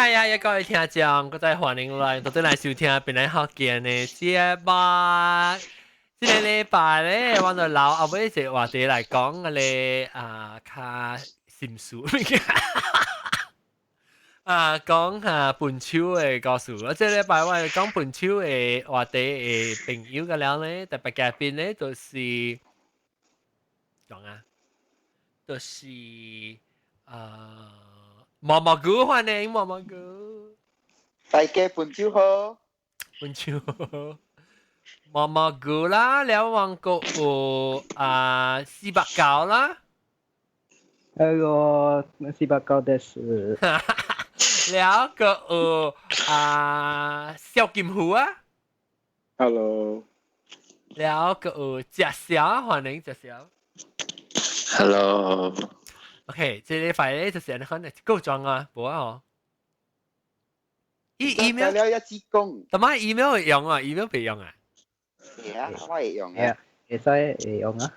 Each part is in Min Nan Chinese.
呀呀呀！各位聽眾，閣再歡迎來，倒轉來收聽邊來福建的節目。這個禮拜咧，我就留後尾一個話題來講個咧啊，較心事物件。啊，講下分手的故事。我這禮拜我會講分手的話題的朋友個了咧，特別嘉賓咧就是講啊，就是啊，毛毛菇，歡迎毛毛菇。大家分手好。分手好。毛毛菇啦，了王國有啊四百九啦。 Hello，四百九です。了閣有啊蕭金虎啊。 Hello。了閣有食小，歡迎食小。 Hello。 OK，這禮拜咧就是按呢款的夠裝啊，無啊哦。伊 email 了一支公。但係 email 會用啊，email 袂用啊。係啊，我會用啊。會使會用啊。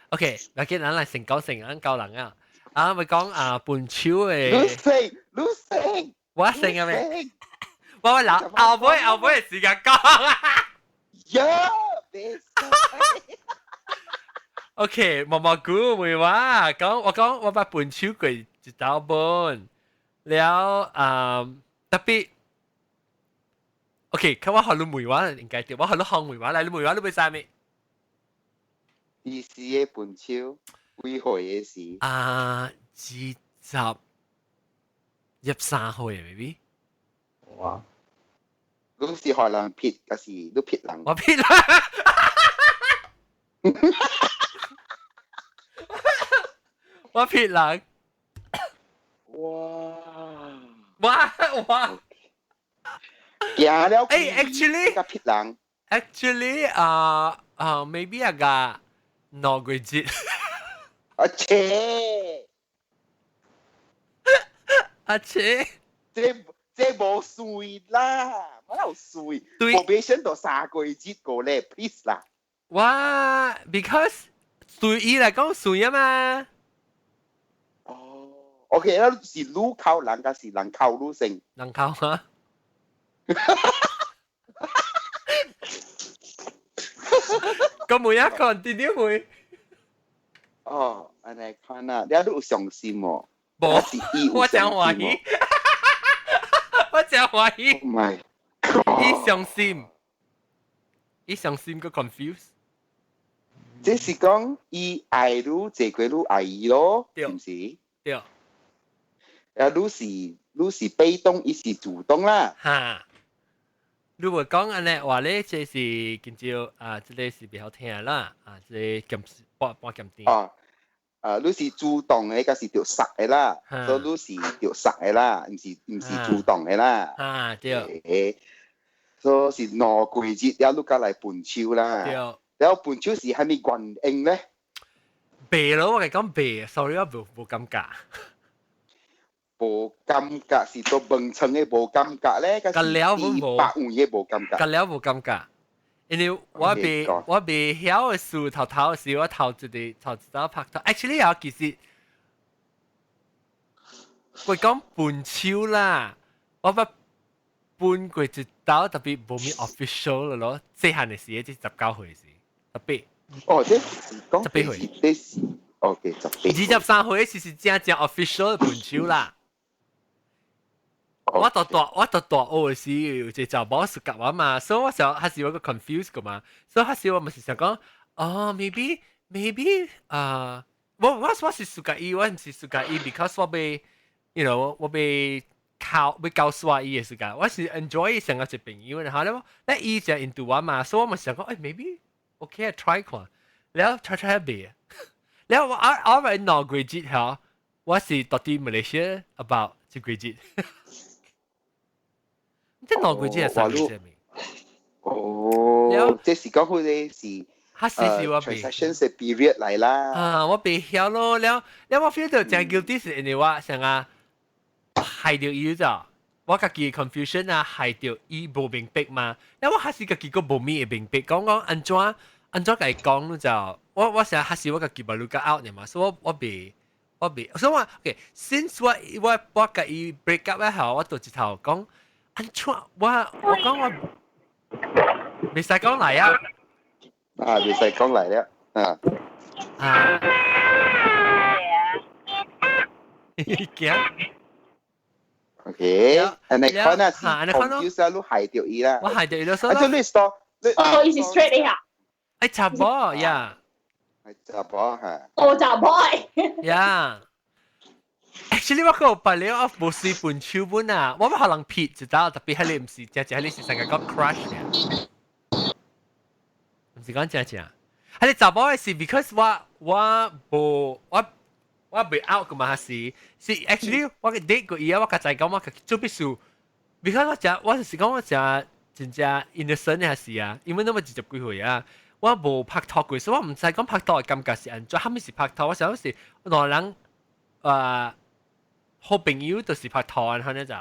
OK，嗱，今咱來先講先，咱教人啊。啊，咪講啊，分手的。你先，你先。我先啊咩？我留後尾後尾的時間講啊。呀，別。 OK，毛毛菇問我講，我講我捌分手過一道本，了啊特別。OK，看我予你問我應該對，我予你放問我來，你問我你欲知咩？幾時的分手？幾歲的時？啊，23歲，maybe。哇！你是予人撇，還是你撇人？我撇人。我撇人。哇！哇哇！行了。誒，actually，撇人。 Actually，啊啊，maybe 啊個2個月。阿切！阿切！這無算啦，哪有算？對， probation 都3個月過咧，please 啦。哇，because 對伊來講算啊嘛。哦，OK，那是你扣人，還是人扣你先？人扣啊。個每一個點點會？哦，按呢看啊，你有傷心無？無，我真歡喜，我真歡喜。 Oh my 伊傷心，伊傷心閣 confuse。這是講伊愛你，濟過你愛伊咯，是毋是？對。啊，你是被動，伊是主動啦。哈。如果講按呢話咧，這是今朝啊，這個是比較聽啦，啊，這個鹹半半鹹甜。哦，啊，你是主動的，抑是著殺的啦，所以你是著殺的啦，毋是主動的啦。啊，對。所以是2個月了，你才來分手啦。對。了分手是啥物原因咧？袂咯，我共講袂，sorry，我無感覺。無感覺是到門床的無感覺咧，隔了無百位的無感覺。隔了無感覺，因為我未曉的時，頭頭的時，我頭一個頭一道拍拖。Actually 啊，其實我講分手啦，我捌分過一道，特別無咩 official 咯，細漢的時，這19歲時，特別。哦，這是講18歲，這是 OK 18。23歲是正正 official 分手啦。我讀大學的時，有一個查某 suka 我嘛，所以我想還是有個 confuse 個嘛，所以彼時我嘛是想講，哦，maybe 啊，我是 suka 伊，我毋是 suka 伊，because 我欲，我欲靠欲交煞伊的時間，我是 enjoy 成個一朋友，然後咧，咧伊就 into 我嘛，所以我嘛想講，誒，maybe OK try 看，了 try try 袂，了我咪2個月後，我是到佇馬來西亞 about 一個月。這兩個月係3個月咩？哦，這是講佢哋是，彼時是我袂 transition 的 period 來啦。啊，我袂曉咯，了了我 feel 到真 guilty 是因為我想啊，害著伊咋，我家己 confusion 啊，害著伊無明白嘛，了我還是家己閣無咪會明白，講講按怎按怎共伊講就，我想彼時我家己嘛 look out 嘛，所以我袂我未，所以我 OK，since 我共伊 break up 後，我就一頭講，按怎我講我袂使講來啊。啊，袂使講來了，啊。啊。驚。 OK，按呢款啊是 confuse 啊，你害著伊啦。我害著伊咯，啊，就你 stop。哦，伊是 straight 的呀。哎，查某呀。係查某嚇。哦，查某。 Yeah。Actually 我個別了，我無隨分手本啊，我可能撇一道，特別係你毋是，正正你是成個講 crush 嘅，毋是講正正。係你查某的是 because 我無我未 out 個嘛是 actually 我個 date 過伊啊，我較在講我做必須，because 我食我就是講我食真正 innocent 嘅是啊，因為那麼20幾歲啊，我無拍拖過，所以我毋知講拍拖的感覺是按怎，啥物是拍拖，我想是兩人好朋友就是拍拖按呢就。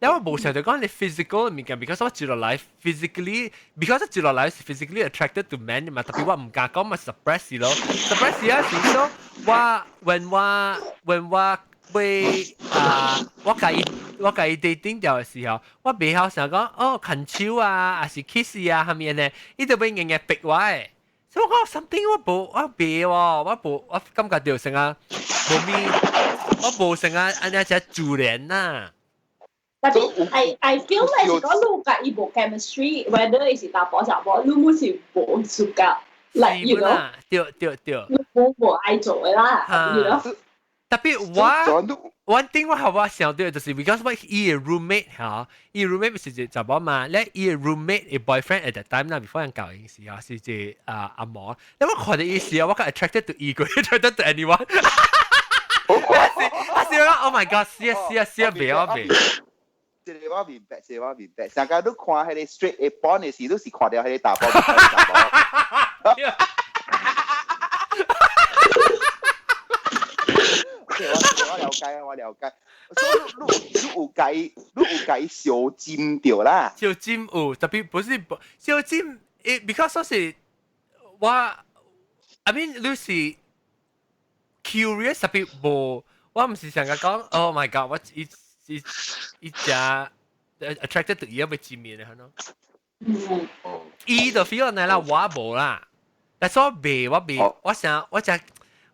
因為我無想到講你 physical 物件，because 我接落來 physically，because 我接落來是 physically attracted to man 嘛，特別我毋敢講嘛 suppress 咯，suppress 啊是說我 when 我會啊，我共伊 dating 掉的時候，我袂曉想講哦牽手啊，還是 kiss 啊，啥物呢？伊就欲硬硬逼我的，所以我講 something 我無我袂喎，我無我感覺到成啊無咪，我無成啊按呢只自然呐。特別 I feel like 是講你共伊無 chemistry，whether 伊是查埔查某，你毋是無 suka，like you know，對對對，你無愛做的啦，you know。特別我 one thing 我後我想到就是 because 我伊的 roommate 嚇，伊 roommate 是一查某嘛，咧伊的 roommate 的 boyfriend at that time 啦，before 人交應時啊，是一啊阿毛，咧我看到伊時啊，我較 attracted to 伊過 attracted to anyone。他是講 oh my god，死啊死啊死啊，袂我袂。這個我明白，這個我明白。上個你看彼個 straight 的 porn 的時，你是看到彼個查埔。查埔。我了解，我了解。所以你有共相針著啦？相針有，特別不是相針，誒，because 說是我，I mean 你是 curious 特別無，我毋是成日講，Oh my god，我伊伊伊只 attracted to 伊要見面的，可能。伊就 feel 來啦，我無啦。但是我袂，我袂，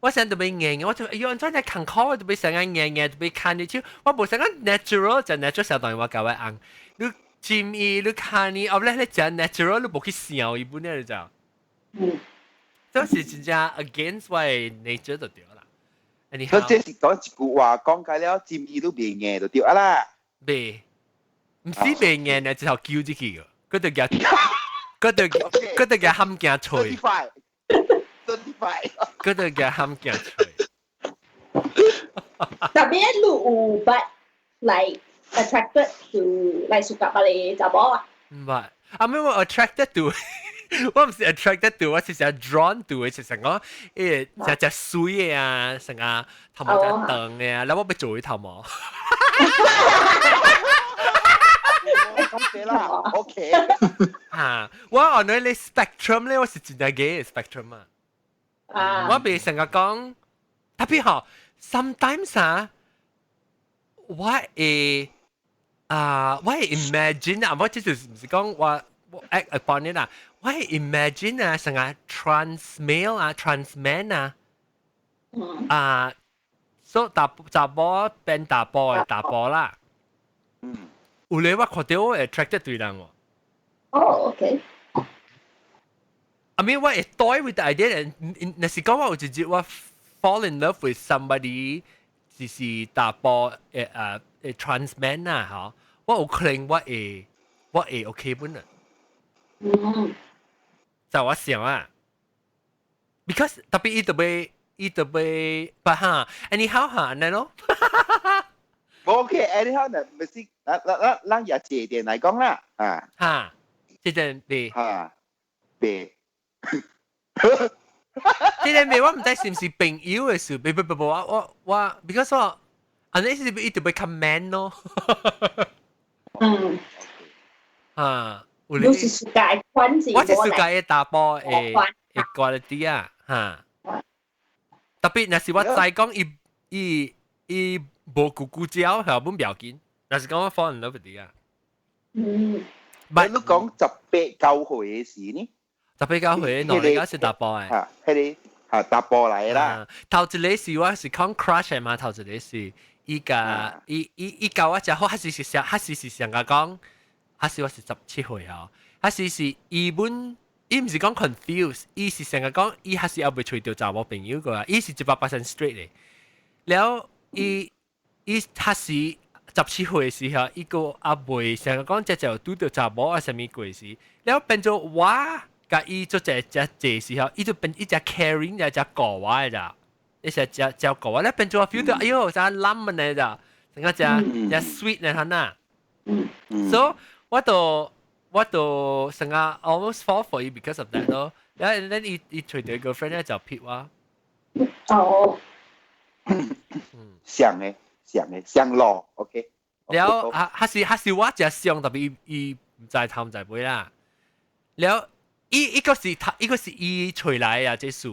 我想特別硬，我就哎喲，怎樣近口，特別成日硬硬，特別牽你手，我無想講 natural 就 natural 相當於我共我翁，你佔伊，你牽伊，後來你真 natural，你無去想伊本來就，這是真正 against 我的 nature 就對啦。所以這是講一句話，講解了，佔伊都袂硬就對啊啦。袂，毋是袂硬呢，一頭揪入去個，佢就夾冚鏡吹。佢就夾冚鏡吹。特別你有捌 like attracted to like suka 別個查某啊？毋捌，啊咩我 attracted to，我毋是 attracted to，我是成 drawn to 的，是成講誒隻隻水的啊，成個頭毛隻長的啊，然後我欲做伊頭毛。咁啦，OK。嚇，我按你 spectrum 咧，我是真正 gay spectrum 啊。我袂成日講，特別吼，sometimes 啊，我會啊，我會 imagine 啊，我這就是毋是講我 act upon it 啦，我會 imagine 啊，成個 trans male 啊，trans man 啊，啊，所以查查某變查埔的查埔啦，有咧我看到我 attracted 對人喎。哦，OK。 I mean 我會 toy with the idea，若是講我有一日我 fall in love with somebody，就是查埔誒 trans man 啊，嗬，我有可能我會 OK 本啊。就我想啊，because 特別伊特別不哈，anyhow 哈，按呢咯。 OK，anyhow 呢，咪是，咱咱也這點來講啦，啊。哈，這點袂。哈，袂。這點袂，我毋知是毋是朋友的事，袂袂袂，我，because 我，按呢是伊特別較 man 咯。啊，你是 suka 款是？我是 suka 的查埔的 quality 啊，哈。特別若是我知講伊伊伊無咕咕叫，係本不要緊。但是講我 fall in love with 你啊。你講18、9歲嘅時呢？ 18、9歲，喏，你講是查埔嘅。嚇，彼個嚇查埔來啦。頭一個是我是講 crush 嘛，頭一個是伊甲伊伊伊教我食好，還是是上，還是是上甲講，還是我是17歲哦，還是是伊本伊毋是講 confuse，伊是成日講伊還是猶未揣著查某朋友個，伊是100% straight 的。了伊伊他是17歲時候，伊個猶未成日講這就拄著查某啊，啥物過時，了變做我共伊做這這這時候，伊就變伊只 caring 只只顧我的咋，伊只只照顧我，了變做我 feel 到哎喲，真冧呢咋，成個只只 sweet 呢，哈呐。So 我就成日 almost fall for you because of that 咯。然後then 伊伊揣著 girlfriend 咧就撇我。哦。像嘅，像嘅，像路，OK。了啊，還是還是我只想，特別伊伊毋知頭毋知尾啦。了，伊一個是他，一個是伊揣來啊，這事，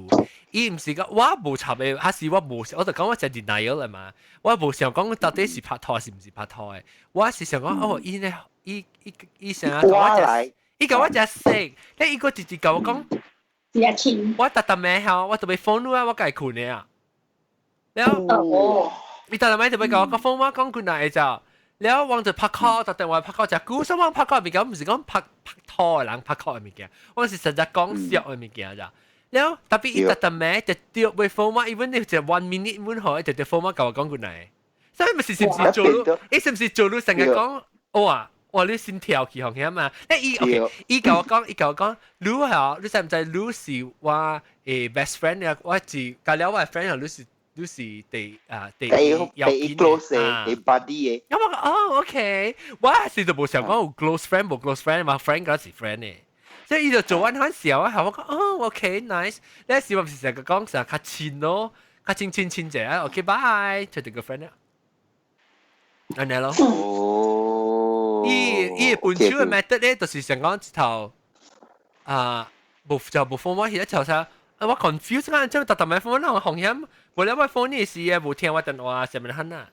伊毋是講我無插的，還是我無，我就講我就 denial 啦嘛。我無想講到底是拍拖是毋是拍拖的，我是想講哦，伊呢，伊伊伊想啊，我食，伊共我食食，咧伊閣直直共我講，我逐逐暝吼，我特別 phone 你啊，我共伊睏的啊。了，伊逐逐暝特別共我講 phone 我講困來就。了，我就拍 call，特電話拍 call 食久，所以我拍 call 物件毋是講拍拍拖的人拍 call 的物件，我是實在講笑的物件咋。了，特別伊逐逐暝就掉袂 phone 我，even 你就 one minute 滿好，就掉 phone 我共我講困來。所以咪是是毋是做你？伊是毋是做你成日講哇哇你心跳起紅險啊？誒伊 OK，伊共我講，伊共我講，你嚇，你知毋知？你是我的 best friend 啊？我是甲了我的 friend 啊，你是。你是第啊第一要緊 close 的，第 buddy 的。咁我講哦，OK，我是就無想講有 close friend 無 close friend 嘛，friend 嗰是 friend 的。所以伊就做完番笑啊，我講哦，OK，nice。你時我唔是成日講成日較親咯，較親親親者啊，OK，bye，就這個 friend 啦。按呢咯。哦。伊伊分手的 method 咧，就是想講一頭啊，無就無 phone 我，一頭啥。我 confuse 啊，即係特特買 phone 啦，紅險，無了我 phone 呢時啊，無聽我電話，啥物款啊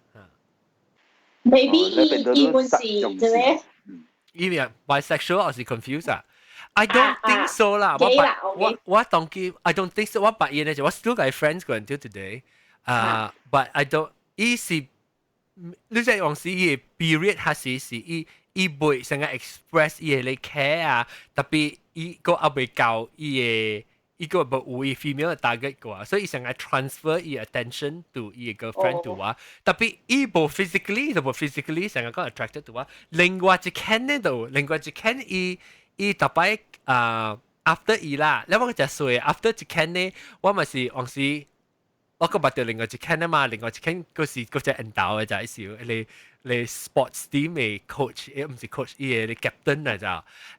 ？Maybe 伊伊本是這個，伊咩 bisexual 還是 confused 啊？I don't think so 啦，我我我當記，I don't think so。我發現咧就我 still 共 friends 過 until today。啊，but I don't，伊是你即係講是伊 period 還是是伊伊袂成日 express 伊的 care 啊，特別伊個猶未到伊的。伊個無有伊 female target 過，所以伊成日 transfer 伊 attention to 伊 girlfriend to 我，特別伊無 physically 就無 physically 成日講 attracted to 我。另外一間呢度，另外一間伊伊特擺啊 after 伊啦，你我隻歲 after 一間呢，我咪是往時我個捌著另外一間啊嘛，另外一間嗰是嗰隻引導嘅就係少你你 sports team 嘅 coach，誒毋是 coach，伊個 captain 嚟就，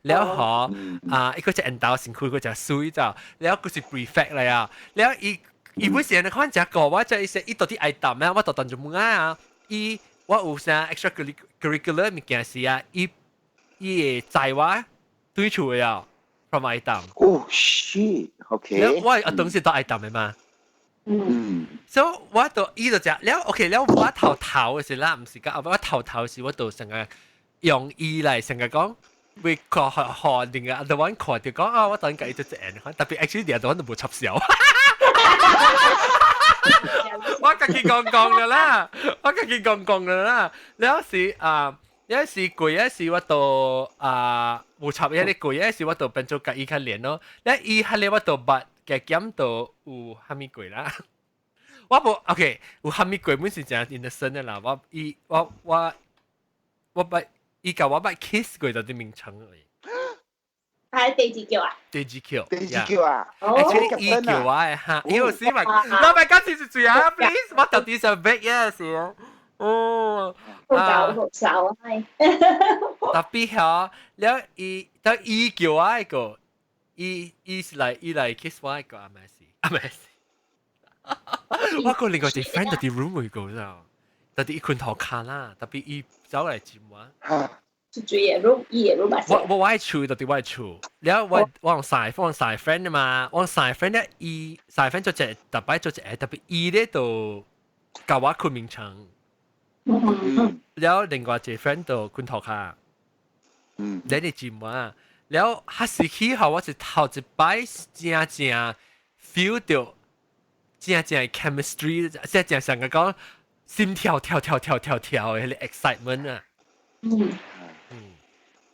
了後啊，伊個隻引導身軀個隻水就，了佢是 prefect 嚟啊，了伊伊本時人看隻個，我就伊說伊到底愛答咩？我就當做問啊，伊我有啥 extracurricular 物件時啊，伊伊會載我對厝的啊，from 愛答。哦，shit，OK。我啊當時到愛答的嘛。嗯。所以我就伊就食了，OK 了。我頭頭的時啦，毋是講，我頭頭時我就成日用伊來成日講，會看學學另外 other one 看就講啊，我等緊伊就一樣，特別 actually 啲 other one 都無插笑。我家己講講了啦，我家己講講了啦。了時啊，有時過一時我就啊無插伊個過一時我就變做共伊較連咯。了伊彼個我就捌加減到有蝦米過啦。我無 OK，有蝦米過本是真 innocent 的啦。我伊我我我捌伊共我捌 kiss 過就啲名稱而已。係第二叫啊？第二叫。第二叫啊？Actually 伊叫我的哈，因為死埋，老闆今次是最啊，please，我到底想逼嘅是啊。哦，好搞好笑啊！係。特別嗬，了伊，當伊叫我一個，伊伊是來伊來 kiss 我一個，阿咪是，阿咪是。我個另外一個 friend 就佇 room 個，知道？就佇伊睏塗跤啦，特別伊走來接我。是住夜 room，夜 room 我我我喺厝就佇我厝，了我我用晒我用晒 friend 嘛，我用晒 friend 咧，伊晒 friend 做隻特別做隻，特別伊咧就共我睏眠床。了另外一個 friend 就睏塗跤。你哋知嘛？了彼時起後，我是頭一擺正正 feel 到正正 chemistry，正正上個講心跳跳跳跳跳跳的彼个 excitement 啊！嗯，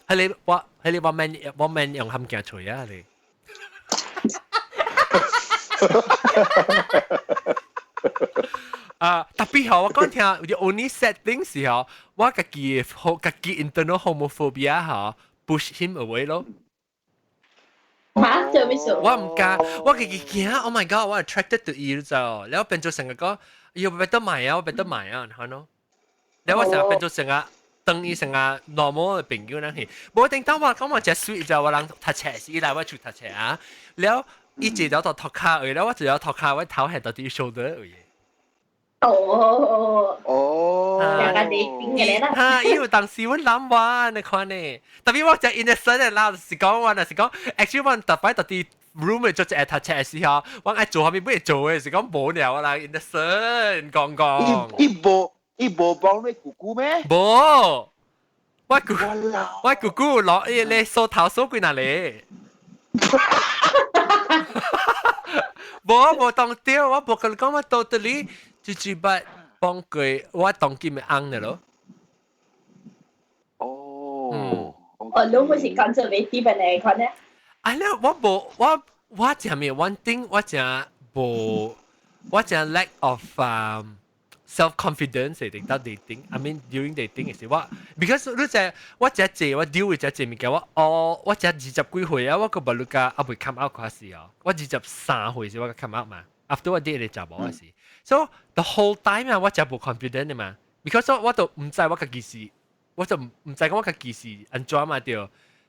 彼个我彼个我免我免用含鏡槌啊！你。啊，特別吼，我講聽，the only sad thing 是吼，我家己的家己 internal homophobia 吼，push him away 咯。嚇？做咩事？我毋敢，我家己驚，Oh my God，我 attracted to 伊就，了變做成個講，要別得買啊，我別得買啊，係咯。了我成日變做成個當伊成個 normal 的朋友那去，無定當我講我真 sweet 就我人讀冊時，伊來我厝讀冊啊，了伊坐咗到塗跤位，了我坐咗塗跤，我頭係到佇 shoulder 位。哦哦，兩個 dating 嘅啦。哈，因為當時阮諗話你看呢，特別我真 innocent 的啦，是講我若是講，actually 我特擺到佇 room 做一個讀冊的時候，我愛做啥物欲做的，是講無聊啦，innocent 講講。伊無幫你姑姑咩？無，我姑姑攞伊咧梳頭梳幾若咧。無無當對，我無共你講，我 totally 直接捌幫過我當今的翁的咯。哦，哦，你唔是 conservative 的款呢？啊，了我無我我真咩 one thing 我真無我真 lack of self confidence 嚟到 dating。I mean during dating 時我 because 你知我真濟我 deal with 這濟物件我哦我才二十幾歲啊，我閣無你甲猶未 come out 嗰時哦，我23歲時我 come out 嘛。After 我 date 個查某時，so the whole time 啊，我真無 confident 的嘛，because 我都毋知我家己是，我就毋知講我家己是按怎嘛對。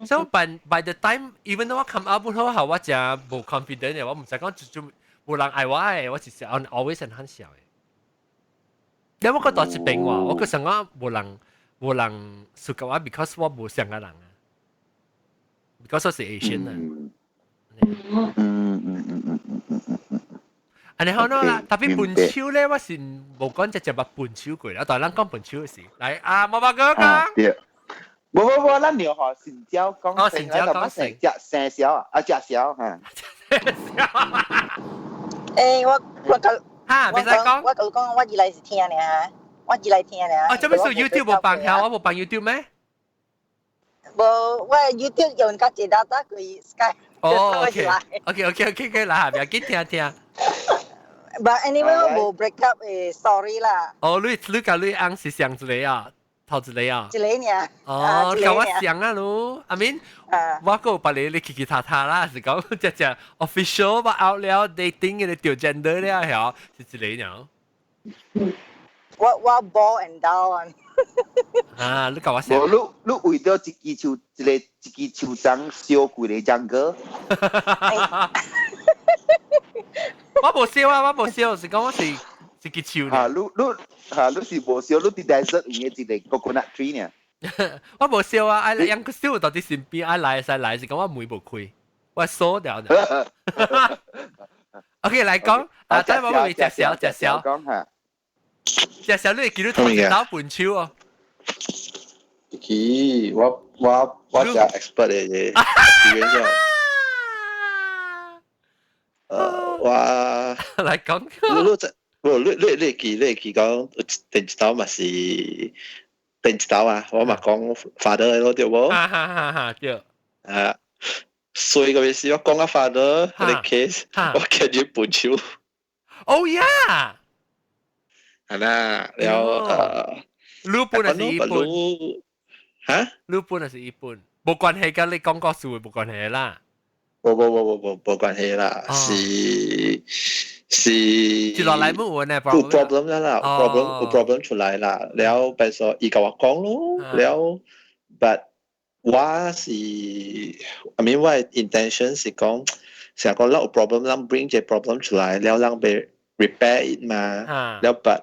So by the time even though 我 come out 好後，我真無 confident 的，我毋知講就就無人愛我的，我是 always 很很小的。你我覺得一邊話，我閣想講無人相佮我，because 我無像個人啊，because 我是 Asian 啊。按呢好啦，特別分手咧，我是無講直接捌分手過啦，但係咱講分手的事，來啊，毛毛哥講。對，無無無，咱聊吼成交講，哦，成交講成食生潲啊，啊食潲嚇。欸，我我講，哈，袂使講。我講，我二來是聽爾，我二來聽爾。哦，做咩事 YouTube 無放遐？我無放 YouTube 咩？無，我 YouTube 用較濟打開 Skype。哦，OK，OK，OK，OK，來，不要緊，聽聽。 But anyway，我無 break up 的 story 啦。哦，你你佮你翁是上一个啊，頭一個啊。一個爾。哦，佮我相啊囉，I mean，我閣有別个你其其他他啦，是講只只 official 把 out 了 dating 的調 gender 了，曉是一個爾。我 ball and down。啊，你佮我相。無，你你為著一支樹，一個一支樹樁燒規个 jungle。我無燒啊，我無燒，是講我是一支樹。嚇，你你嚇，你是無燒，你佇 desert 有的一个 coconut tree 呢。我無燒啊，愛養個燒到佇身邊，愛來使來，是講我門無開，我鎖掉。OK，來講，啊，等我問你食潲，食潲。講嚇。食潲，你會記得頭一道分手哦？記，我我我真 expert 的 experience 我來講，你你無你你你記你記講第一道嘛是第一道啊，我嘛講 father 咯對無？哈哈哈哈對。啊，所以個意思我講啊 father 彼个 case，我見住分手。 Oh yeah！係啦，了你本還是伊本？嚇？你本還是伊本？無關係，佮你講故事無關係啦。無無無無無無關係啦，是是。接落來冇呢有 problem 啦啦，problem 有 problem 出來啦，了變做伊共我講咯，了，but 我是，I mean 我的 intention 是講，成個咱有 problem，咱 bring 這 problem 出來，了咱欲 repair it 嘛，了 but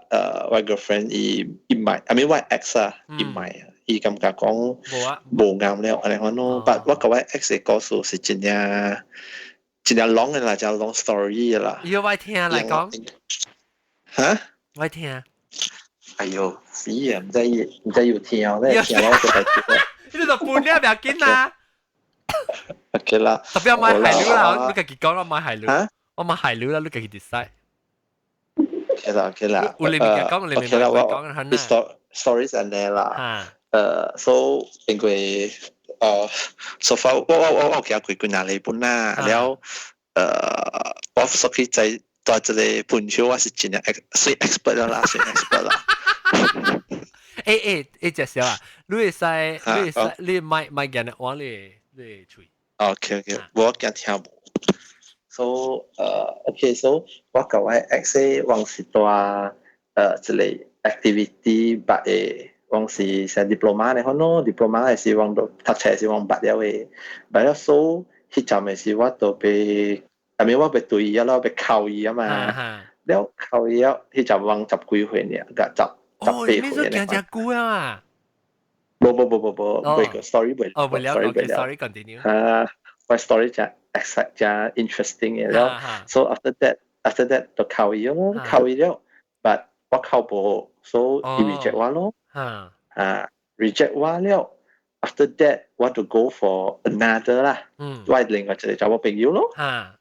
我 girlfriend 伊伊毋愛，I mean 我 ex 啊，伊毋愛啊，伊感覺講無啱了，按呢款咯，but 我佮我 ex 的故事是真正真正 long 的啦，真 long story 的啦。要我聽來講。嚇？我聽。哎呦，死啊！唔知唔知要聽，你聽我就係你就半了不要緊啦。 OK 啦。特別我買海料啦，你家己講我買海料。我買海料啦，你家己 decide。 OK 啦，OK 啦。有你物件講，你物件講，我 stories 按呢啦。So 因為so far 我行過幾若禮本啦，了我屬於在在這個分手，我是真正算 expert 啦，算 expert 啦。欸欸欸，隻小啊，你會使你會使你買買件我你你喙。 OK OK，我驚聽無。So OK，so 我佮我 ex 往時帶一個 activity 捌的。往是上 diploma 的可咯，diploma 的是往讀讀冊是往捌了的，捌了 so 彼陣的時我就被，I mean 我被對伊啊咯，被考伊啊嘛，了考伊了，彼陣往十幾歲爾，甲十十八歲。哦，你說行真久啊？無無無無無，未個 story 未，哦，未了，OK，sorry continue。啊，我 story 真 excite 真 interesting 嘅，了，so after that 就考伊咯，考伊了，but 我考無，so 伊 reject 我咯。啊，reject 我了，after that 我就 go for another 啦，我另外一個查某朋友咯，啊，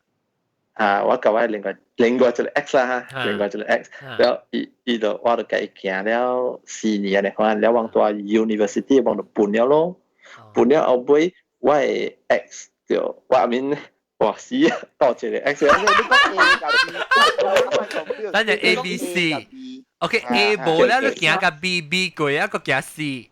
我佮我另外一個 ex 啦，另外一個 ex，了伊伊就我就共伊行了4年的可能了往蹛 university 往就分了咯，分了後尾我的 ex 就我 I mean 哇死啊，到一個 ex，咱就 A B C。OK A 無了，你行個 B B 過啊，閣行 C。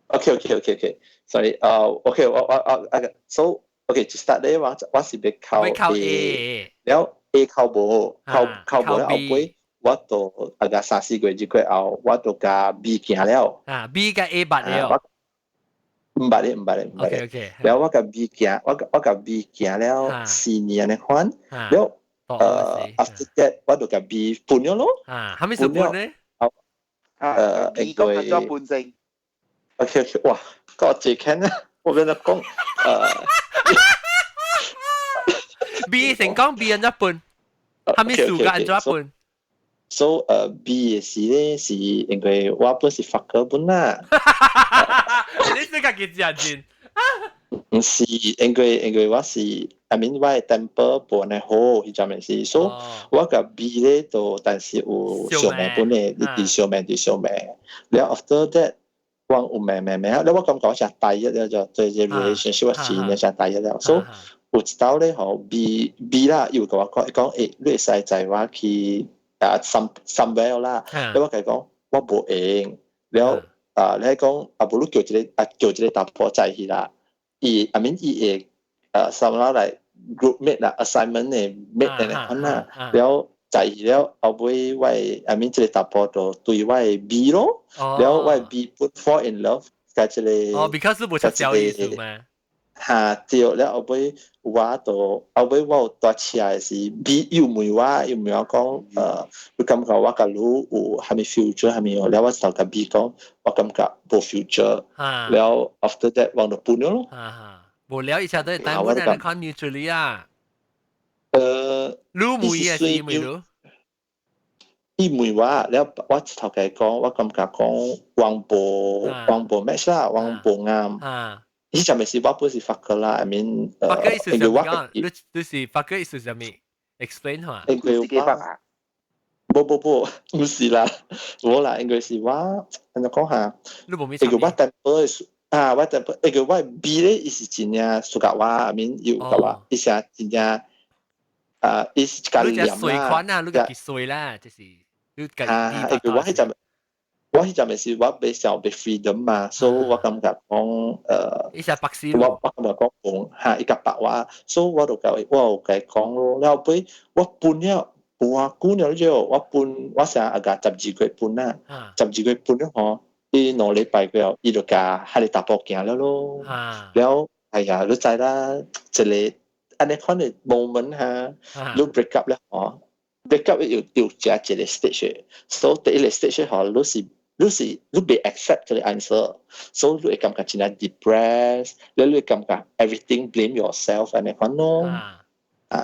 OK，sorry，OK，我我我啊個，so OK，就 start 咧，我是欲考 A，了 A 考無，考考無了後尾，我就啊個三四個月過後，我就共 B 行了。啊，B 共 A 捌了。毋捌咧，毋捌咧，毋捌咧。 OK。了我共 B 行，我共 B 行了4年的款，了after that 我就共 B 分了咯。啊，啥物時分咧？B 講按怎分先？ OK OK，哇，個這看啊，我變得講B 成講 B 按怎分？啥物數個按怎分？ So B 的時咧是因為我本是法國本啦。你是家己食真？毋是，因為我是，I mean 我的 temper 無按呢好，彼陣時，所以我共 B 咧就但是有相罵本的，一直相罵，一直相罵。了 after that 我有罵罵罵，了我感覺我誠大一了就對這 relationship 我真正誠大一了，所以有一道咧吼 B B 啦，伊有共我講，伊講欸，你會使載我去啊 somewhere 啦，了我共伊講我無閒，了啊你講啊無你叫一個啊叫一個查埔載去啦。伊 I mean 伊會somehow like group mate 啦，assignment 的 mate 的款啦，了在意了後尾我 I mean 這個查埔就對我的 B 咯，了我的 B 本 fall in love 佮這個哦，because 無出小意思嘛。哈對，了後尾我就後尾我有搭車的時，B 又問我，又問我講，你感覺我佮你有啥物 future 啥物？了我就共 B 講，我感覺無 future。了 after that 我就分了咯。無了，以前都係單本人看 mutually 啊。你問伊還是伊問你？伊問我，了我一頭共伊講，我感覺講阮無阮無 match 啦，阮無啱。彼陣時我本是發覺啦，I mean，發覺意思係咩？你你是發覺意思係咩？explain 下。因為我無無無，毋是啦，無啦，因為是我按怎講下？你無咩？因為我 temper 啊，我 temper，因為我 B 咧，伊是真正 suka 我，I mean 又共我，伊是真正啊，伊是較黏啦。水款啊，你家己水啦，就是你家啊，因為我彼陣。我彼陣時我欲想欲 freedom 嘛，所以我感覺講伊是白絲我感覺講講嚇，伊較白我，所以我就共我有共伊講咯。了後尾我分了無偌久了之後，我分我成啊共12月分啦，十二月分了吼，伊2禮拜過後，伊就共彼個查埔行了咯。了哎呀，你知啦，一個按呢款的 moment 哈，你 break up 了吼，break up 有有加一個 stage，所以第一個 stage 吼，你是你袂 accept 這個 answer，所以你會感覺真正 depressed，你會感覺 everything blame yourself 按呢款咯。啊嚇，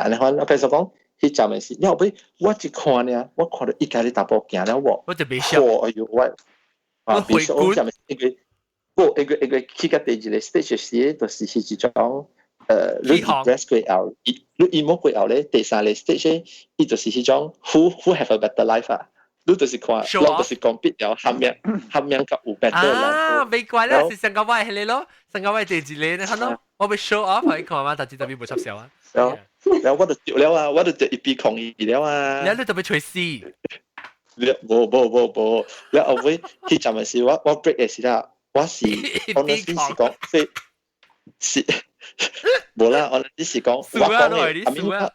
按呢款，我繼續講，彼陣嘅時，了後尾我一看呢，我看到伊家己查埔行了無？我就袂曉。哎喲，我啊，比如說我陣因為無因為去到第二個 stage 時，就是一種你 depress 過後，你 emo 過後咧，第三個 stage 伊就是彼種 who have a better life 啊。你就是看，攏就是 compete 了，下面下面較有 better life。啊，袂怪啦，是上個位係你咯，上個位第二個你看咯，我欲 show off 予伊看嘛，但是特別無插銷啊。然後我就著了啊，我就著一比抗議了啊。你特別吹死。無無無無，了後尾彼陣的時，我 break 的時啦，我是 honestly 是講，是無啦，honestly 是講，我講的，I mean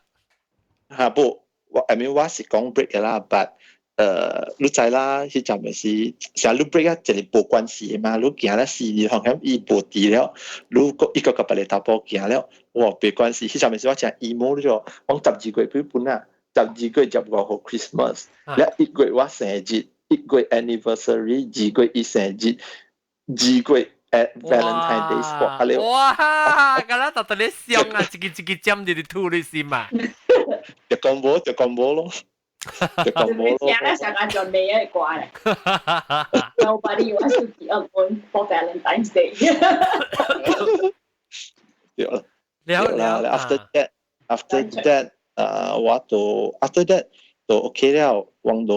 嚇無，我 I mean 我是講 break 的啦，but 你知啦，彼陣的時，成日你 break 啊，一個無關係的嘛，你行了4年，好像伊無佇了，你閣一個佮別个查埔行了，哇，沒關係，彼陣的時我真 emo 了，我12月幾本啊，12月15號 Christmas，了1月我生日，1月 anniversary，2月伊生日，2月 at Valentine Day。哇！敢若特特咧想啊，一個一個針佇咧吐你心啊！就講無就講無咯，就講無咯。現在想講就沒一掛咧。Nobody wants to be alone for Valentine's Day。對啦，對啦，after that，after that，我就 after that 就 OK 了，我就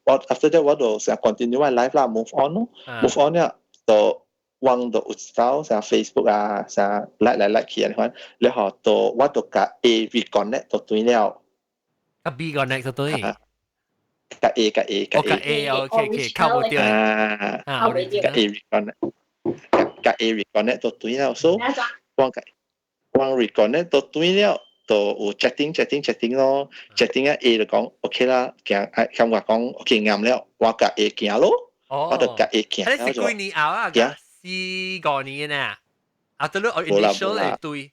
我 after that 我就成 continue 我 life 啦，move on 咯，move on 了就我就有一道像 Facebook 啊，像 like 來 like 去啊，款，然後就我就共 A reconnect 就對了。共 B connect 就對。共 A 共 A 共 A OK OK 靠無著。啊，共 A reconnect，共 A reconnect 就對了，所以我共我 reconnect 就對了。就有 chatting chatting chatting 咯，chatting 啊 A 就講 OK 啦，行啊感覺講 OK 啱了，我共 A 行咯，我就共 A 行。你是幾年後啊？四五年呢？啊，對你 initial 嚟對。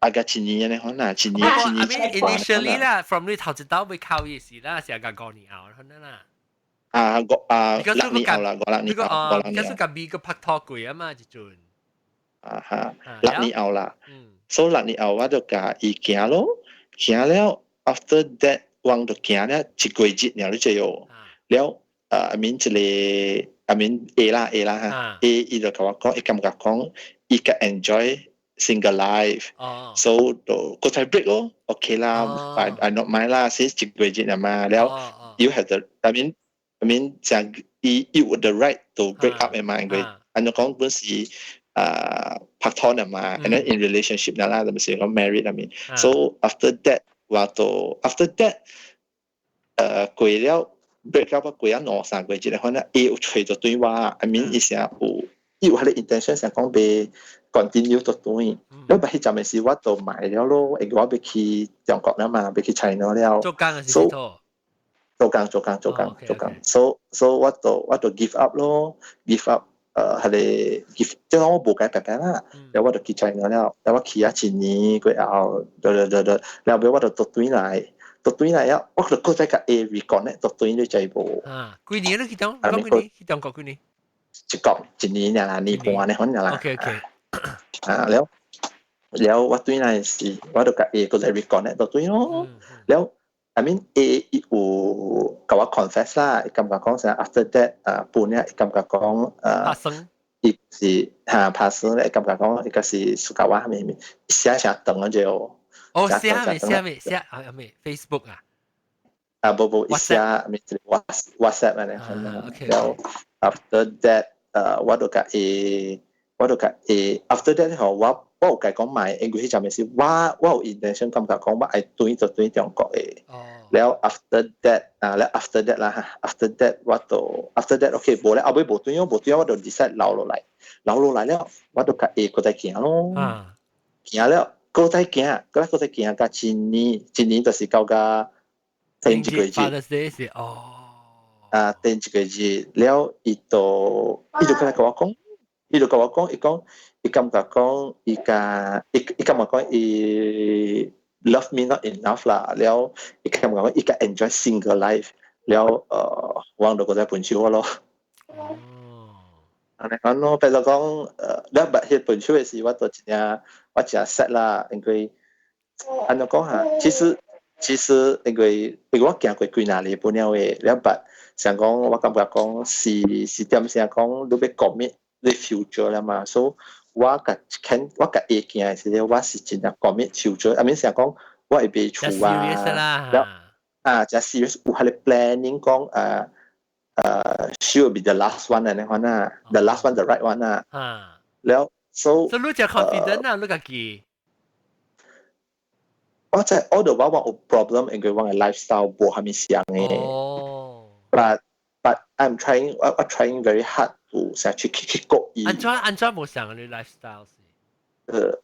啊，個一年呢，可能一年一年。 I mean initially 啦，from 你頭一道欲靠伊時啦，是個五年後可能啦。啊，五啊6年後啦，5、6年後，5、6年。假使共 B 個拍拖過啊嘛，這陣。啊哈，六年後啦。所以六年後我就共伊行咯，行了 after that 我就行了一個月了，你知哦。了，啊，I mean 一個，I mean A 啦 A 啦哈，A 伊就共我講，伊感覺講，伊較 enjoy single life，so 就閣再 break 咯，OK 啦，I not mind 啦，since 一個月了嘛，了 you have the I mean 講伊有 the right to break up 的嘛，因為按怎講本是。啊拍拖啦嘛，and then in relationship 啦，就咪是講 married I mean，so after that 話到 after that 過了 break up 過咗兩三個月，可能 A 有揣著對我，I mean 伊成有伊有彼个 intention 想講欲 continue 就對，了但彼陣的時我就賣了咯，因為我欲去中國啦嘛，欲去 China 了，做工還是做工做工做工做工，so 我就 give up 咯，give up。彼個 give，即係我無共伊白白啦，了我就去 China 了，了我去啊一年過後，對對對對，了後尾我就倒轉來，倒轉來了，我就閣再共 A reconnect 倒轉你知無？啊，幾年你去中？講幾年？去中國幾年？一個一年爾啦，年半呢款爾啦。 OK。啊，了了我轉來時，我就共 A 閣再 reconnect 倒轉咯，了。I mean A 伊有共我 confess 啦，伊感覺講啥 after that 啊，半年伊感覺講拍算伊是嚇拍算咧，伊感覺講伊個是 suka 我啥物啥物，寫寫長啊就。哦，寫咩寫咩寫啊咩 Facebook 啊？啊，無無，伊寫咩 WhatsApp 按呢。了 after that 我就共伊，我就共伊 after that 吼，我有共伊講賣，因為彼陣時我有 intention 感覺講我愛轉就轉中國的。了 after that 啊，了 after that 啦，after that 我就 after that OK 無咧，後尾無轉無轉我就 decide 留落來，留落來了，我就共 A 閣再行咯。行了，閣再行，閣再行甲一年，一年就是到甲頂一個月。 Father's Day 是哦。啊，頂一個月了，伊就過來共我講，伊就共我講，伊講。伊感覺講，伊共伊感覺講，伊 love me not enough 啦，了伊感覺講，伊較 enjoy single life，了我就閣再分手咯。哦。按呢款咯，比如講，了捌彼分手的時，我都真正我真 sad 啦，因為按怎講嚇？其實因為我行過幾若年半了的，了捌想講我感覺講是點聲講你欲 commit 你 future 啦嘛，所以我共肯我共會行的時候，我是真正 commit future，I mean 想講我會買厝啊，了啊，真 serious 有彼個 planning 講she will be the last one 按呢款啊，the last one the right one 啊，了 so 所以你真 confident 啊，你家己。我在 all the while 我有 problem，因為我的 lifestyle 無蝦米像的。But I'm trying 我 trying very hard to 想去過伊。按怎無像你 lifestyle 是？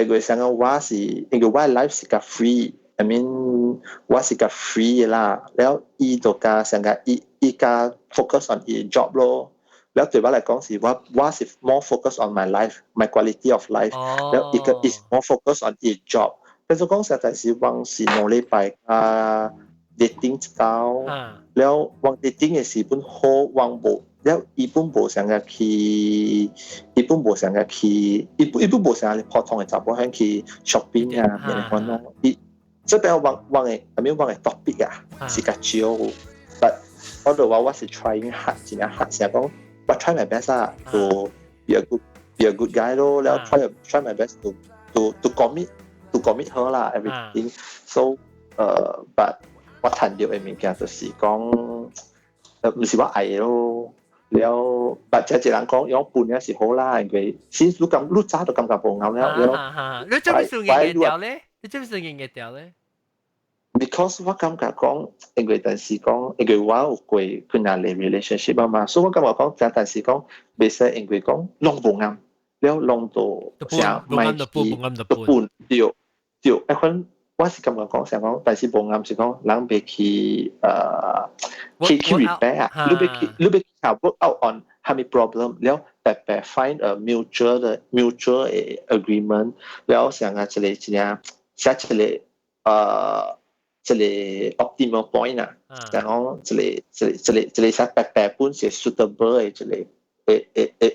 因為想講我是因為我的 life 是較 free，I mean 我是較 free 的啦。了伊就較想講伊較 focus on 伊 job 咯。了對我來講是我是 more focus on my life，my quality of life。了伊個 is more focus on 伊 job。變做講實在是往是2禮拜啊 dating 一道，了往 dating 的時本好往無，了伊本無想個去，伊本無想個去，伊本無想個普通的查某漢去 shopping 啊，按呢款咯。伊這邊往往的，I mean 往的 topic 啊，是較少。But 我就話我是 trying hard，真正 hard，成講我 try my best 啊，to be a good guy 咯，了 try my best to commit 好啦，everything。So but 我談到的物件就是講，毋是我愛的咯。了，but 這一人講用半也是好啦，因為先你感你早就感覺無𠕖了了。你做咩算硬掉咧？你做咩算硬掉咧？ Because 我感覺講，因為但是講，因為我有過幾若年 relationship 啊嘛，所以我感覺講，但是講，袂使因為講攏無𠕖，了攏到想莫去都搬對對，彼款我是感覺講，想講，但是無𠕖是講，人袂去去 repair 啊，你欲去 work out on 蝦米 problem，了白白 find a mutual 的 mutual 的 agreement，了想啊，一個一個寫一個 optimal point 啊，然後一個寫白白本是 suitable 的一個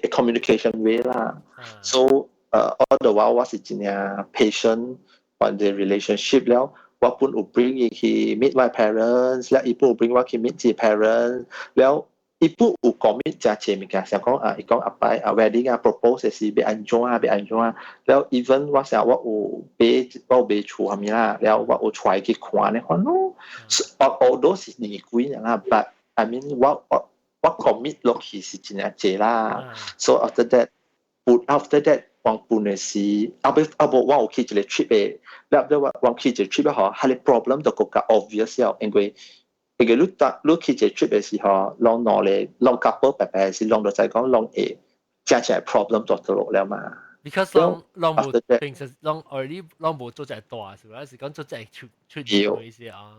communication way 啦。So all the while 我是真正 patient on the relationship 了，我本有 bring 伊去 meet my parents，了伊本有 bring 我去 meet 伊 parents，了伊本有 commit 真濟物件，想講啊，伊講後擺啊 wedding 啊 propose 是欲按怎啊，欲按怎啊，了 even 我想我有買厝啥物啦，了我有帶伊去看呢款咯，although 是年幾年啦，but I mean 我 commit 落去是真正濟啦，so after that 我本的是後尾後尾我有去一個 trip 的，了後我去一個 trip 吼，彼個 problem 就閣較 obvious 了，因為你當你去一個 trip 的時候，攏兩個攏 couple 白白是攏就知講攏會真正 problem 就落了嘛。 Because 攏攏無平時攏 already 攏無做這大是吧？是講做這出出嘅意思啊。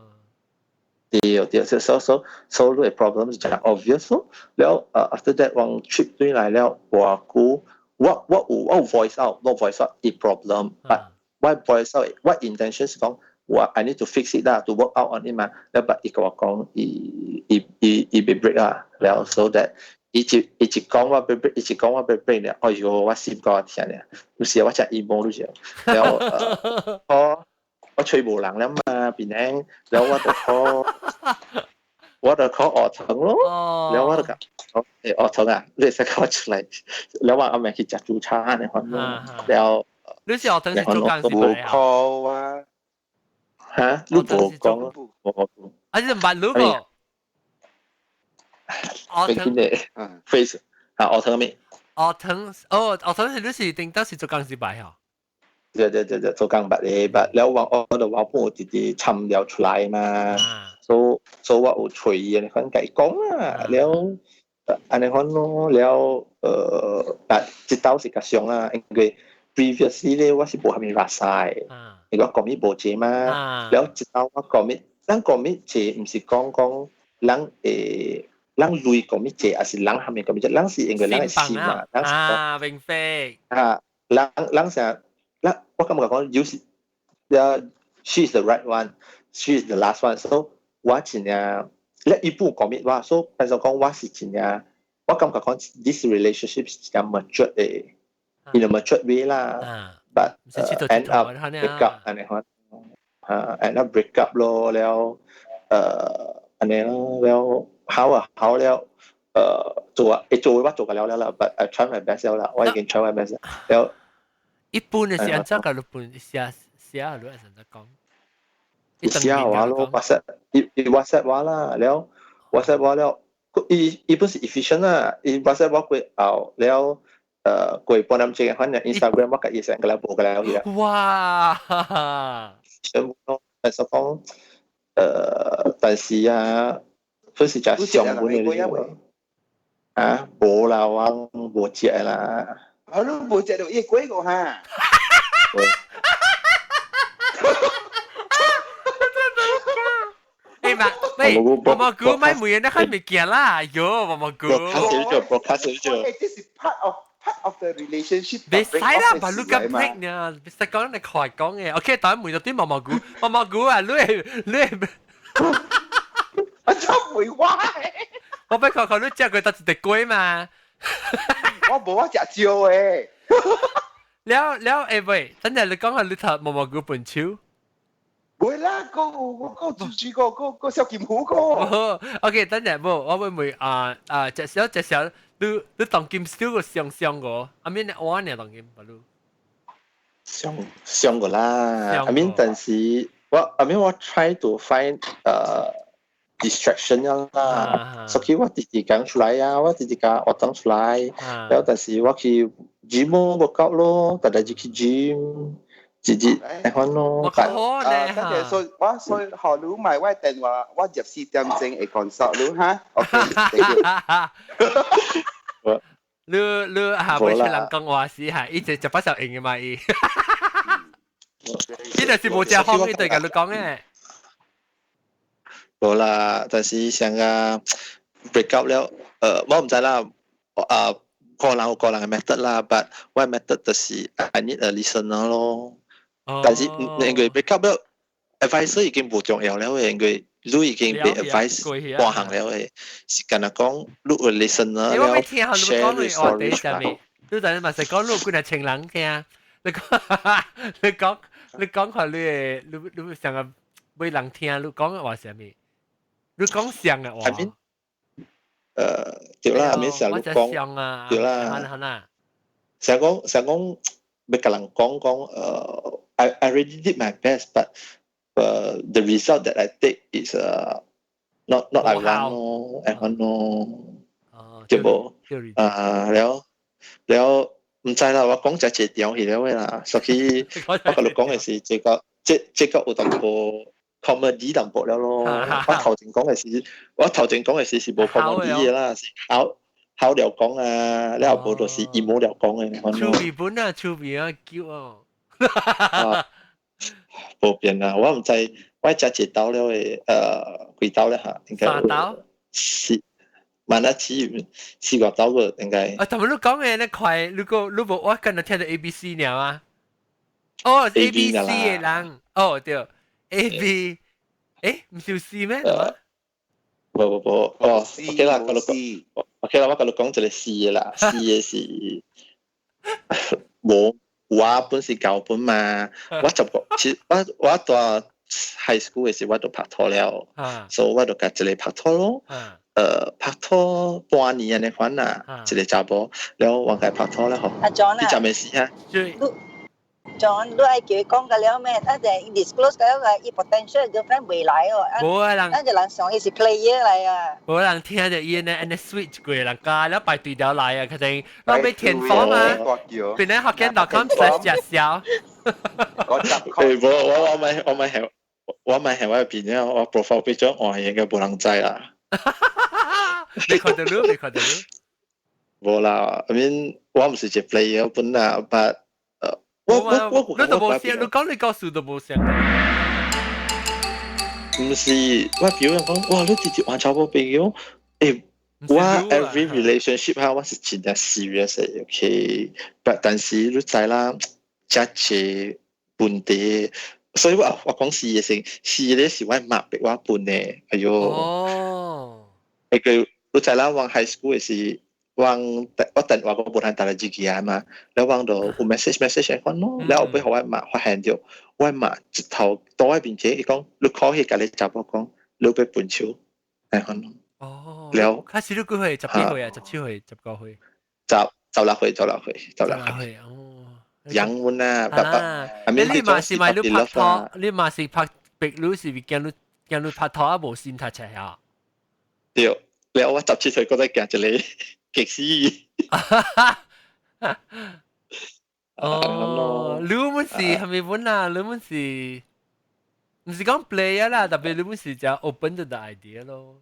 對對，so 你的 problem 是真 obvious 咯。了after that 往 trip 轉來了，我估我有 voice out，我 voice out 伊 problem，but 我 voice out 我 intention 是講我 I need to fix it 啦，to work out on it 嘛。了 but 伊共我講伊欲 break 啊，了 so that 伊一講我欲 break，伊一講我欲 break 了，哎喲，我心肝疼咧，有時我真 emo 你知，了我揣無人了嘛，變成了我就 call 學堂咯，了我就講，學堂啊，你會使共我出來，了我暗暝去食煮餐按呢款咯，了你是學堂是做工是無 call 啊？嚇？你無講，無講。啊，你毋捌你無？學堂 face 啊，學堂咩？學堂哦，學堂是你是頂當是做工時擺吼？對對對對，做工捌的捌，了我就我本有直直參了出來嘛，所以我有揣伊按呢款共伊講啊，了按呢款咯，了但這道是較傷啊，因為 previously 咧我是無蝦米 rasa 的，因為我 commit 無濟嘛，了這道我 commit，咱 commit 濟毋是講講人會人類 commit 濟，還是人蝦米 commit 濟，人是因為人的心嘛，人是啊，明白。啊，人成。那我感覺講，有時，she is the right one, she is the last one. So 我真正，咧伊本 commit 我，所以變做講我是真正，我感覺講 this relationship 是真 mature 的，in a mature way 啦。But end up break up 按呢款。啊，end up break up 咯，了按呢咯，了好啊好了，做啊，會做我做個了了啦，but I try my best 了啦，我已經 try my best 了。一般的是按怎個你本寫寫你係怎講？寫話咯，WhatsApp 伊伊 WhatsApp 我啦，了 WhatsApp 我了，伊伊本是 efficient 啦，伊 WhatsApp 我過後了。過半點鐘，反正 Instagram 我共伊 send 過來無過來去啦。哇！全部咯，但是講，但是啊，本是食上本的啊，無啦，我無食啦。啊，你無食到伊過個哈？誒嘛，喂，毛毛菇買每日都係物件啦，喲，毛毛菇。broadcast 咗，broadcast 咗。誒，這是 part of the relationship。別使啦，把你個 break 呢，別使講你快講嘅。OK，當然每日啲毛毛菇，毛毛菇啊，你你，我真唔會話。我俾看看你食過得一隻龜嘛？我無我食少嘅。了了，誒喂，等陣你講下你頭毛毛菇本手。會啦，個我個主主個個個小金虎個。 OK，等陣無，我會問啊啊，隻小隻小，你你當今少個上上個，阿面我呢當今，不如。上上個啦，I mean 但是我 I mean 我 try to find distraction 啦，所以我直直講出來啊，我直直講我講出來，然後但是我去 gym workout 咯，大家就去 gym。直接嚟看咯。好咧嚇。所以我所以學你買我電話，我24點鐘會 consult 你哈。OK，thank you。你你下尾出人講話時係，伊就就不受應嘅嘛伊。呢就是無食風，伊對共你講嘅。無啦，但是像個 break up 了，我毋知啦，啊，個人有個人嘅 method 啦，but 我 method 就是 I need a listener 咯。但是因為 break up 了，advisor 已經無重要了嘅，因為你已經被 advice 半項了嘅，是干焦講你有 listener 了 share 你 story 出來。你陣嘛是講你有幾若千人聽，你講你講你講下你嘅你你上個俾人聽，你講嘅話啥物？你講上嘅話。對啦，免成日講，對啦。成講成講，欲共人講講，I already did my best, but the result that I take is not I want 咯，I want 咯，對無？啊，了了，毋知啦，我講只一條去了啦，所以我共你講嘅是這個，這這個有淡薄 comedy 淡薄了咯。我頭前講嘅是，我頭前講嘅是是無 comedy 嘅啦，是好好了講啊，了後無就是 emo 了講嘅。趣味本啊，趣味啊，叫哦。無變啦，我毋知我食一刀了嘅，幾刀咧嚇？應該三刀。四，萬一四四個刀個應該。啊，同埋你講嘅你快，如果如果我今日聽到 A B C 爾嗎？哦，A B C 嘅人，哦對，A B，誒毋是 C 咩？無無無，哦，OK 啦，我講，OK 啦，我共你講一個 C 嘅啦，C 嘅是無。我本是舊本嘛，我十個，其實我我蹛 high school 嘅時我就拍拖了，所以我就共一個拍拖咯。拍拖半年按呢款啦，一個查某，了我共拍拖了吼。阿 John 啊，你知咩事啊？John，你愛叫伊講個了咩？啊，就 disclose 個了，伊 potential girlfriend 未來哦。無啊人，啊就人想伊是 player 來啊。無人聽著伊按呢按呢 switch 過人家了排隊了來啊，確定我欲填 form 啊，變咧福建 .com/食宵。誒，無我我咪我咪係我咪係我變咗我 profile picture 換應該無人知啦。你看到你，你看到你。無啦，I mean 我毋是一個 player 本啦，but 我我我你都無想，你講你告訴都無想。毋是，我表人講，哇！你直接換查某朋友，欸，我 every relationship 哈，我是真正 serious 的，OK，but 但是你知啦，遮濟問題，所以我我講是的先，是咧是我媽逼我分的，哎喲，哦，那個你知啦，我 high school 的時，我我等我個無談打來自己啊嘛，了我就有 message message 來講咯，了後尾予我媽發現著，我媽一頭到我面前，伊講你 call 去共你查某講，你欲分手，按呢款咯。哦，了開始你幾歲？十幾歲啊？17歲？19歲？十六歲，十六歲，十六歲。哦。養阮啊，爸爸。你嘛是咪你拍拖？你嘛是拍別你是驚你驚你拍拖啊？無心讀冊啊？對，了我17歲，閣再行一個激死。哦，你們是係咪本啊？你們是毋是講 player 啦？特別你們是就 open to the idea 咯。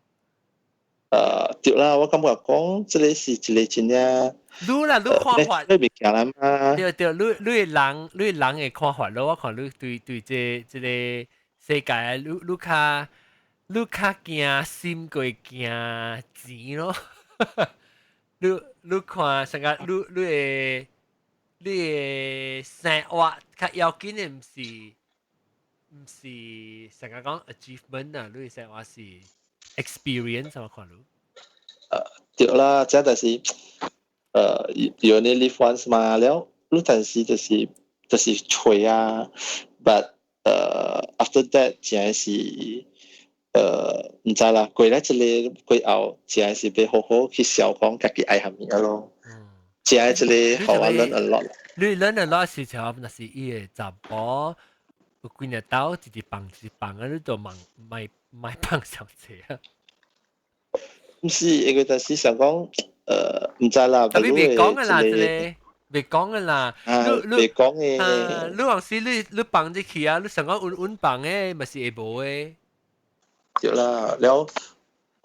對啦，我感覺講，這个是一个真正。你啦，你看法。你袂驚啦嘛？對對，你你人你人的看法咯，我看你對對這這个世界，你你較你較驚心過驚錢咯。你你看成個你你的你的生活較要緊的，毋是成個講 achievement 啊，你的生活是 experience 我看你。對啦，這就是you only live once 嘛，了你但是就是揣啊，but after that 真係是毋知啦，過來這个過後，真係是欲好好去想講家己愛啥物咯。真係這个予我 learn a lot。你 learn a lot 是像若是伊个查某有幾日兜一直放一直放啊，你就問莫莫放上濟啊。毋是，因為但是想講，毋知啦。特別袂講个啦，這个袂講个啦。你袂講的。你有時你你放入去啊，你想講穩穩放的，嘛是會無的。對啦，了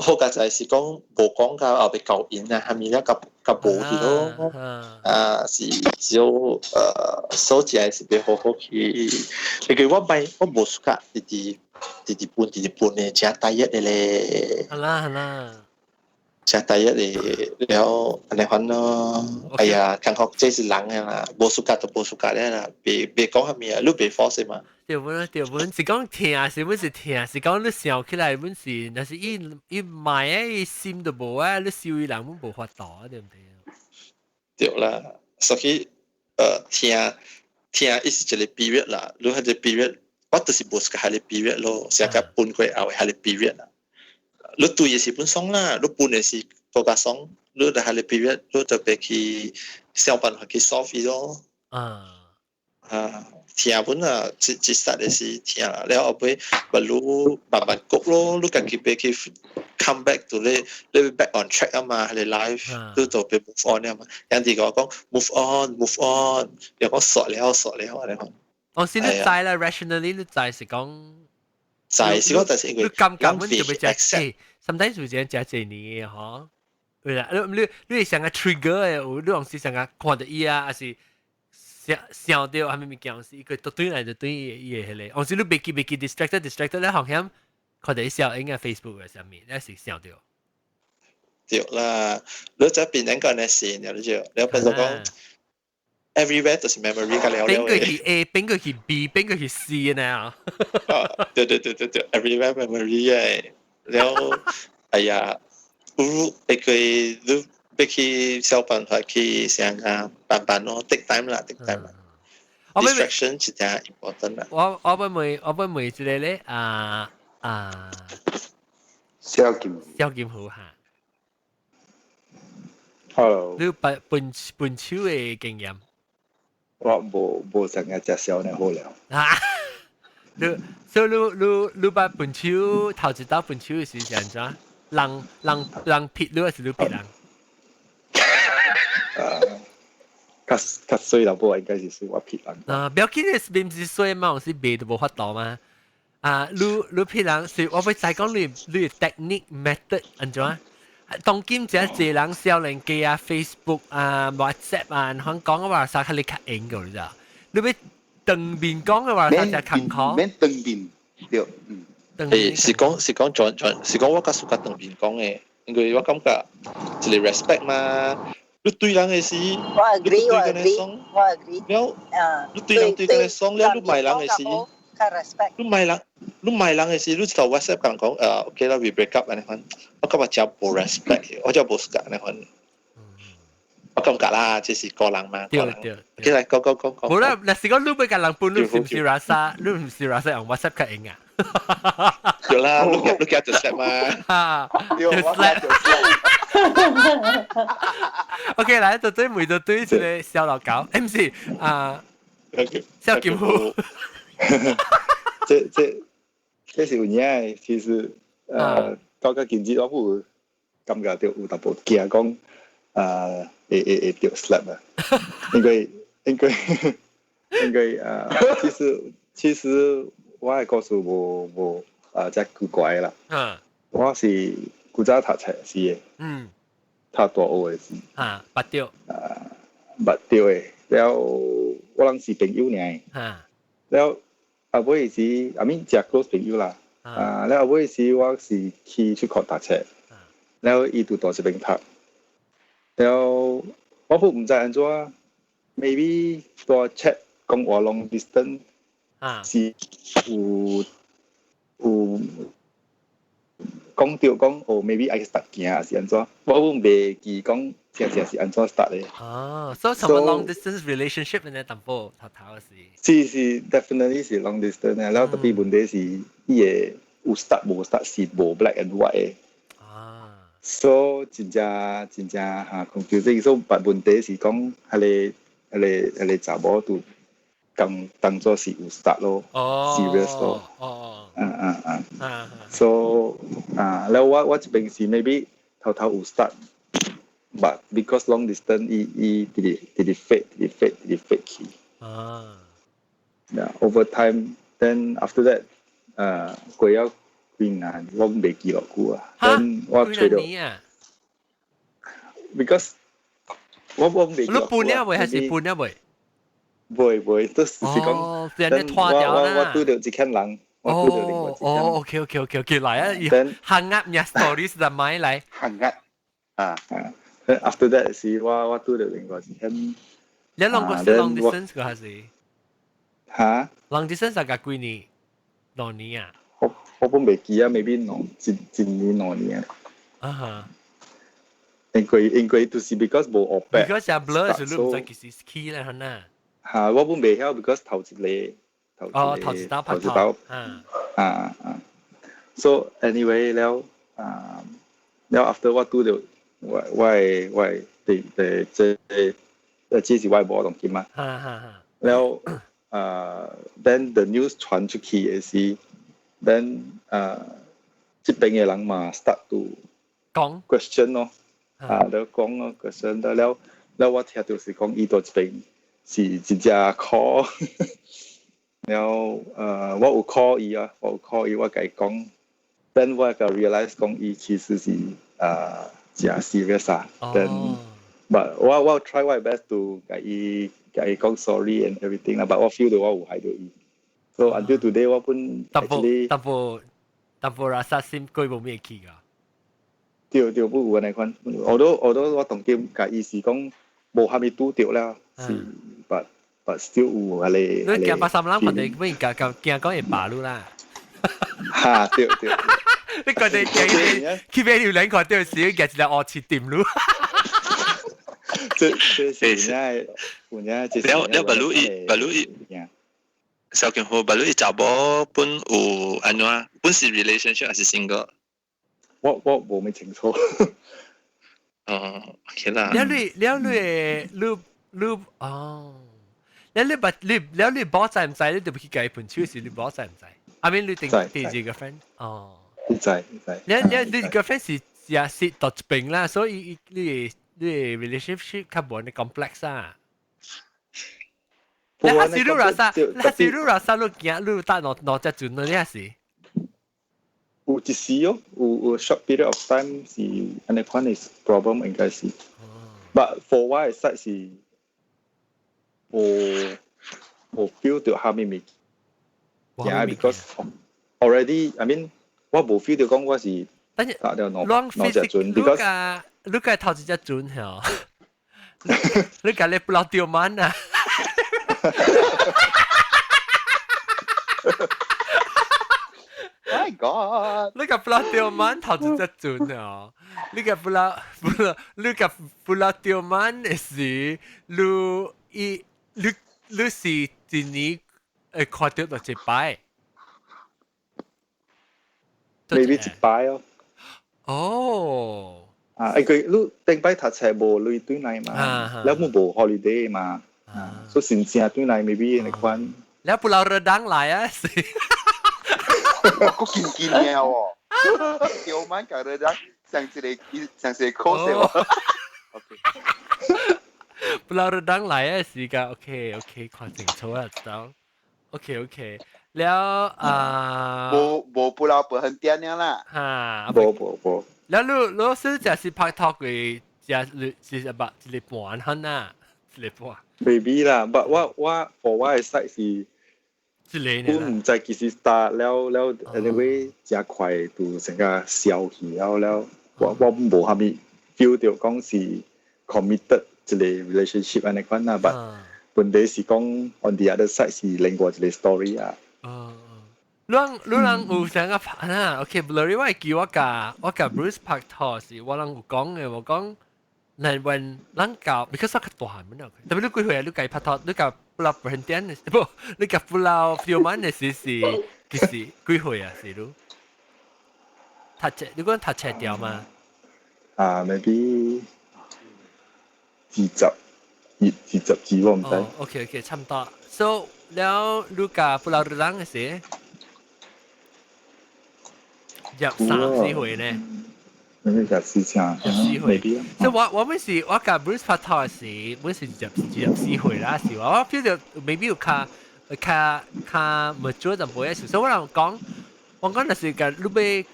好佳哉是講無講到後壁交因啊，啥物了較較無去咯。啊，是只有所以是欲好好去，因為我莫我無 suka 直直直直分直直分的，誠 tired 的咧。好啦好啦。誠 tired 的了，按呢款咯。哎呀，感覺這是人的啦，無 suka 就無 suka 了啦，別別講啥物啊，你別 force 嘛。對本對本是講疼，是本是疼，是講你想起來本是，若是伊伊賣啊，伊心都無啊，你收伊人本無法度啊，對毋對？對啦，所以疼疼伊是一个 period 啦，你彼个 period，我就是無 suka 彼个 period 咯，成個分過後彼个 period 啦。你對的是本爽啦，你分的是閣較爽，你就彼个 period，你就欲去想辦法去 solve 伊咯。啊，疼本啊，一一剎的是疼啦，了後尾不如慢慢過咯，你家己欲去 come back to 你你 back on track 啊嘛，你 life 你就欲 move on 啊嘛。人哋講講 move on move on，又講煞了煞了按呢款。我先你知啦，rationally 你知是講。知是講，但是因為你感覺阮就欲食，sometimes 有時食濟年的吼，對啦，你你你會想個 trigger 的，有你有時想個看著伊啊，還是想想著啥物物件，是伊個都對來就對伊伊個彼個，有時你袂記袂記 distracted distracted 咧，好像看著伊小應該 Facebook 的啥物，你是想著。對啦，你這邊應該呢線，你就你變做講 everywhere 就是 memory 個了了。邊個是 A，邊個是 B，邊個是 C 呢？啊，對對對對對，everywhere memory 嘅，了，哎呀，有會個你欲去想辦法去想啊，慢慢咯，take time 啦，take time 啦。distraction 是真 important 啦。我我欲問，我欲問一个咧，啊啊，小金，小金虎哈。 Hello。你分分分手的經驗？我無無成日食燒呢好了。啊！你所以你你你捌分手頭一道分手的時是按怎？人人人劈你還是你劈人？啊，較較衰啦，不過應該是算我劈人。啊，不要緊的，毋是衰嘛，有時賣都無法度嘛。啊，你你劈人是我欲知講你你 technique method 按怎？當今這濟人少年機啊，Facebook 啊、WhatsApp 啊，可講嘅話啥較你較用個，你知？你欲當面講嘅話，啥才艱苦。免當面對，嗯。誒，是講是講轉轉，是講我較 suka 當面講的，因為我感覺一個 respect 嘛。你對人的時，我 agree，我 agree，我 agree。了，你對人對人爽了，你罵人的時，你罵人，你罵人的時，你就 WhatsApp 講講，OK 啦，we break up 按呢款，我感覺真無 respect，我真無 suka 按呢款。我感覺啦，這是個人嘛。對對。其實講講講講。冇啦，若是講你欲共人分，你是毋是垃圾？你毋是垃圾用 WhatsApp 較用啊？對啦，你你就 slap 嘛。哈，就 slap。 OK，來，就對每就對這個小老狗，毋是啊，小金虎。這是有影，其實到到今日我有感覺到有淡薄驚講，會著 slap 啊，因為其實我的故事無遮古怪啦。我是古早讀冊時的，讀大學的時。哈，捌著。捌著的，了我人是朋友爾。了後尾時，I mean 誠 close 朋友啦。啊，了後尾時我是去出國讀冊，了伊就佇這邊讀。了我閣毋知按怎，maybe 佇 chat 講話 long distance 是有講著講哦，maybe 愛 start 行還是按怎，我閣袂記講正正是按怎 start 的。哦，所以什麼 long distance relationship 呢？淡薄頭頭是。是是，definitely 是 long distance 的，了 tapi 問題是伊會有 start 無 start 是無 black and white 的。所以真正真正哈 confusing，所以但問題是講，彼個查某就當做是有 start 咯，serious 咯。So 啊，了我這邊是 maybe 頭頭有 start，but because long distance 伊伊直直直直 fade 直直 fade 直直 fade 去。Yeah, over time, then after that，過了幾年，我袂記落久啊。Then 我揣著。Because 我袂記。你搬了未？還是搬了未？袂袂，都是講。哦，俾人拖掉啦。我拄著一間人。哦，OK，來啊！行鴨呀，story 是買來。行鴨啊啊！After that 是我拄著另外一間。你兩個是 long distance 個還是？嚇？long distance 大概幾年？2年啊？我本袂記啊，maybe 兩一年2年啊。啊哈。因為就是 because 無學白。 because 係 blur 是你毋知幾時起咧，可能。嚇！我本袂曉，because 頭一個。哦，頭一刀拍頭一刀。啊啊！So anyway 了啊，了 after 我拄著我的的這這是我無當今嘛。了then the news 傳出去的時，then 這邊的人嘛 start to 講 question 咯，啊，了講咯 question 了了我聽到是講伊佇這邊是真正 call。然後我有 call 伊啊，我有 call 伊，我共伊講，then 我個 realize 講伊其實是誠 serious 啊，then but 我 try 我 best to 共伊講 sorry and everything 啦，but 我 feel 到我有害到伊，so until today 我本淡薄淡薄淡薄垃圾心過無咩去㗎。對對，不有按呢款，我都我當今共伊是講無蝦米拄著啦，是 but still 有彼個。你驚八三人看到咩？驚驚驚講會罷你啦。哈，對對。你覺得驚去買榴蓮看到時，驚一個烏刺點你。這是有影，了了，白鷺伊白鷺伊，小金虎白鷺伊查某本有按怎？本是 relationship 還是 single？我無咩清楚。哦，OK 啦。了你了你你你哦。了你捌你了你某知毋知？你就去共伊分手時，你某知毋知？I mean 你定第二個 friend 哦。你知你知。了了你個 friend 是也是佇一邊啦，所以你 relationship 較無呢 complex 啊。你還是你垃圾，你還是你垃圾，你驚你搭兩兩隻船，你還是？有一時哦，有 short period of time 是按呢款的 problem 應該是。But for 我的 side 是無 feel 到蝦米物件，because already I mean 我無 feel 到講我是搭了兩兩隻船，because 你個頭一隻船吼，你共你不老丟滿啊！我 God！你共 Pulau Tioman 頭一隻船啊！你共 Pulau Pulau 你共 Pulau Tioman 的時，你伊你你是一年會看著就一擺。 Maybe 一擺哦。哦。啊，因為你頂擺讀冊無鐳轉來嘛，了冇無 holiday 嘛，啊，所以真正轉來 maybe 那款。了 Pulau Redang 來啊，是。我見見嘅喎，Tioman 共 Redang 上一個上一個 course 喎。 Pulau Redang 來啊，是個 OK OK，看清楚啊，知道。OK OK，了啊，無無 Pulau Perhentian 啦。哈，無無無。了你你是就是拍拖嘅，就是是一百一個半很啊，一個半。 Maybe 啦，but 我我 for 我的 side 是，一個我毋知幾時 start 了了，anyway 誠快就成個消去了了，我我無蝦米 feel 著講是 committed 一個 relationship 按呢款啦，but 問題是講 on the other side 是另外一個 story 啊。哦。你你人有啥個拍啊？OK，blurry 我會記我共我共 Bruce 拍拖時，我人有講嘅，我講，嗱，when 咱教，because 我較大漢嘛，特別你幾歲啊？你共伊拍拖，你共 Pulau Perhentian 的，不，你共 Pulau Tioman 的時是幾時幾歲啊？是你讀冊，你講讀冊掉嗎？啊，maybe 22、22我毋知。 OK OK，差唔多。So 了，你共 Pulau Redang 的時？入三四歲呢？那個24， 24歲。所以我我每時我共 Bruce 拍拖時，每時入24歲啦，是話我 feel 著 maybe 有較較較 mature 淡薄仔，所以我人講，我講就是共你欲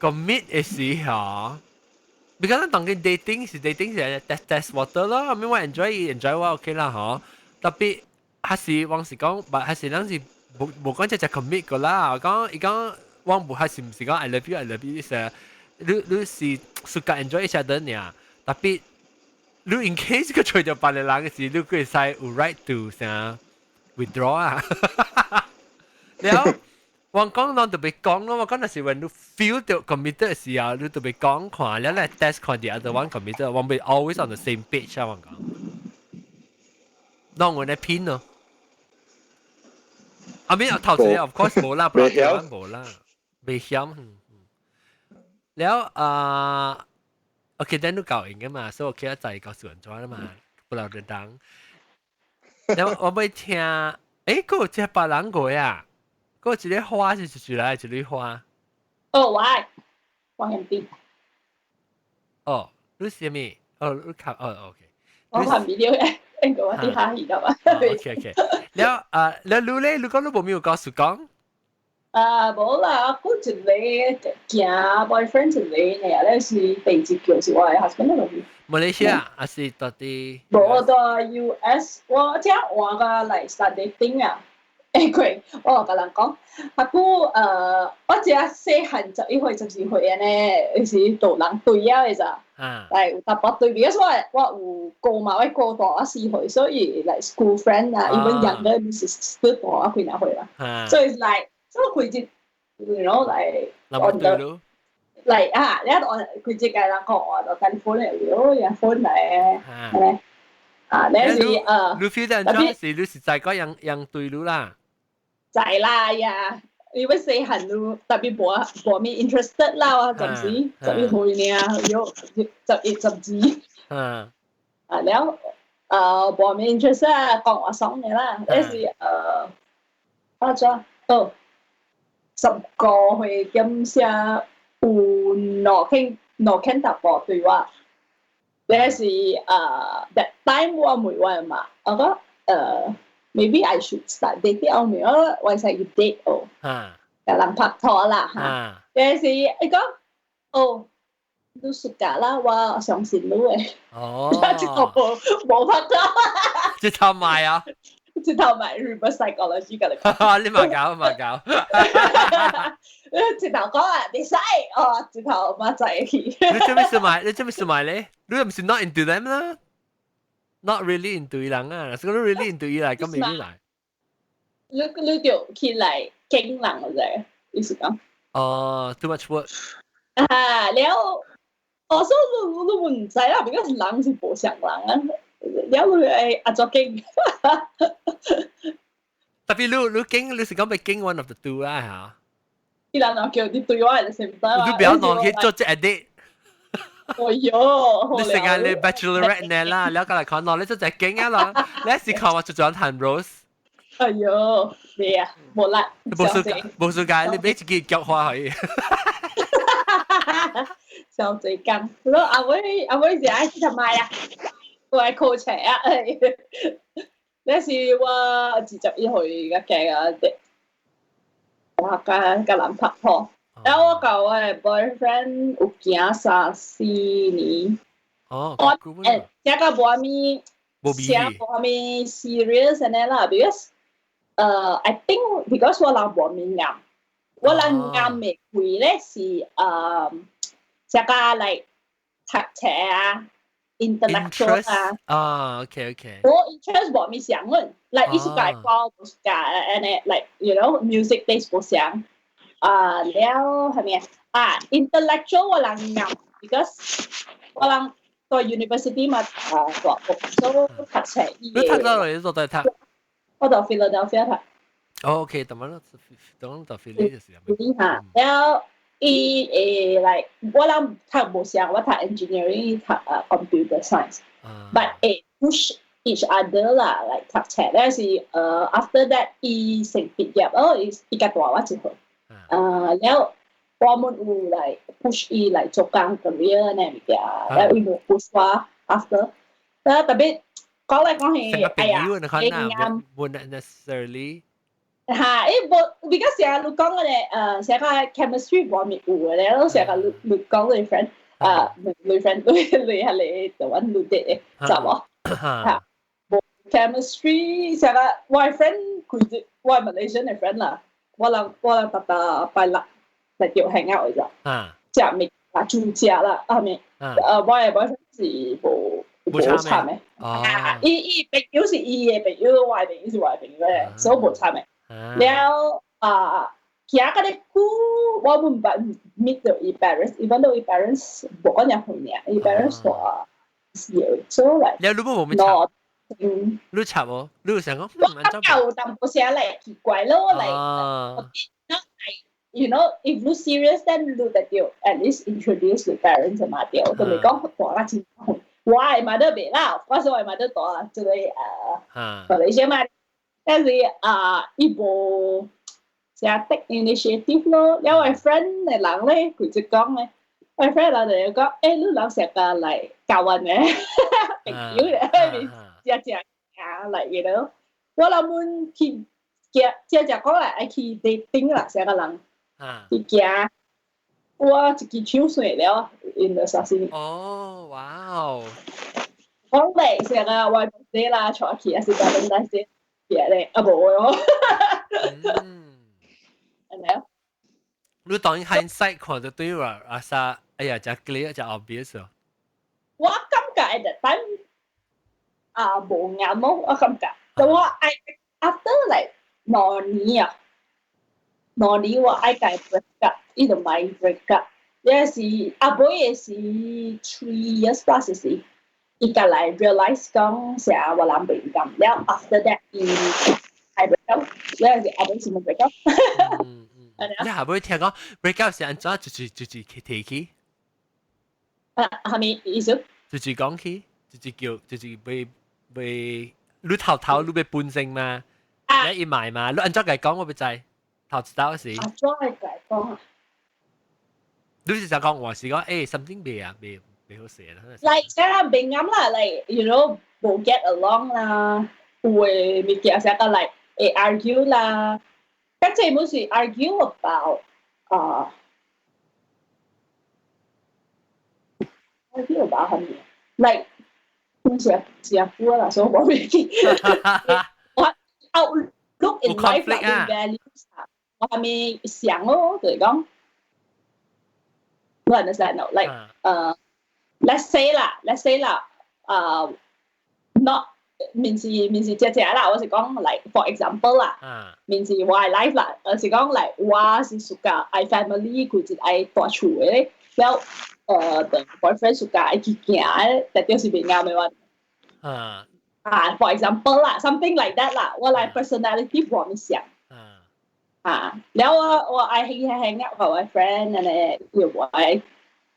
commit 的時候，because 咱當緊 dating 是 dating 是 test test water 咯，I mean 我 enjoy enjoy 我 OK 啦嗬，特別還是往時講，還是咱是無無講只只 commit 個啦，講伊講。我無還是毋是講 I love you I love you 是，你你是暑假 enjoy 一下等爾，特別你 in case 個揣著別個人嘅時，你會使有 right to 啥 withdraw 啊。了，我講攏特別講咯，我講若是 when 你 feel 著 committed 嘅時候，你特別講看，了來 test 看 the other one committed，我會 always on the same page 啊，我講。當我咧偏咯，I mean 頭先 of course 無啦，不過無啦。未曉。了啊，OK，等你教應嘅嘛，所以我記得在告訴人怎啦嘛，Pulau Redang。了我欲聽，誒，閣有一個別人過啊，閣有一個花是出來一蕊花。哦，我我兄弟。哦，你是啥物？哦，你看，哦，OK。我看 video 嘅，應該我啲下戲得嘛。 OK OK。了啊，了你咧，你講你無沒有告訴講？啊，無啦，我一個行 boyfriend 一個爾，咧是第一叫是我的 husband 咯。馬來西亞還是到底？無到 US，我才換個來 start dating 啊。欸，佢我共人講，阿久我只細漢11歲、14歲按呢，是大人對啊的咋。來有淡薄對比，所以我有哥嘛，我哥大我4歲，所以 like school friend 啊，even younger 是 still 大我幾若歲啦。所以 like 所以佢就，you know like on the like 啊，你我佢只個人講話就 telephone 嚟，哦，用 phone 嚟，係咪？啊，你是你 feel 到怎是你是在講樣樣對路啦？在啦呀，因為細漢都特別無無咩 interested 啦，我暫時11歲爾，有11、12。啊，了，無咩 interested 講話爽嘅啦，但是啊怎哦，10個歲點寫有兩間兩間淡薄對我，但是that time 我問我嘛，我講maybe I should start dating 後面我我使去 date 哦，共人拍拖啦嚇，但是伊講哦，你 suka 啦，我相信你的。哦，直頭無無拍拖，直頭賣啊！直頭賣 reverse psychology 共你講。你嘛搞嘛搞，直頭講啊，你使哦，直頭嘛在去。你做咩事買？你做咩事買咧？你又唔是 not into them 啦？Not really into 伊人啊，是講你 really into 伊來，咁未來。你你就起來見人嘅啫，意思講。哦，too much work。啊，了，我說你你唔知啦，比較人是無相人啊，了你會阿做經。特別你你經你是講欲經 one of the two 啦嚇。伊人若叫你對我就唔得啦。你不要弄去做這 edit。哎喲，你成日你 bachelorette 呢啦，你過來看我，你做隻經啊啦，你是看我做咗彈 rose。哎喲，你啊，無啦，無數無數屆，你俾自己腳花去。上濟工，我阿妹阿妹是愛去讀賣啊，我愛考冊啊，那是我21歲個計啊，我佮佮人拍拖，然後我佮我的 boyfriend 有行三四年。哦，我誒，這個無啥物，這無啥物 serious 按呢啦，because I think because 我人無敏感，我人啱嘅開咧是這個 like 讀冊啊，intellectual 啊。啊，OK OK。我 interest 無物相嘅，like 藝術界歌無相按呢，like music taste 無相。啊，了係咪啊？intellectual 我人啱，because 我人到 university 嘛啊大學，所以讀冊。你讀到嚟做對讀？我到 Philadelphia 讀。哦，OK，怎麼了？等到 Philly 就是。嚇，了伊會 like 我人讀無相，我讀 engineering，讀啊 computer science，but 會 push each other 啦，like 讀冊。但是after that 伊先畢業，哦，伊伊較大我一歲。啊，了我們有 like push 伊來做工 career 呢物件，了伊無 push 我 after。但特別講來講去，哎呀，會啱，無 necessarily。嚇！伊無，because 成日你講嘅咧，成個 chemistry 無咪有嘅咧，成個你你講你 friend，啊，你 friend 你你係你就揾你啲嘅，知無？嚇！無 chemistry 成個我 friend 佢隻我 Malaysian 嘅 friend 啦，我人我人逐逐拜六嚟叫 hang out 嘅咋，食物啊煮食啦，啊咪，我嘅 boyfriend 是無無參嘅，啊，伊伊朋友是伊嘅朋友，我嘅朋友是我嘅朋友咧，所以無參嘅。了啊，行個咧久，我毋捌 meet 到伊 parents，even though 伊 parents 無講爾歲爾，伊 parents 話是所以來。了你無冇插？嗯，你插無？你有想講？我感覺有淡薄仔來奇怪咯，來，if you serious then 你就要 at least introduce the parents 嘛對，就咪講大家真我係嘛都袂啦，我說我嘛都大，這個馬來西亞嘛。但是啊，伊無成 take initiative 咯。因為 friend 嘅人咧，佢就講咧，我 friend 人就講，欸，你人成日來教阮嘅，朋友咧，食食啊來，我諗阮去行，食食講來愛去 dating 啦，成個人去行，我一支手碎了，in the 沙士。哦，哇哦！講嚟成個我姐啦，坐去還是 Valentine's Day。咧，啊無哦。係咪啊？你當然 hindsight 看就對啦，阿沙，哎呀，真 clear 真 obvious 哦。我感覺 at that time 啊無啱咯，我感覺。但我愛 after like 2年啊，兩年我愛共 break up，伊就買 break up。也是阿妹也是 3 years plus 時，伊家來 realize 講成我人袂咁了，after that 伊愛 break up，了是阿妹是冇 break up。你下尾聽講 break up 是按怎？就是就是提起？啊，係咪意思？就是講起，就是叫，就是被被你頭頭你被搬成嘛，你一買嘛，你按怎嚟講我不知，頭一道是。按怎嚟講啊？你是想講我是講誒，something 未啊，未未好寫啦。 Like 成日未啱啦，like 無 get along 啦，有的物件成個 like 會 argue 啦，較濟毋是 argue about 啊，argue about 啥物？like 唔是是啊，久啦，所以我袂記。我 outlook in life 啦，values 啊，我係咪想咯，就是講。You understand no? Like, let's say 啦，let's say 啦，not 面是只只啦，我是講 like for example 啦，面是我 life 啦，而是講 like 我是 suka 愛 family 佢就愛蹛厝嘅，了the boyfriend suka 愛去行嘅，但就是袂啱嘅話。啊，for example 啦，something like that 啦，我來 personality 無咪像。啊，了我愛興興啊，我 friend 按呢伊無愛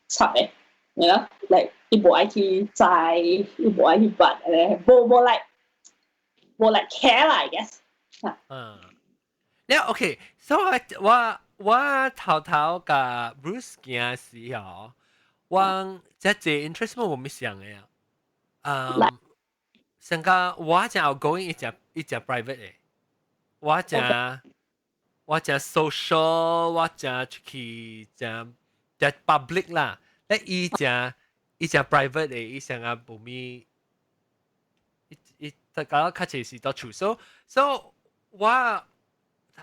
插嘅，like 伊無愛去載，伊無愛去捌，按呢無無 like 無 like care 啦，I guess。嗯，了 OK，所以我頭頭共 Bruce 行時候，我這這 interest 無咪想嘅啊，嗯，上個我誠 outgoing，伊誠 private 嘅，我誠 social，我誠出去誠誠 public 啦，咧伊誠 private 嘅，伊上個無咪，伊伊大家較濟是蹛厝，so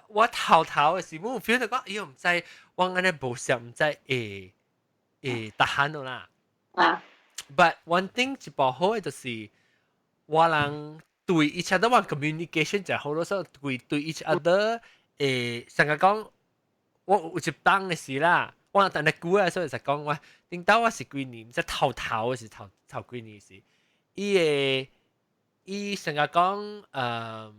我頭頭嘅時，我 feel 到講，哎喲，毋知我按呢無想，毋知會逐項啦。But one thing 一部好嘅就是，我人對 each other 我 communication 就好多時候對 each other 會成日講，我有一當嘅時啦，我等你估啊，所以就講我頂到我是幾年，即頭頭是頭頭幾年時，伊會伊成日講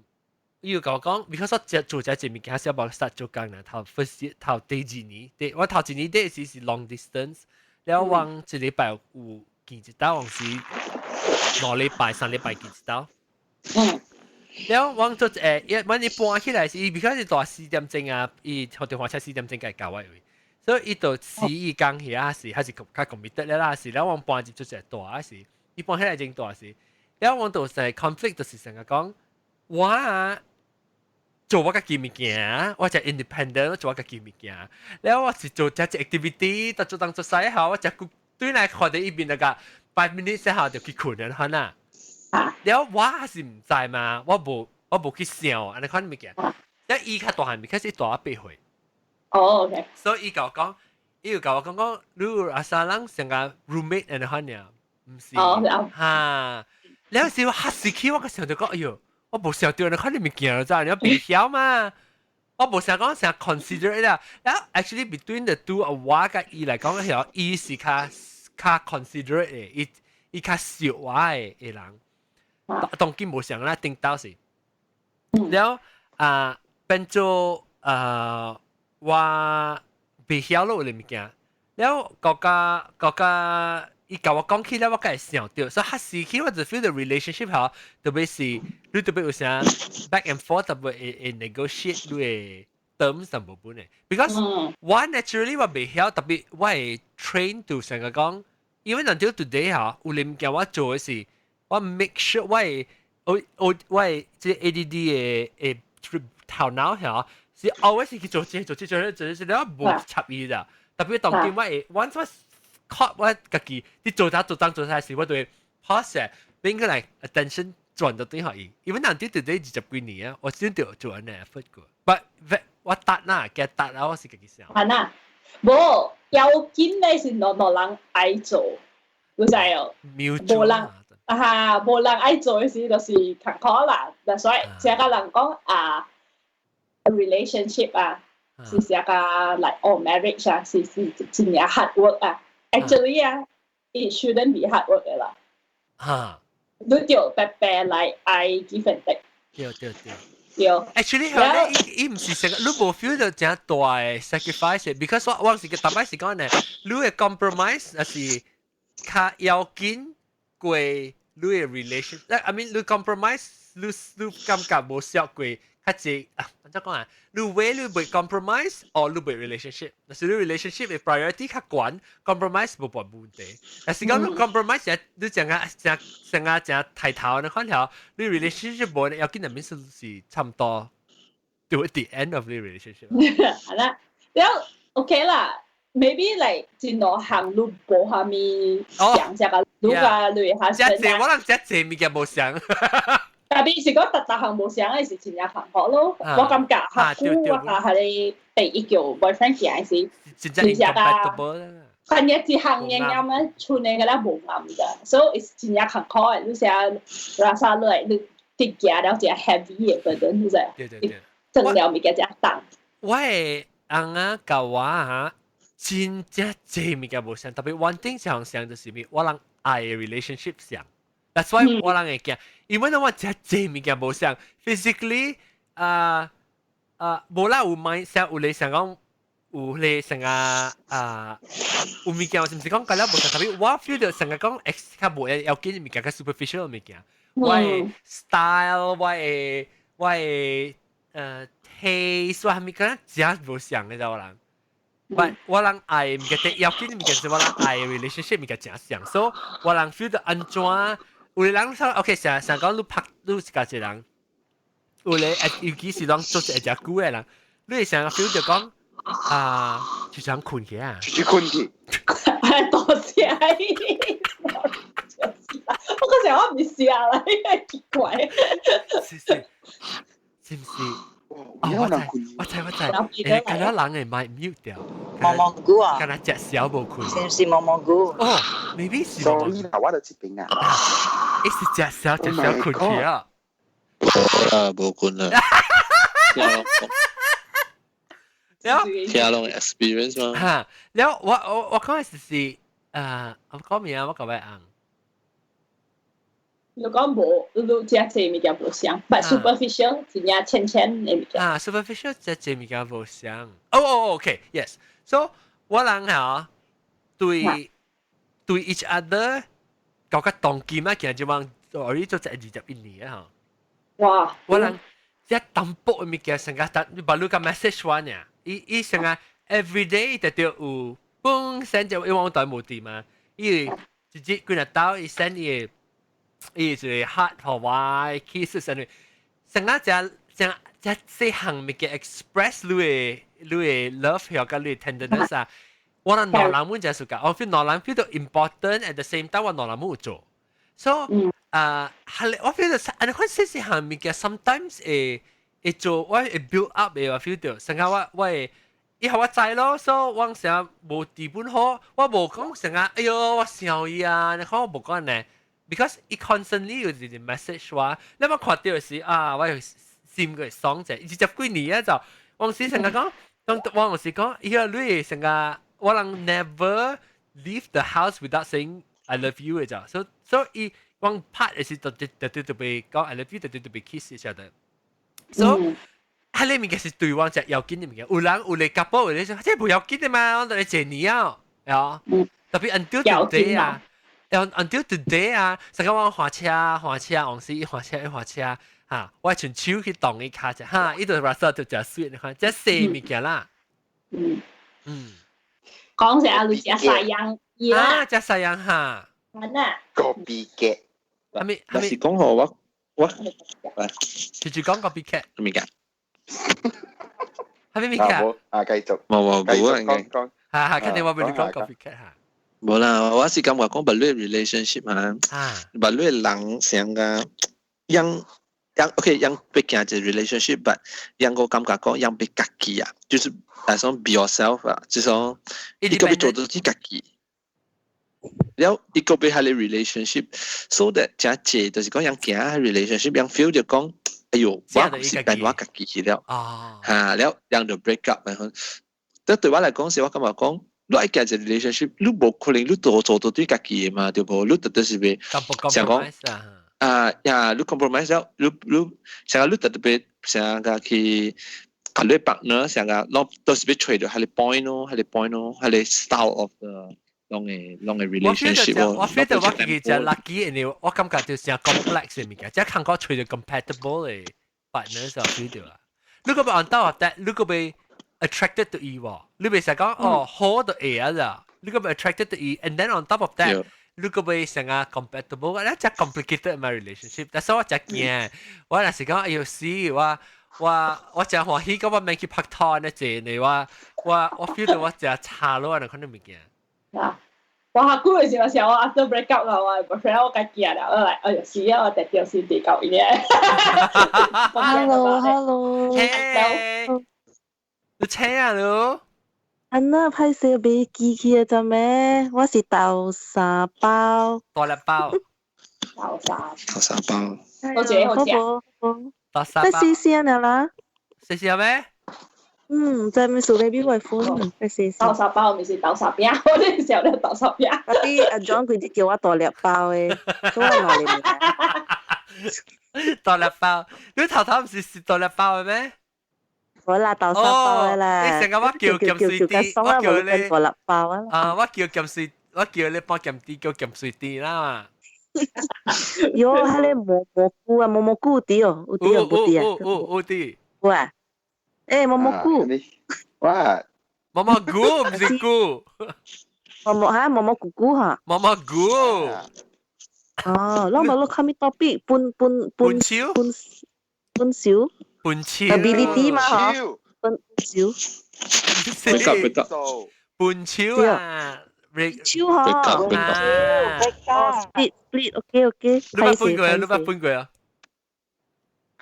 伊有共我講，because 我做這一物件是無 start 做工啦，頭 first year 頭第二年，我頭一年第時是 long distance，了我一禮拜有見一道，有時2禮拜3禮拜見一道。了我做一阮一搬起來是，伊 because 是大4點鐘啊，伊學電話車四點鐘才到我位，所以伊就時伊工遐是，還是較 committed 了啦，是了我搬入做一個大時，伊搬起來真大時，了我就是 conflict 就是成日講，我啊做我家己物件，我就 independent，我做我家己物件，了我是做這隻 activity，但做當做細後，我就對來看到伊邊那個 5 minutes 後就去睏了，可能。了我還是毋知嘛，我無去想，按呢款物件。了伊較大漢，開始大我8歲。哦，OK。所以伊共我講，伊有共我講講，你阿三人成個 roommate 按呢款爾，毋是。哈，了時我嚇死去，我個想就講，哎喲，我無想到按呢款物件了，知你袂曉嘛？我無想講成 consider 啦。了 actually between the two，我佮伊來講，係伊是較 considerate 的，伊較惜我的人。當今無相啦，頂到是。了啊，變做啊，我袂曉咯有物件。了國家伊共我講起來，我才會想到，所以較時起我就 feel the relationship 吼，特別是你特別有啥 back and forth，特別會 negotiate 你的 terms 淡薄本的。Because 我 naturally 我袂曉，特別我會 train to 成個講，even until today 吼，有物件我做的是，我 make sure 我會這 ADD 的頭腦吼，是 always 去做這做這做這做這，了無插伊啦。特別當今我會，once 我 caught 我家己，你做啥做當做啥時，我就會 pause，變過來 attention 轉到對予伊。因為難啲對20幾年啊，我先著做按呢 effort 過。But 我答啦，嘅答啦，我是家己想。係啦，無要緊的是兩個人愛做，有知哦？無人啊，無人愛做的時就是艱苦啦。所以這個人講啊，relationship 啊，是這個 like oh marriage 啊，是真正 hard work 啊。Actually 啊，it shouldn't be hard work 的啦。你就白白來愛 give and take。對對對。對。 Actually 係咧，伊毋是成個，你無 feel 到真大的 sacrifice，because 我是個逐擺是講呢，你的 compromise 抑是較要緊過你的 relation，I mean 你 compromise 你感覺無惜過較濟啊，按怎講啊？你為你袂 compromise，或你袂 relationship，若是你 relationship 的 priority 較懸，compromise 無半問題。但是講你 compromise 你成個成成個成抬頭你看條，你 relationship 無要緊，那邊是差不多，to the end of the relationship。係啦，了 OK 啦，maybe like 真多行路無蝦米相這個路個你下這濟我人這濟物件無相。特別是講逐逐項無相的是真正幸福咯。我感覺較久我甲彼個第一叫 boyfriend 行的時，真正 incompatible。反正一項嘢啱咧，剩的個咧無啱嘅，所以真正艱苦的，你成 rasa 落你直行了一個 heavy 的 burden，你知？對對對，裝了物件真重。我的翁仔佮我哈，真正濟物件無相，特別 one thing 上相就是咩？我人愛的 relationship 相。That's why 我人會驚，因為我真濟物件無相，physically 啊啊無啦有 mindset 有咧想講。有咧成個啊，有物件是毋是講佮了無相，特別我 feel 到成個講 ex 較無要緊物件較 superficial 物件，我的 style，我的 taste，我係物件真無相的，知我人。我人愛物件，要緊物件是我人愛 relationship 物件真相，所以我人 feel 到按怎，有的人說 OK，成成講你拍你是家一人，有咧尤其是講做一隻久的人，你會成 feel 到講。啊，就想睏去啊！就去睏去。多謝。我嗰時候我唔試下啦，奇怪。是是，是唔是？哦，我知，我知，我知。誒，敢若人會麥 mute 掉。毛毛菇啊！敢若食小無睏。是唔是毛毛菇？哦，maybe 是。 Sorry 啦，我就這邊啊。伊是食小食小睏去啊。啊，無睏啦。了，聽攏 experience 嘛。哈，了我講的是我講咩啊？我講咩啊？你講無，你食這物件無相，but superficial 真正淺淺的物件。啊，superficial 食這物件無相。哦哦，OK，yes。So 我人嚇對 each other 搞個當今啊，其實就講我呢做這21年啊。哇！我人一淡薄的物件，成個但你把你個 message 我呢？伊伊成個 every day 就著有，嘣 send 就因為我台無佇嘛，伊直接幾日到伊 send 伊伊一個 heart 予我 kiss 啥物，成個只只只這項物件 express 你的 love 和佮你的 tenderness 啊，我人兩人滿真暑假，我 feel 兩人 feel 到 important at the same time 我兩人冇做，so 啊，係我 feel 到，按呢款細細項物件 sometimes 會做我會 build up 的，我 feel 到，成個我會以後我知咯，所以我成日無治本好，我無講成日，哎喲，我想伊啊，你看我無講呢，because 伊 constantly 有一個 message 我，你我看到時啊，我心個會爽者，20幾年啊就，我時成日講，當我有時講，哎呀，你成個我人 never leave the house without saying I love you 的就，所以伊我拍的時就就就就別講 I love you，就就別 kiss 一下的。所以，彼個物件是對我只要緊的物件。有人有咧夾波，有咧說這不要緊的嘛，我等你一年啊，啊，特別 until today 啊，until today 啊，成個我駛車駛車，往時一駛車一駛車，哈，我伸手去動伊跤者，哈，伊就 rasa 就誠 sweet，你看，這細物件啦。講成你食 sayang 啊，食 sayang 哈。啊。 Copycat。係咪係咪？是講好我我，直接講 copycat。咩㗎？係咪物件？啊，繼續。冇冇冇啊！講講。哈哈，肯定我俾你講 copycat 哈。無啦，我是感覺講別類 relationship 啊，別類人像個樣樣 OK 樣欲行一個 relationship，but 樣個感覺講樣欲家己啊，就是來講 be yourself 啊，就是講伊個欲做到自家己。了伊個欲彼個 relationship，so that 誠濟就是講樣行 relationship，樣 feel 就講，哎喲，我是變我家己去了，哈，了樣就 break up 然後，這對我來講是我感覺講，你愛行一個 relationship，你無可能你做做到對家己的嘛，對無？你特別是欲想講啊呀，你 compromise 了，你想講你特別想講去。佮你 partner 想講，攏都是欲揣著彼个 point 咯，彼個 point 咯，彼個 style of the 攏的攏的 relationship 我 feel 到我自己真 lucky，因為我感覺就是誠 complex 的物件，這看過揣著 compatible 的 partner 就 feel 到啊。如果欲 on top of that，如果欲 attracted to 伊喎，你袂使講哦好就會啊啦，你個欲 attracted to 伊，and then on top of that，你個欲成個 compatible，我真 complicated 嘛 relationship，但是我真驚，我若是講哎喲死我。我真歡喜，講我免去拍拖呢，這呢，我 feel 到我真差咯，那可能物件。啊！我下久的時候，時我 after break up 啦，我 boyfriend 我家己啦，我來，哎喲死啊！我特掉先地夠伊咧。 Hello，Hello。嘿，你車啊你？安那歹勢袂記起啊，咋咩？我是豆沙包。大粒包。豆沙。豆沙包。好食好食。豆沙包。細細聲啦。細細咩？嗯，在咪數 baby 我 phone，細細。豆沙包毋是豆沙餅，我哋時候咧豆沙餅。特別阿 John 佢啲叫我大粒包的，所以我拿嚟。大粒包，你頭頭毋是食大粒包的咩？我啦豆沙包的啦。你成個我叫鹹水豬，我叫你大粒包啊。啊，我叫鹹水，我叫你幫鹹豬叫鹹水豬啦嘛。喲，彼个蘑蘑菇啊，蘑蘑菇有佇哦，有佇哦，無佇啊？有有有佇。有啊。欸，蘑蘑菇。哇！蘑蘑菇毋是菇。蘑蘑哈，蘑蘑菇菇哈。蘑蘑菇。哦，咱無落啥物 topic，分分分手，分分手，分手。 Ability 嘛嗬，分手。別夾別夾。分手啊！手嗬。哦，split split，OK OK。你捌分過啊？你捌分過啊？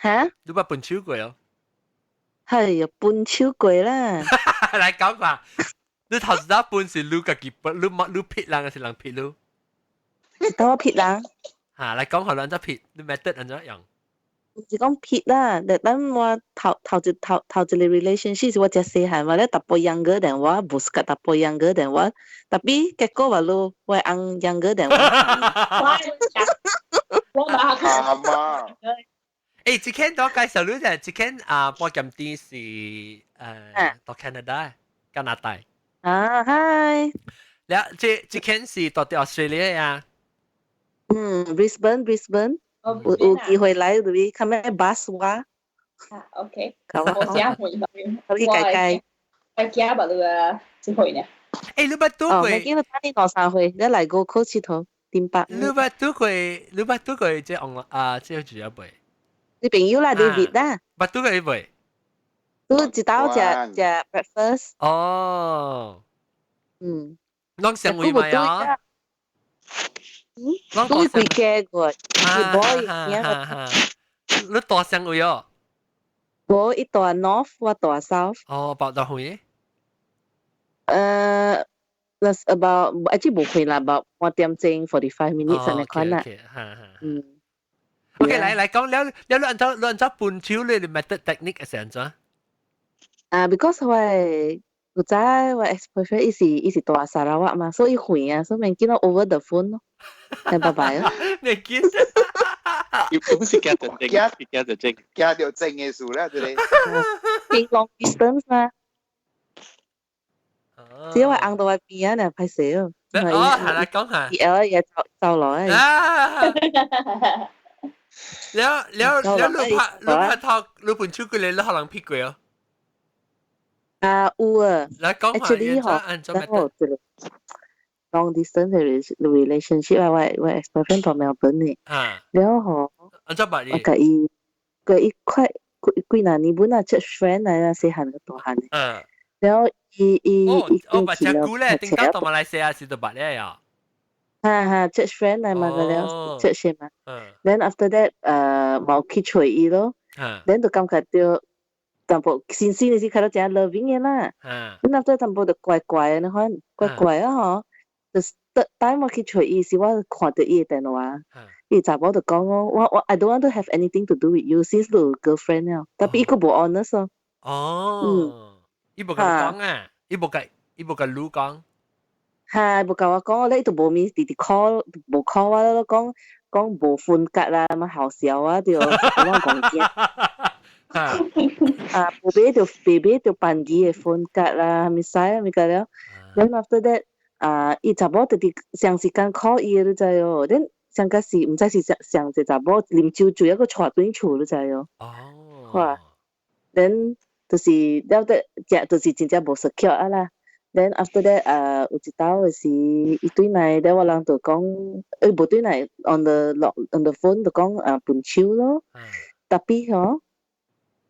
嚇？你捌分手過啊？係啊，分手過啦。來講下，你頭一早分是你家己分，你你撇人還是人撇你？等我撇人。嚇，來講下按怎撇，你 method 按怎用？是講撇啦，等我頭頭一頭頭一个 relationship 是我遮細漢嘛，咧淡薄 younger than 我，無 suka 淡薄 younger than 我，tapi 結果話咯，我翁 younger than 我。我馬啱啊！誒，這間我介紹你就，這間啊，播鹹啲是到 Canada 加拿大。啊，hi。了，這這間是到佇 Australia 啊。嗯，Brisbane，Brisbane。有有機會來就是較咩 bus 我。啊，OK。我先回我去改改。我驚吧，你個這回呢？誒，你捌拄過？哦，我見到等你兩三歲，你來過考試頭點八。你捌拄過？你捌拄過這紅啊？這住一輩。你朋友啦，David 啦。捌拄過伊未？拄一兜食食 breakfast。哦。嗯。攏相位嘛呀？嗯，都幾家個，一無一你蹛啥位哦？我伊蹛 north，我蹛 south。哦，跑到遠？that's about actually 無遠啦，about 半點鐘 45 minutes 按呢款啦。嗯。 OK，來來講了了，你按怎你按怎分手你 method technique 是按怎？啊，because 我古早我 ex boyfriend 伊是伊是蹛砂拉越嘛，所以遠啊，所以免見到 over the phone 咯。拜拜咯。你見？伊不是驚著精，驚著精，驚著精的事啦，這個。 long distance 嘛。只要我翁到我邊啊，就歹勢哦。哦，係啦，講下。而家走走來。啊！了了了，你拍你拍拖，你分手過嚟，你予人撇過哦？啊，有啊。來講下， Actually 嗬，然後這個 long distance relationship 啊，我我 ex boyfriend 蹛 Melbourne 的。啊。了後，按怎捌我共伊，佮伊快幾幾若年本啊，church friend 來啊，細漢個大漢的。了伊伊伊哦，捌遮久咧，頂到到馬來西亞時就捌咧呀。哈哈，church friend 來嘛，個了 church 嘛。Then after that，嘛有去揣伊咯。Then 就感覺到淡薄新鮮的時看到真 loving 的啦。Then after 淡薄就怪怪的，你看怪怪啊嗬。就是 third time 我去揣伊時，我看到伊的電話，伊查某就講我我我 I don't want to have anything to do with you since 你有 girlfriend 了，tapi 伊閣無 honest 咯。哦，伊無共你講啊，伊無共伊無共你講。哈，無共我講，咧伊就無面直直 call，無 call 我咯，講講無分割啦，嘛好笑啊，對，我講驚。啊，無買就白買就辦伊的分割啦，咪使啊，咪個了。Then after that，啊，伊查某直直長時間 call 伊的，你知哦？Then 上個是毋知是上上一查某啉酒醉，抑閣帶轉厝，你知哦？哦。哇，then 就是了得，食就是真正無 secure 啊啦。Then after that，啊，有一兜的是伊轉來，咧我人就講，無轉來 on the phone 就講啊分手咯。Tapi 嗬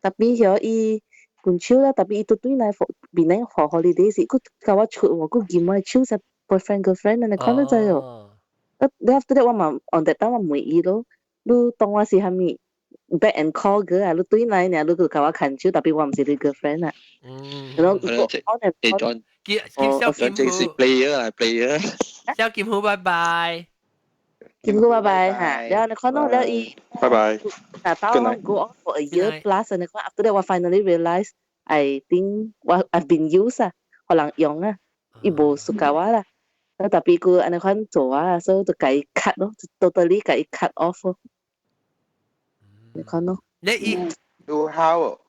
，tapi 嗬伊分手啦，tapi 伊都轉來檳城 for holiday 時，閣共我出喎，閣見我的手說 boyfriend girlfriend 按呢款你知哦？啊，then after that 我嘛 on that time 我問伊咯，你當我是啥物？ back and call 個啊，你對來呢，你就共我牽手，特別我毋是你 girlfriend 啊。然後 on and 誒 on。 John，見見蕭劍這是虎， player 啊 player。蕭劍虎，拜拜。劍虎拜拜嚇，然後你看到了伊。拜拜。啊，到 go on for a year plus，你看 after that 我 finally realize I think 我 I've been used 啊，予人用啊，伊無 suka 我啦。特別佢按呢款做啊，所以就共伊 cut 咯，totally 共伊 cut off 咯。你看咯。你伊有好哦。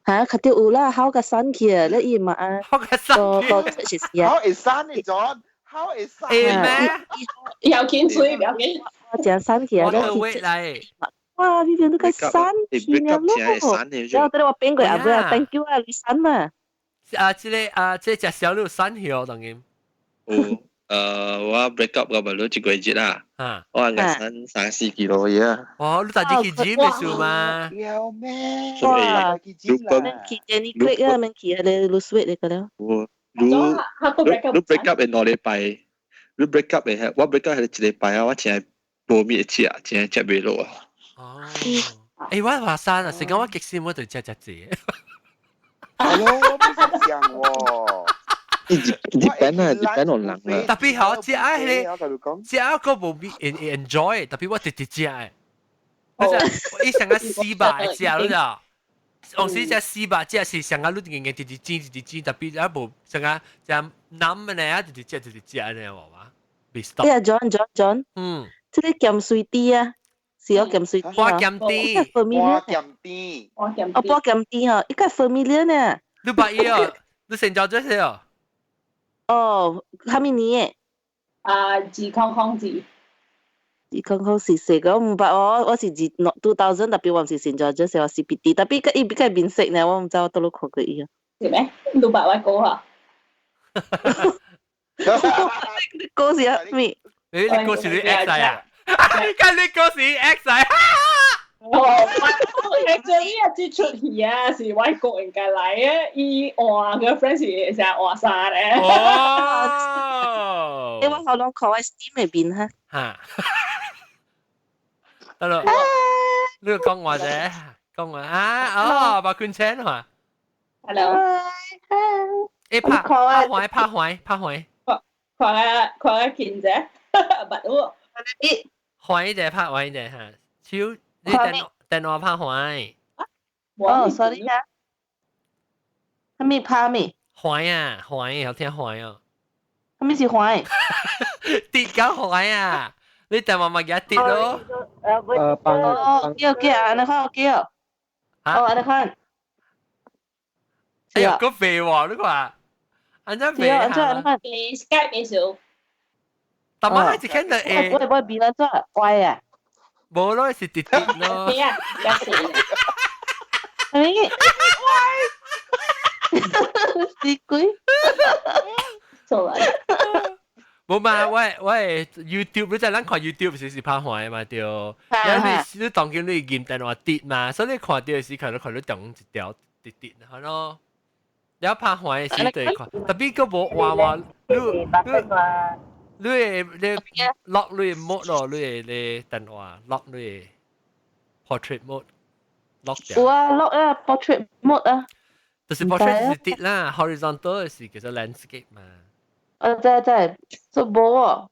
嚇，較著有啦，好較散去啊，你伊嘛啊，好較散去。到是啊。 How is 散呢，John？ How is 散？會咩？要緊水，不要緊。我真散去啊！我都會來。哇！呢邊都較散去了咯。然後等我變過後尾啊，thank you 啊，你散嘛。啊，這個啊，這隻小鹿散去哦，當然。有，我 break up 個咪你一個月啦。啊。我應該散三四 kilo 嘢啊。哇！你大隻去 gym 嘅數嘛？有咩？所以你去 Jenny Craig 啊，免去你 lose weight 嚟個了。我你你 break up 係2禮拜，你 break up 係我 break up 係一禮拜啊，我真係無物食，真係食袂落啊。哦。誒，我話散啊，成個我激死我就食食濟。係咯，我唔是這樣喎。 depend 啊，depend on 人啊。特別好食啊，迄個食啊個無比 enjoy，特別我直直食的。你知伊上個死肉會食，你知？有時食死肉食是上個你硬硬直直煎直直煎，特別啊無上個食腍的呢，啊直直食直直食按呢無嘛？袂 stop。哎呀，John John John，這個鹹水豬啊，是哦鹹水豬波鹹豬，波鹹豬，哦波鹹豬吼，伊較 familiar 呢。你捌伊哦？你成交這些哦？哦，啥物年的？啊，2002。2002是四個，我毋捌我，我是2000，特別我毋是新加坡，我 CPT，特別伊比較面色呢，我毋知我佗落看過伊啊。是咩？你捌我講啊？你講是啥物？你講是你 ex 啊？你看你講是 ex 啊？哦，actually 啊，這齣戲啊是外國應該來的，伊換 girlfriend 是成換衫咧。哦，欸，我好攏看我 Steam 的面哈。哈，得咯，你講話啫，講話啊，哦，白坤青嘛。 Hello。欸，拍拍壞，拍壞，拍壞。看啊看啊見啫，捌我。壞者拍壞者哈，手你電話拍壞。哦，sorry 啊。啥物拍咩？壞啊，壞，好聽壞哦。啥物是壞？跌緊壞啊！你電話咪一跌咯。哦，叫叫啊，你看我叫。哦，你看。哎呀，個肥喎，你看，按怎肥啊？按怎你看？Skype 嘅時候。但係一見到會。我我變怎乖啊？無咯，是跌跌咯。係啊，有時。係咪？死鬼！錯啦。無嘛，我 YouTube 你知咱看 YouTube 時是拍壞嘛對，然後你當今你撳電話跌嘛，所以你看到時看到看到中一條跌跌，係咯。然後拍壞時對看，特別閣無話話你你你 lock 你 mode 咯，你你電話 lock 你 portrait mode lock 有啊，lock 啊，portrait mode 啊。就是 portrait 是跌啦，horizontal 是叫做 landscape 嘛。哦，知知，做無哦，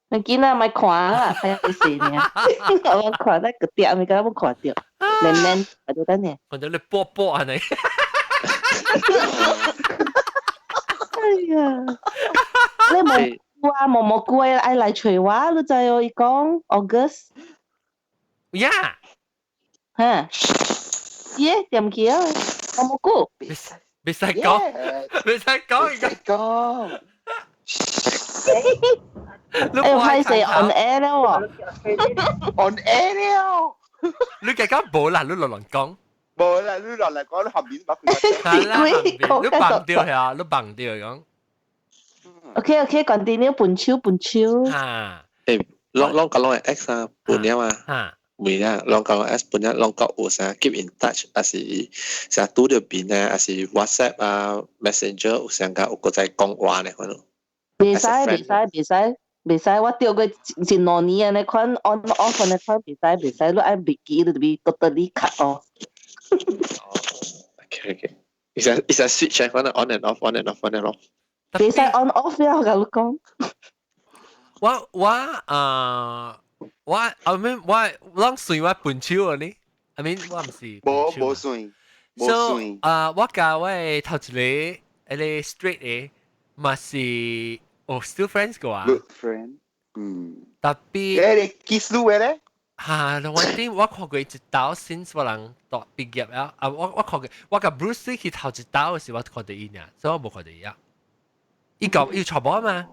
你見啊，莫看啊，睇下死呢。我看那個點，咪敢冇看到，連連看到等呢。看到你波波啊你。哎呀，你蘑菇啊，毛蘑菇愛來揣我，你知哦？伊講 August。呀。哈。耶，點去啊？毛蘑菇。別使講，別使講，別使講。哎，歹勢 on air 了喎，on air 了。你計講無啦，你亂亂講。無啦，你亂嚟講，你後面把佢。係啦，你綁掉係啊，你綁掉講。 OK OK，continue 盤手盤手。嚇。誒，攏攏講攏係 ex 啊，半了啊。嚇。每啊，攏講 ex 半了，攏講有啥 keep in touch，還是成日拄著面啊，還是 WhatsApp 啊，Messenger 有啥個有閣再講話呢？可能。袂使袂使袂使，袂使，我釣過一兩年按呢款 on off 按呢款袂使袂使，你愛袂記你就be totally cut off。 Okay. It's a switch 可能 on and off, on and off, on and off。袂使 on off 了，我共你講。我啊，我 I mean 我攏算我笨手啊呢？I mean 我毋是。無無算，無算。啊，我共我的頭一個彼個 straight 的嘛是哦 still friends 個啊。 Good friend。嗯。特別。誒，你 kiss 你嘅咧？嚇！我啲我看過一道 since 我人大畢業啊，啊我看過我共 Bruce 去頭一道的時，我看著伊爾，所以我無看著伊啊。伊講伊娶某嘛？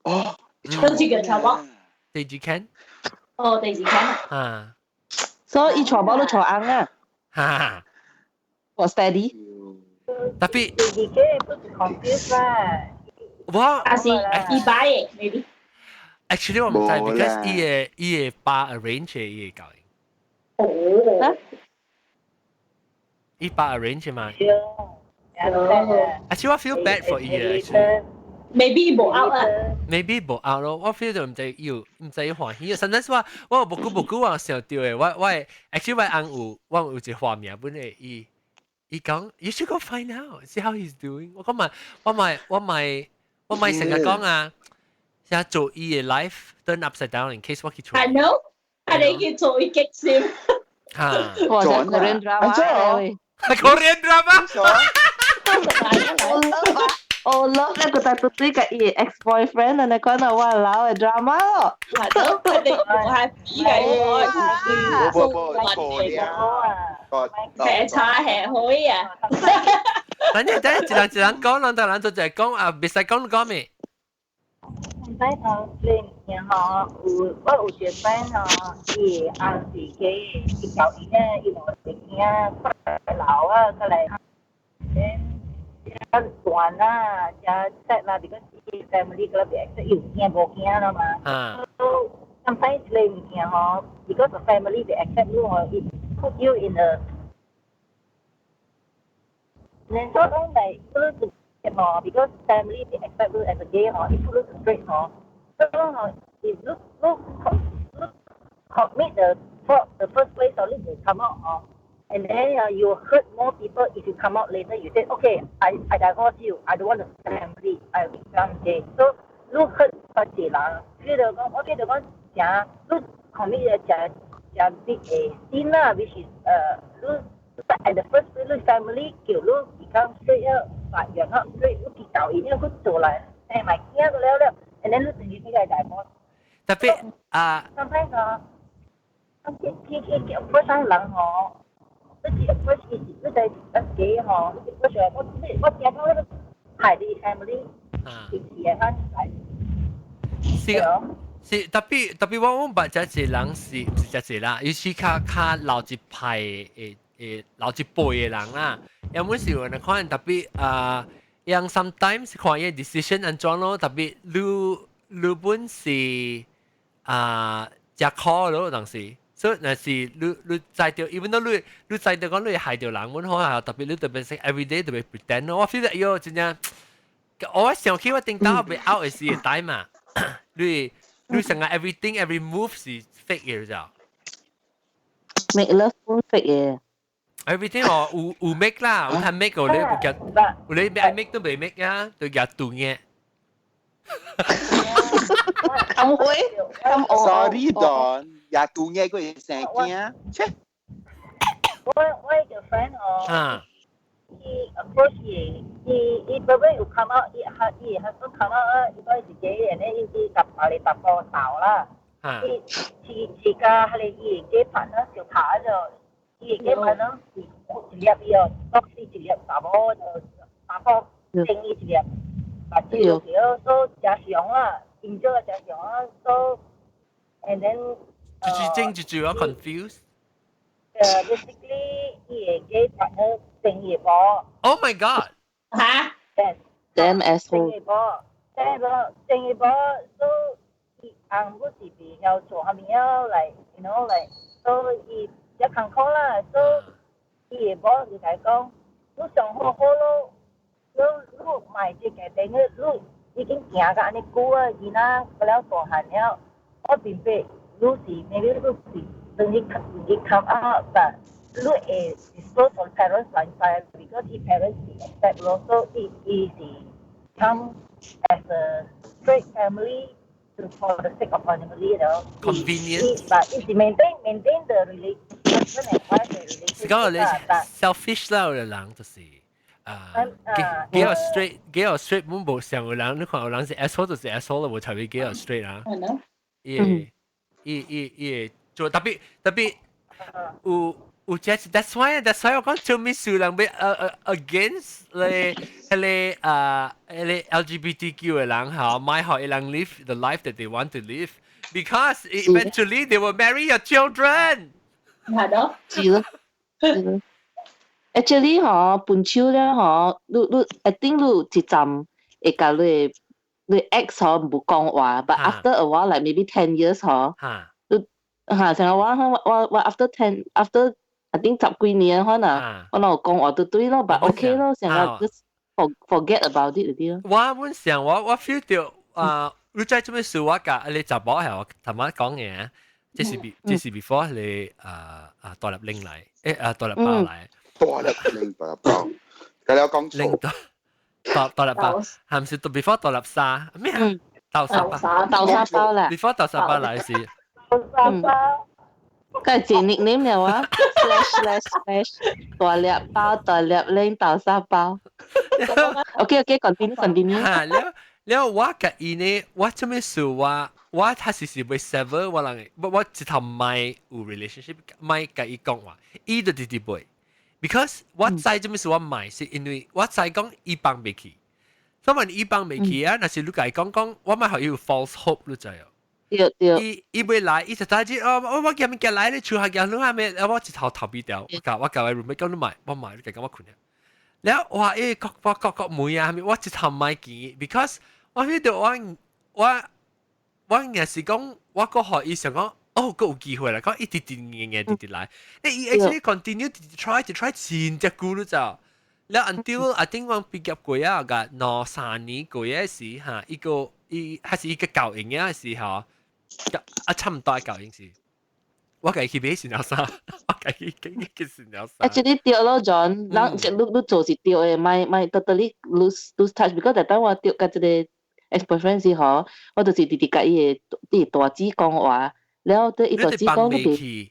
哦，都是叫娶某。第二間。哦，第二間啊。啊。所以伊娶某都娶翁啊。哈。我 steady。特別。第二個不是 confuse 啦。我。啊是伊擺的，maybe。 Actually 我毋知，because 伊的爸 arrange 伊的教哦。伊爸 arrange 嘛。哦。 Actually 我 feel bad for 伊 actually。 Maybe 無 out 啊。 Maybe 無 out 咯，我 feel 到毋知有毋知歡喜。Sometimes 我無久無久我想到的，我 actually 我翁有我有一個畫面本來伊伊講，you should go find out, see how he's doing。我講嘛，我咪成日講啊。成做伊的 life turn upside down in case 我去做。 I know，係你去做伊激心。嚇！哇！這 Korean drama 喂。 Korean drama。我 love 我 love 那個大對對個伊 ex boyfriend 啊，你講啊，哇老的 drama 咯。係咯，佢哋冇係比嘅喎。無無無，錯了。吃茶吃灰啊！等陣等陣，一人一人講，兩個人就就係講啊，袂使講講咩？唔使講，你然後有我有一個 friend 哦，伊翁是去伊舊伊咧，伊兩個囝過老啊，過來，then 較斷啦，較 sad 啦，because 伊 family 個別，伊有囝無囝啦嘛。啊。 So sometimes 你物件吼，because the family they accept you 吼，it put you in a then so long like 吼，because family they expect you as a gay 吼，it put you straight 吼，so 吼，if 你 commit the fraud the first place or 你 come out 吼，and then you hurt more people if you come out later. You say, "Okay, I divorce you. I don't want the family. I become gay." So 你 hurt 較濟人，譬如講，我記得講，誠你 commit 咗誠誠 big 的 sin 啦，which is 你 at the first place 你 family 叫你 become straight 啊，but you're not straight，你去教伊，你去做來，生埋囝個了了，and then 你自己俾佢 divorce。特別啊。 Sometimes 啊，去去去 approach 人吼，你去 approach 伊是你在自己吼，你 approach 我你我聽講你害你 family，是是會番來。是是特別特別我阮捌遮濟人是毋是遮濟啦？尤其較較老一派的的老一輩的人啦，因為是有人看特別啊，樣 sometimes 看伊 decision 按怎咯，特別你你本是啊食苦咯，當時。所以若是你你知著，even though 你你知著講你害著人，阮好啊，特別你特別是 everyday 特別 pretend 咯，我 feel 哎喲，真正我想起我頂到被 out 的時會帶嘛，你你成個 everything every move 是 fake 嘅就。 Make love 本 fake 嘅。 Everything 哦，有有 make 啦，有睇 make 個你不夾，有你愛 make 都未 make 啊，就夾斷嘅。咁會咁我 Sorry Don，也斷嘅佢會生驚，切。我一個 friend 哦，啊，伊 approach 伊，伊伊爸爸有 come out，伊哈伊 husband come out 啊，伊講是 gay，然後伊伊搭阿里搭個鬧啦，伊是是甲彼個伊的 gay partner 相拍咗，伊的 gay partner 是一粒伊哦，box 一粒查某就查某定伊一粒，把這個叫做誠常啦，enjoy 誠常啊，so and then 就是正就就我 confused。 Basically 伊的 gay partner 定伊某。 Oh my god！嚇？Yes。 Damn asshole！定伊某，定伊某，定伊某，so 伊翁母是袂曉做啥物啊，like like so 伊較艱苦啦，so 伊的某就共伊講，你上好好咯，你你買這個電你你已經行到按呢久啊，囡仔過了大漢了，我明白你是 maybe 你是當你 come out，but 你會 disclose for parents 來知，because 伊 parents 是 accept 咯，所以伊是 come as a straight family to for the sake of family 咯。 Convenient。 But 伊是 maintain the relation husband and wife 的是講你 relationship 啦， selfish 啦，有人就是啊，gay or straight，gay or straight 本無上有人，你看有人是 asshole 就是 asshole 啦，無差別 gay or straight 啊。係咯。伊伊伊伊做特別特別有有這，that's why 我講做咩事人欲against 咧彼个啊彼个 LGBTQ 的人吼，莫予伊人 live the life that they want to live because eventually they will marry your children。係咯。是咯，是咯。Actually 嗬，分手了嗬，你 I think 你一陣會共你 ex 嗬無講話，but after a while like maybe 10 years 嗬，你嚇成日我 after ten after I think 十幾年可能我有講話就對咯，but OK 咯，成日 just forget about it 啲咯。我本想我 feel 到啊，你知做咩事我共你查某係我頭先講嘅，這是 before 你啊啊大粒拎來，啊大粒包來。大粒拎大粒包，佢有講錯。大大粒包，係唔是 before 大粒沙咩啊？豆沙包，豆沙包啦。 before 豆沙包來是。豆沙包。梗係自 nickname 了啊！slash slash slash 大粒包大粒拎豆沙包。OK OK，continue continue。嚇，了了我共伊呢，我做咩事我我他是是會 sever 我人，我直頭唔係有 relationship，唔係共伊講話，伊就直直袂。because 我知做咩事我買是因為我知講伊放袂去，所以伊放袂去啊，若是你共伊講講，我莫予伊有 false hope 你知哦。對對。伊伊欲來，伊就打字哦，我寄物件來，你厝下寄你下面，我一頭逃避掉，我共我 roommate 講你買，我買，你共我困了。了哇，伊各我各各妹啊，我一頭買見，because 我 feel 到我我我若是講我閣予伊想講。哦，閣有機會啦！講一直直硬硬直直來，你伊 actually continue to try to try 真隻久你知？了 until I think 我畢業過啊，個兩三年過嘅時嚇，伊個伊還是伊個教營嘅時候，啊差唔多教營時，我共伊去買新娘衫，我共伊去去新娘衫。 Actually 對咯，John，人你你做是對的，莫莫 totally lose touch，because 逐當我對佮這個 ex boyfriend 時候，我就是直直共伊的伊大姊講話。了對伊大姊講你袂，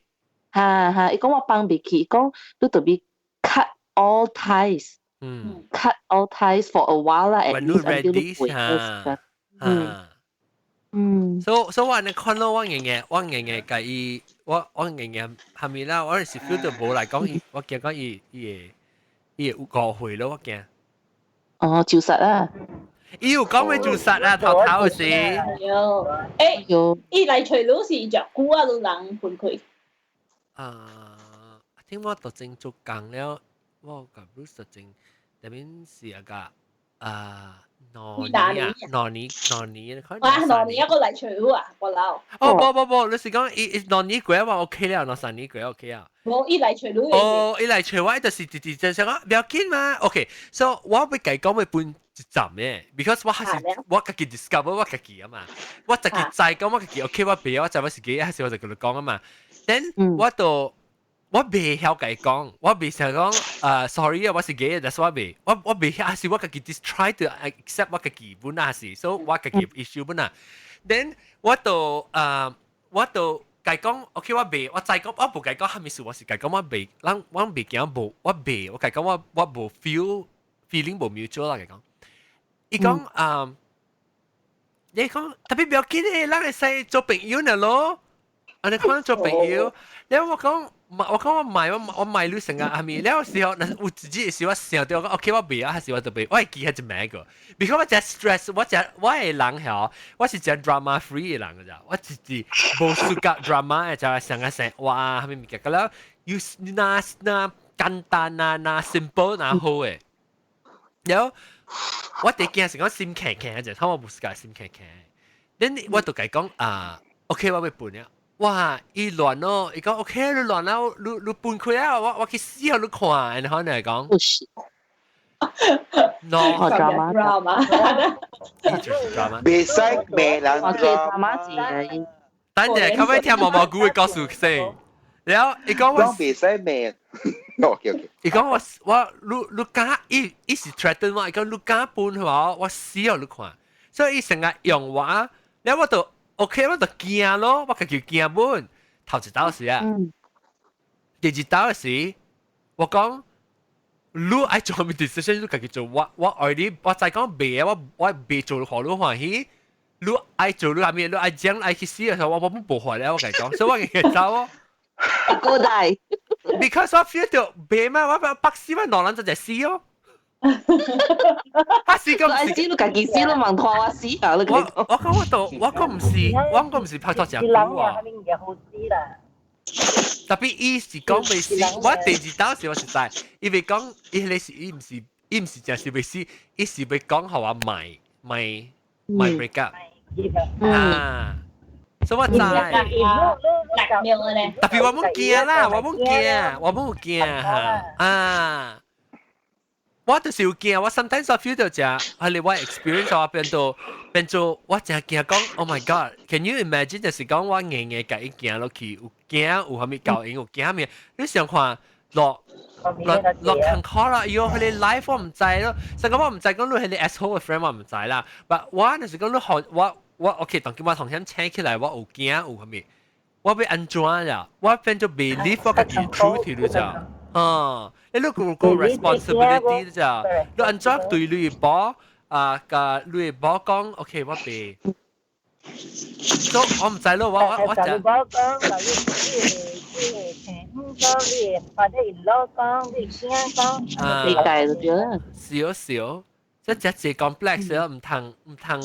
哈哈，伊講我放袂去，伊講你著欲 cut all ties，cut all ties for a while 啦，at least until 你會。嗯嗯。所以我你看到我硬硬，我硬硬共伊，我硬硬下面啦，我是 feel 到無來講伊，我驚講伊伊會伊會有誤會咯，我驚。哦，自殺啊！伊有講欲自殺啊，頭頭時。有，欸，伊來揣你是偌久啊？你人分開。啊，聽我讀正做工了，我共 Bruce 讀正，入面是一個啊。兩年啊，兩年兩年，哇，兩年一個來揣你啊，我老。哦，無無無，你是講伊伊兩年過我 OK 了，兩三年過 OK 啊。無，伊來揣你。哦，伊來揣我，就是直直就想講不要緊嘛。OK，so 我欲共伊講欲分一站嘅，because 我還是我家己 discover 我家己啊嘛，我自己知講我家己 OK，我袂我知我是 gay，還是我就共你講啊嘛。Then 我就我袂曉共伊講，我袂想講sorry 啊，我是 gay，但是我袂，我袂曉，還是我家己 just try to accept 我家己本啊是，所以我家己 issue 本啊。Then 我就共伊講，OK，我袂，我知講，我無共伊講啥物事，我是共伊講我袂，咱我袂驚無，我袂，我共伊講我無 feel feeling 無 mutual 啦，共伊講。伊講啊，你講特別不要緊嘅，咱會使做朋友呢咯。按呢款做朋友，了我講。我講我買我買你成個阿咪，了時候，有自己的時我想到我講 OK 我袂啊，還是我就袂，我會記彼一名個，because 我真 stress，我真我的人吼，我是真 drama free 的人個咋，我自己無 suka drama 的，就係想個生哇，啥物物件，個了，you 若若簡單啊，若 simple 若好的，了我第驚是講心強強者，我無 suka 心強強，then 我就共伊講啊，OK 我欲分了。哇！伊亂咯，伊講 OK，你亂啦，你你分開啊，我去死予你看，然後嚟講， No， drama drama。 drama。袂使罵人我 drama 字嘅。等陣，可唔可以聽毛毛菇嘅故事先？然後伊講我袂使罵。OK OK。伊講我我你你敢伊伊是 threaten 我，伊講你敢分我，我死予你看。所以伊成日用我，然後我就 OK，我就驚咯，我家己驚本。頭一道時啊，第二道時，我講你愛做咩 decision，你家己做。我我愛你，我再講袂啊，我我袂做予你歡喜。你愛做你啥物，你愛講愛去死嘅時候，我我無法了，我共你講，所以我繼續走哦。高大，because 我 feel 到袂嘛，我白死我兩人就就死哦。他死咁愛死你家己死，你問拖我死啊！你我我講我都我講毋是，我講毋是拍拖誠久啊。特別伊是講袂死，我第二道時我實在，伊袂講，伊迄個是伊毋是伊毋是誠是袂死，伊是欲講予我賣賣賣 break up 啊。所以我知。特別我冇驚啦，我冇驚，我冇驚嚇啊！我就是有驚，我 sometimes 我 feel 到只係我 experience 我變到變做我誠驚講，Oh my God！Can you imagine 就是講我硬硬共伊行落去，有驚有啥物教應，有驚啥物？你想看落落落坎坷啦，喲，彼个 life 我毋知咯，成個我毋知講你彼个 asshole 嘅 friend 我毋知啦，but 我就是講你學我我 OK，當今我同險請起來，我有驚有啥物？我欲按怎呀？我變做 believe 我家己 truth 你知？啊，你你有個 responsibility 你知？你按怎對你某啊？共你某講，OK，我袂。所以我毋知咯，我我我就。你某講，你你你聽講，你或者𪜶老講，你囝講，理解就對啦。少少，即係這 complex 咯，毋通毋通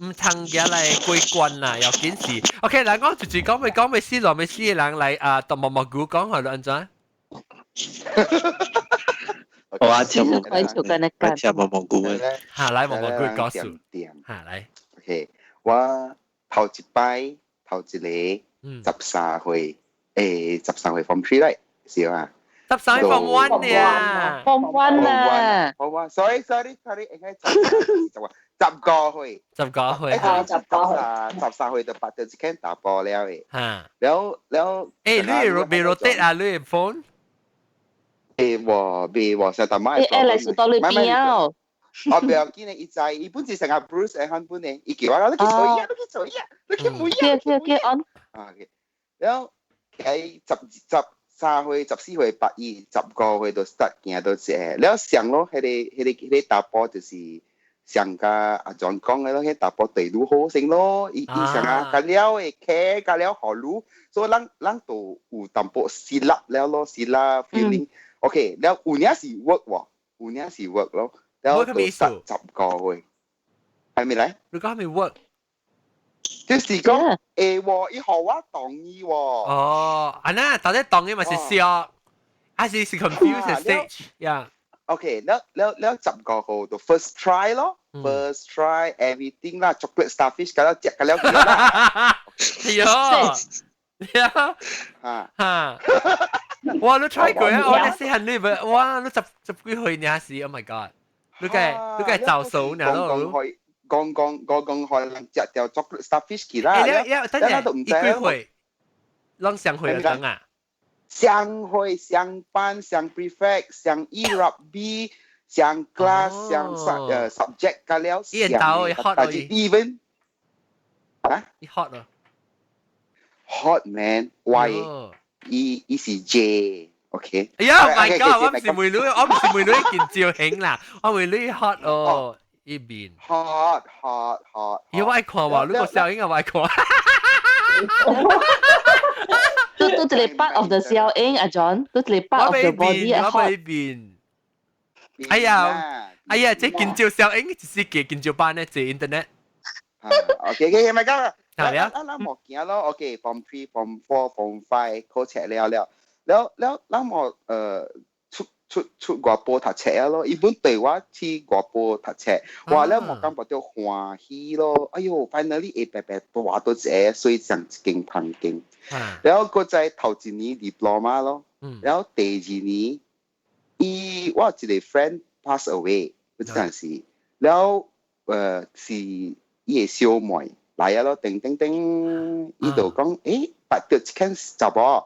毋通嘢來過關啦，要緊是。OK，來講就是講欲講欲死落欲死嘅人來啊，同毛毛菇講好了，按怎？我聽毛我聽毛毛菇嘅。嚇，來毛毛菇告訴。嚇，來。 OK，我頭一擺頭一個13歲，13歲 form three 嚟，是啊。 13歲 form one 呀。 form one 啊。 form one，sorry sorry sorry，應該10個歲。 10個歲。啊，十個歲。 13歲就捌著一間查埔了嘅。嚇。了了。你未 rotate 啊？你 phone？無未無，成日買。來是到你邊啊？我不要緊嘅，伊知，伊本是成日 Bruce 會看本嘅，伊叫我你去做嘢，你去做嘢，你去每嘢。去去去按。啊，了喺13歲、14歲、八二、15歲就 start 行到這，了上咯，彼個查埔就是上共阿 John 講嘅咯，彼查埔對你好先咯，伊伊上啊，較了會客，較了予你，所以咱咱都有淡薄 silap 了咯，silap feeling。OK，了有影是 work 喎，有影是 work 咯。了到10個月，係咪嚟？你講係咪 work？就是講會喎，伊予我同意喎。哦，啊那到底同意嘛是笑，還是是 confused stage？呀。 OK，了了了10個號就 first try 咯，first try everything 啦，chocolate starfish 共了食共了啦。哎呦，呀，嚇嚇！哇，你 try 過啊？我哋細漢你唔，哇，你十十幾歲呢時，Oh my god！你該走數呢咯。講講講講開人食著 chocolate starfish 去啦。欸，了等陣，伊幾歲？攏相歲就等啊？相歲、相班、相 prefect、相 e rugby、相 class、相 sub subject 加了。伊兜 hot 但是 even 啊？伊 hot 咯。 hot man，Y，伊伊是 J，OK。哎呀，My God！我毋是問你，我毋是問你見照型啦，我問你 hot 哦，伊面。 hot hot hot。咦，我愛看喎，你個效應啊，我愛看。都都一個 part of the 效應，阿 John，都一個 part of the body 我俾面。哎呀，哎呀，這見照效應就是個見照班呢，這 internet。 OK OK，咪講啦。係啊。咱咱無行咯，OK，form three、form four、form five 考冊了了，了了咱無出出出外埔讀冊啊咯，伊本對我去外埔讀冊，哇！了無感覺到歡喜咯，哎喲，finally 會白白大到一個，所以上一間房間。了閣再頭一年 diploma 咯，了第二年伊我有一個 friend pass away 嗰陣時，了是伊嘅小妹來啊咯，叮叮叮，伊就講，捌著一間查某，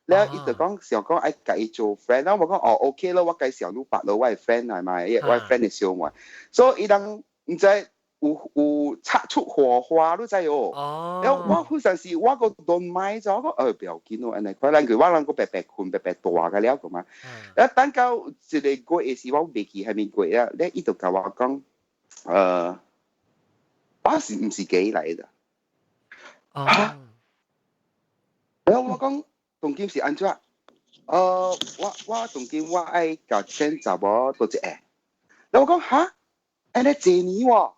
了伊就講想講愛共伊做 friend，了我講哦 OK 咯，我介紹你捌咯，我嘅 friend 係咪？我 friend 嘅小妹，所以伊人毋知有擦出火花，你知哦？哦。了我嗰陣時我個 don't mind 咗，我講不要緊咯，按呢可能佢我人個白白困白白大個了個嘛。了等到一個月時，我袂記係咪月啊？了伊就共我講，我是毋是 gay 來的？哦。了我講當今是按怎？我當今我愛共這查某做一下。了我講哈，按呢一年喎。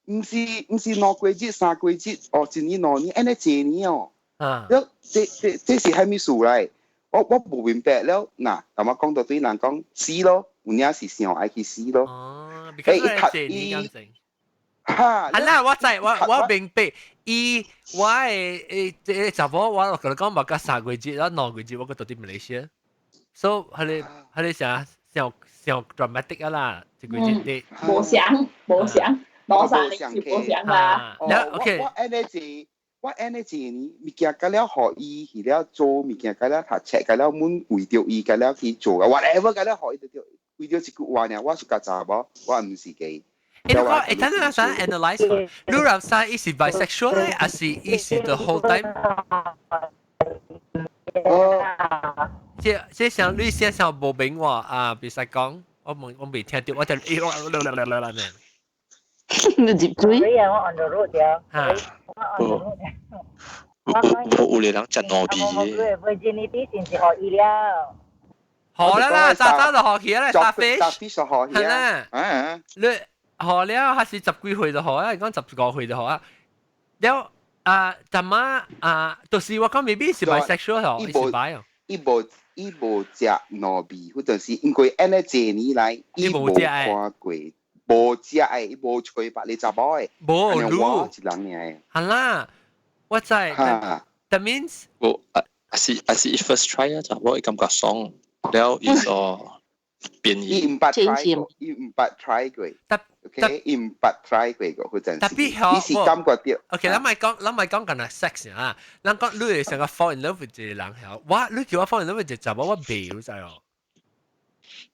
毋是2個月3個月，哦，一年2年，按呢一年哦。了，這是蝦米事來？我無明白了。嗱，同我講到對人講死咯，有影是想愛去死咯。哦，伊伊哈，係啦，我知，我明白。伊我的這查某，我共你講嘛，甲3個月啦，2個月我閣佇馬來西亞，所以彼個啥上上 dramatic 啊啦，這個月的。無相無相，無相你是無相啦。哦，我按呢一，我按呢一年物件甲了，予伊去了做物件，甲了讀冊，甲了阮為著伊，甲了去做啊，whatever 甲了予伊就對，為著一句話爾，我是共查某，我毋是 gay。你講，等陣想 analyse 佢，你話啥？伊是 bisexual 咧，還是伊是 the whole time？哦，這像你先生無明話啊，別使講，我冇我未聽到，我就啦啦。你入水啊！我 on the road 了。嚇！我 on the road。有有個人食糯米嘅。Virginity 先是予伊了。予啦啦，早早就予去啦，starfish。 starfish 就予去啦。啊！你予了，還是十幾歲就予啊？講15歲就予啊？了啊，怎麼啊？就是我講 maybe 是 bisexual 哦，伊是 bi 哦。伊無食糯米，或者是因為按呢這年來，伊無看過，無食的，伊無揣別個查某的。無，你我一人爾。係啦，我知。That means 無啊，還是伊 first try 啊，查某伊感覺爽，了伊說變伊毋捌 try 過，伊毋捌 try 過。OK，伊毋捌 try 過個，或者是。 Tapi 伊是感覺到。 OK，咱莫講，咱莫講干焦 sex 啊，咱講你會成個 fall in love with 一個人曉，我你叫我 fall in love with 一個查某，我袂你知哦。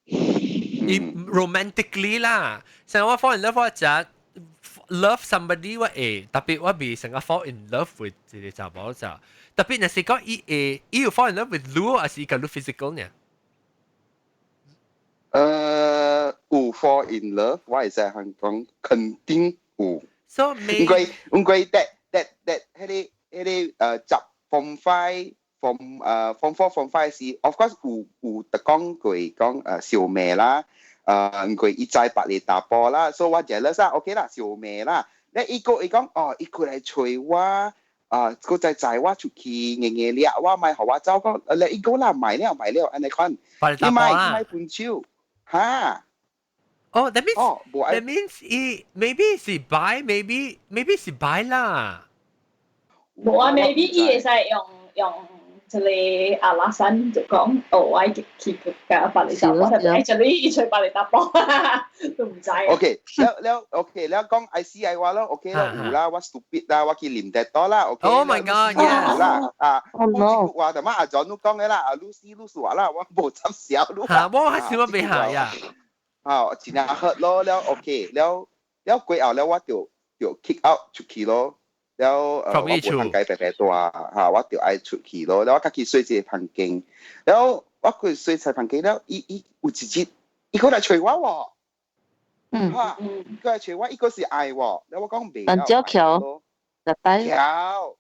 伊 romantically 啦，成我 fall in love 我食 love somebody 我會，tapi 我袂成個 fall in love with 一個查某就，tapi 若是講伊會，伊有 fall in love with 你，還是共你 physical 呢？有 fall in love，我會使通講肯定有。 So 因為因為 that 彼個十 form five form form four form five 時，of course 有特講過講相罵啦，因為伊知別個查埔啦，所以我 jealous 啦，OK 啦，相罵啦。咧伊個伊講哦，伊過來揣我，啊，閣再載我出去，硬硬掠我，莫予我走，講咧伊個啦，莫了莫了，按呢款，伊莫伊莫分手，哈。哦，that means that means 伊 maybe 是 bi，maybe 是 bi 啦。無啊，maybe 伊會使用這個阿拉山就講，哦，我去共別個查某，actually 伊揣別個查埔，都毋知。 OK，了了 OK，了講 I C I 話咯，OK 啦，有啦，我 stupid 啦，我去啉得多啦，OK。 Oh my God，yes。啦，啊， Oh no。話就乜阿 John 都講嘅啦，啊，老師老師話啦，我無執小咯。嚇，我還是我未下呀。啊，真正 hurt 咯，了 OK，了了過後了我就 kick out 出去咯。了我無通共白白蹛嚇，我就愛出去咯。了我家己睡一個房間，了我去睡一個房間了，伊有一日，伊過來揣我喎。嚇，伊過來揣我，伊閣是愛我，了我講袂。但只橋，就帶。橋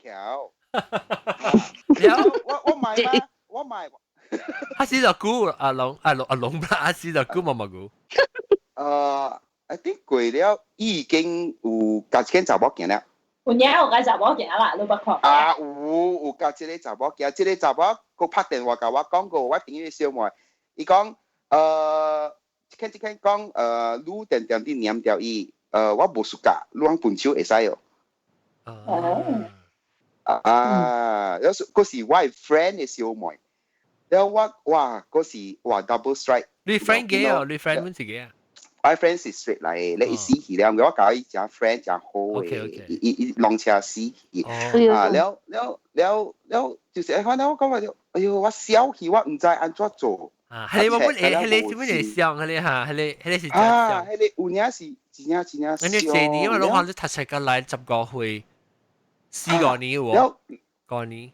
橋。了我買嘛，我買。他是就估阿龍阿龍阿龍吧，他是就估冇冇估。I think 過了，伊已經有共一間查某囝了。有影有共查某囝啦，你捌看？啊，有共這個查某囝，這個查某閣拍電話共我講過，我朋友小妹，伊講，一間一間講，你定定佇黏著伊，我無 suka，你通分手會使哦。哦。啊，有時閣是我的 friend 的小妹。了我哇嗰時哇 double strike。你 friend 嘅啊？你 friend 阮是 gay 啊？我 friend 是 straight 嚟，你伊死去了，我共伊誠 friend 誠好嘅，伊伊伊攏車死去。啊，了了了了，就是哎，反正我感覺就，哎喲，我小氣，我毋知按怎做。啊，彼個我本會，彼個是本會想，彼個哈，彼個彼個是真啊，彼個有影是真正真正。你這年因為攏看你讀冊個來15歲，4、5年有無？五年。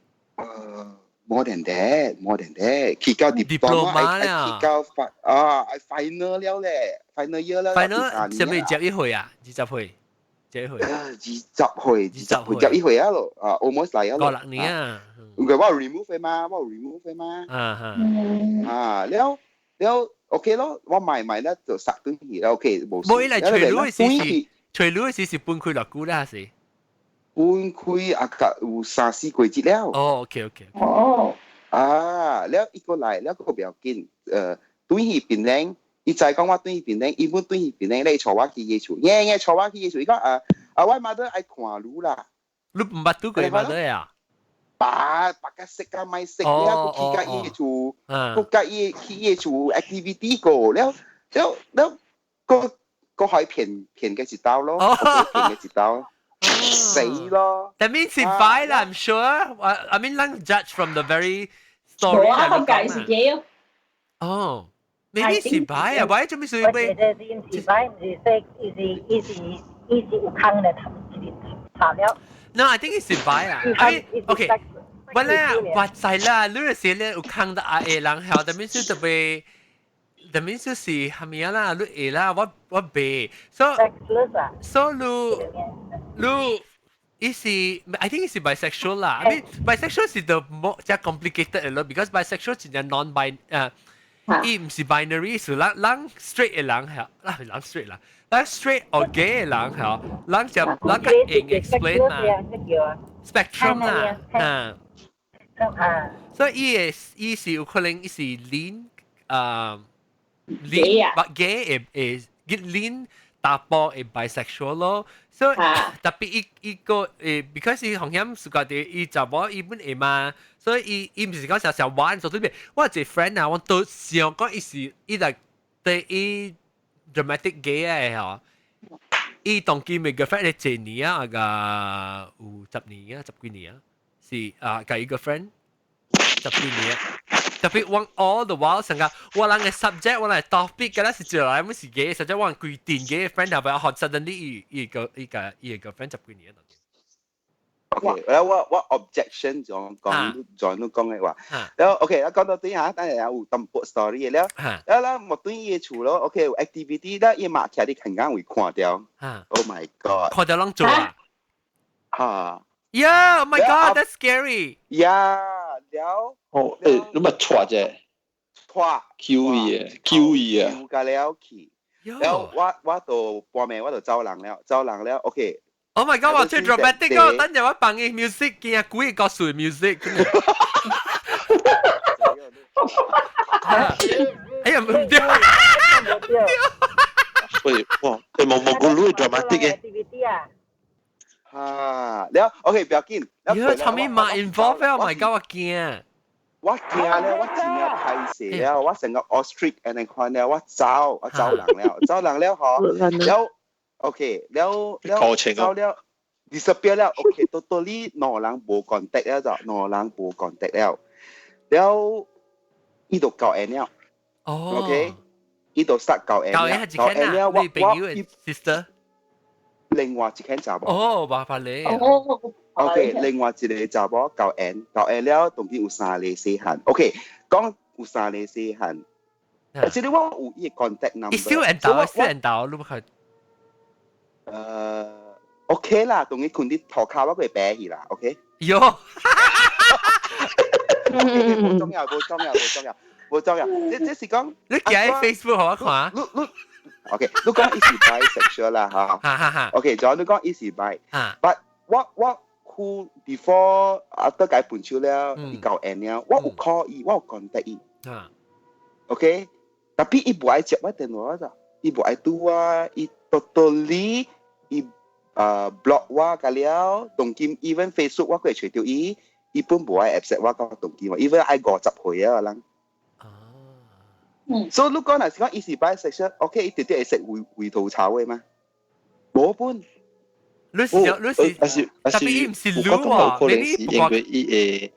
More than that，more than that，去到 diploma，去到啊，final 了咧，final year 了。 final 啥物21歲啊？20歲，21歲。20歲，20歲，21歲啊咯，啊，almost 來啊咯。5、6年啊。因為我 remove 的嘛，我 remove 的嘛。啊啊，了了 OK 咯，我買買咧就殺斷去啦，OK 無事。無伊來揣女的時是，揣女的時是分開偌久啦是？分開啊，個有3、4個月了。哦，OK OK。哦。啊，了伊過來，了個不要緊，轉去檳城，伊知講我轉去檳城，伊本轉去檳城，你帶我去伊厝，耶耶帶我去伊厝，伊講啊啊，我媽都愛看你啦。你毋捌拄過媽的啊？捌，捌甲識甲咪識，了閣去甲伊厝，閣佮伊去伊厝 activity 過，了了了，閣閣可以騙騙佢一刀咯，騙佢一刀。死咯！ That means 是 bi 啦，I'm sure. I mean，咱 judge from the very story 我感覺是 gay 哦。哦，maybe 是 bi 啊，bi 做咩事？我覺得是 bi，毋是說伊是伊是伊是有空的，查了。 No, I think 是 bi 啊。I mean, okay. 我咧，我知啦，你是咧有空的阿會人曉，但係是特別。但係就是係咪啊啦？你會啦，我我袂。So so 你你伊是，I think 是 bisexual 啦。I mean bisexual 是 the more 較 complicated 咯，because bisexual 真正 non-bin 啊，伊毋是 binary，是咱咱 straight 的人嚇，咱人 straight 啦，咱 straight or gay 的人嚇，咱就咱較會 explain 嘛，spectrum 啦，啊，所以伊的伊是有可能伊是 lean 啊。lean but gay 會會 lean 查埔會 bisexual 咯，所以特別伊伊個誒，because 伊紅險是覺得伊查某伊本會嘛，所以伊伊毋是講常常玩做對面，我有一個 friend 啊，我都想講伊是伊來對伊 dramatic gay 嘅吼，伊當今嘅 girlfriend 咧一年啊，個有10年啊，十幾年啊，是啊，佮伊個 friend 十幾年。特別我 all the while 成個我人嘅 subject 我人 topic 嘅咧是做來乜是 gay，實際我規定 gay friend 係咪學 suddenly 伊伊個伊個伊個 girlfriend 十幾年。 OK，我我我 objection 就講就你講嘅話，了 OK，我講到對下，等下有淡薄 story 了，了啦，莫對伊厝咯，OK，有 activity 啦，伊馬徛佇空間位看掉，Oh my God，看掉攏做啊？嚇！Yeah，Oh my God，that's scary。 Yeah，了。哦，誒，你咪錯啫，錯，Q 伊啊，Q 伊啊， Q 甲了去，了我我就半暝我就走人了，走人了，OK。 Oh my god！我最 dramatic 哦，等陣我放伊 music，驚鬼個水 music。哎呀，唔對，喂，哇，你冇冇個女 dramatic 嘅？嚇，了 OK，不要緊。喲，後面嘛 involve 啊！Oh my god！我驚。我驚了，我真正歹勢了，我成個 ostrich 按呢款了，我走，我走人了，走人了嗬，了 OK，了了走了，disappear 了，OK，到到你兩人無 contact 了就，兩人無 contact 了，了，伊就交緣了，哦，OK，伊就 start 交緣，交緣係一間啊，你朋友的 sister，另外一間查某，哦，麻煩你，哦。 OK，另外一個查某交緣，交緣了，當今有三個細漢。OK，講有三個細漢，這個我有伊個 contact number。伊小緣投，小緣投，你不可？OK 啦，當伊困佇塗跤，我會白去啦，OK。喲，無重要，無重要，無重要，無重要。這這是講，你寄 Facebook 予我看。你你 OK，你講伊是 bisexual 啦，嚇。哈哈哈。 OK，仲有你講伊是 bi，but 我我。who before after 共伊分手了，伊交緣了，我有 call 伊，我有 contact 伊。OK，特別伊無愛接我電話咋，伊無愛拄我，伊 totally 伊block 我個了，當今 even Facebook 我會揣著伊，伊本無愛 accept 我到當今喎，even 愛50歲啊人。所以你講若是講伊是 bisexual，OK，伊直接會食回回頭草的嗎？無本。你是你是，還是特別伊毋是我感覺有可能是你因為伊會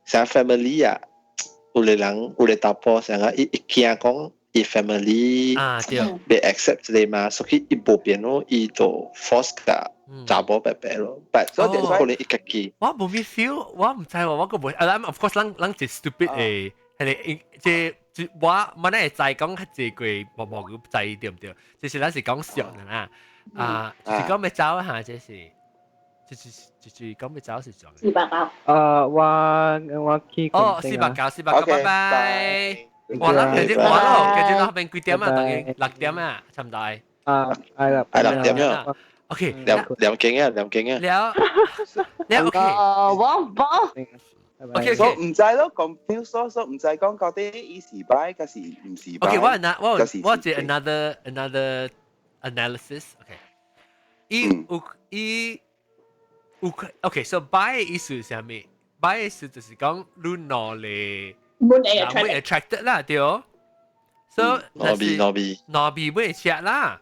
像 family 啊，有個人有個查埔像啊，伊伊驚講伊 family 被 accept 這個嘛，所以伊無變咯，伊就 force 甲查某白白咯，但所以有可能伊家己。我無咩 feel，我毋知喎，我個無，啊，of course 咱咱是 stupid 的，係你這我我會知講較濟過無無個知對毋對？就是咱是講笑的啦，啊，就是講欲走下，這是，就是就是講欲走是怎？489。啊，我我去。哦，489，489，拜拜。哇，咱繼續玩咯，繼續到後邊幾點啊？等於6點啊，差唔多。啊，係啦，係6點啊。 OK，兩兩景啊，兩景啊。了了 OK。我我。 OK，所以毋知咯，confuse 咯，所以毋知講到底伊是 bi，還是毋是 bi。 OK，我那我我這 another analysis。OK，伊有伊有 OK，so bi 的意思是啥物？bi 的意思就是講你兩個會會 attracted 啦，對。So 兩邊兩邊兩邊會食啦。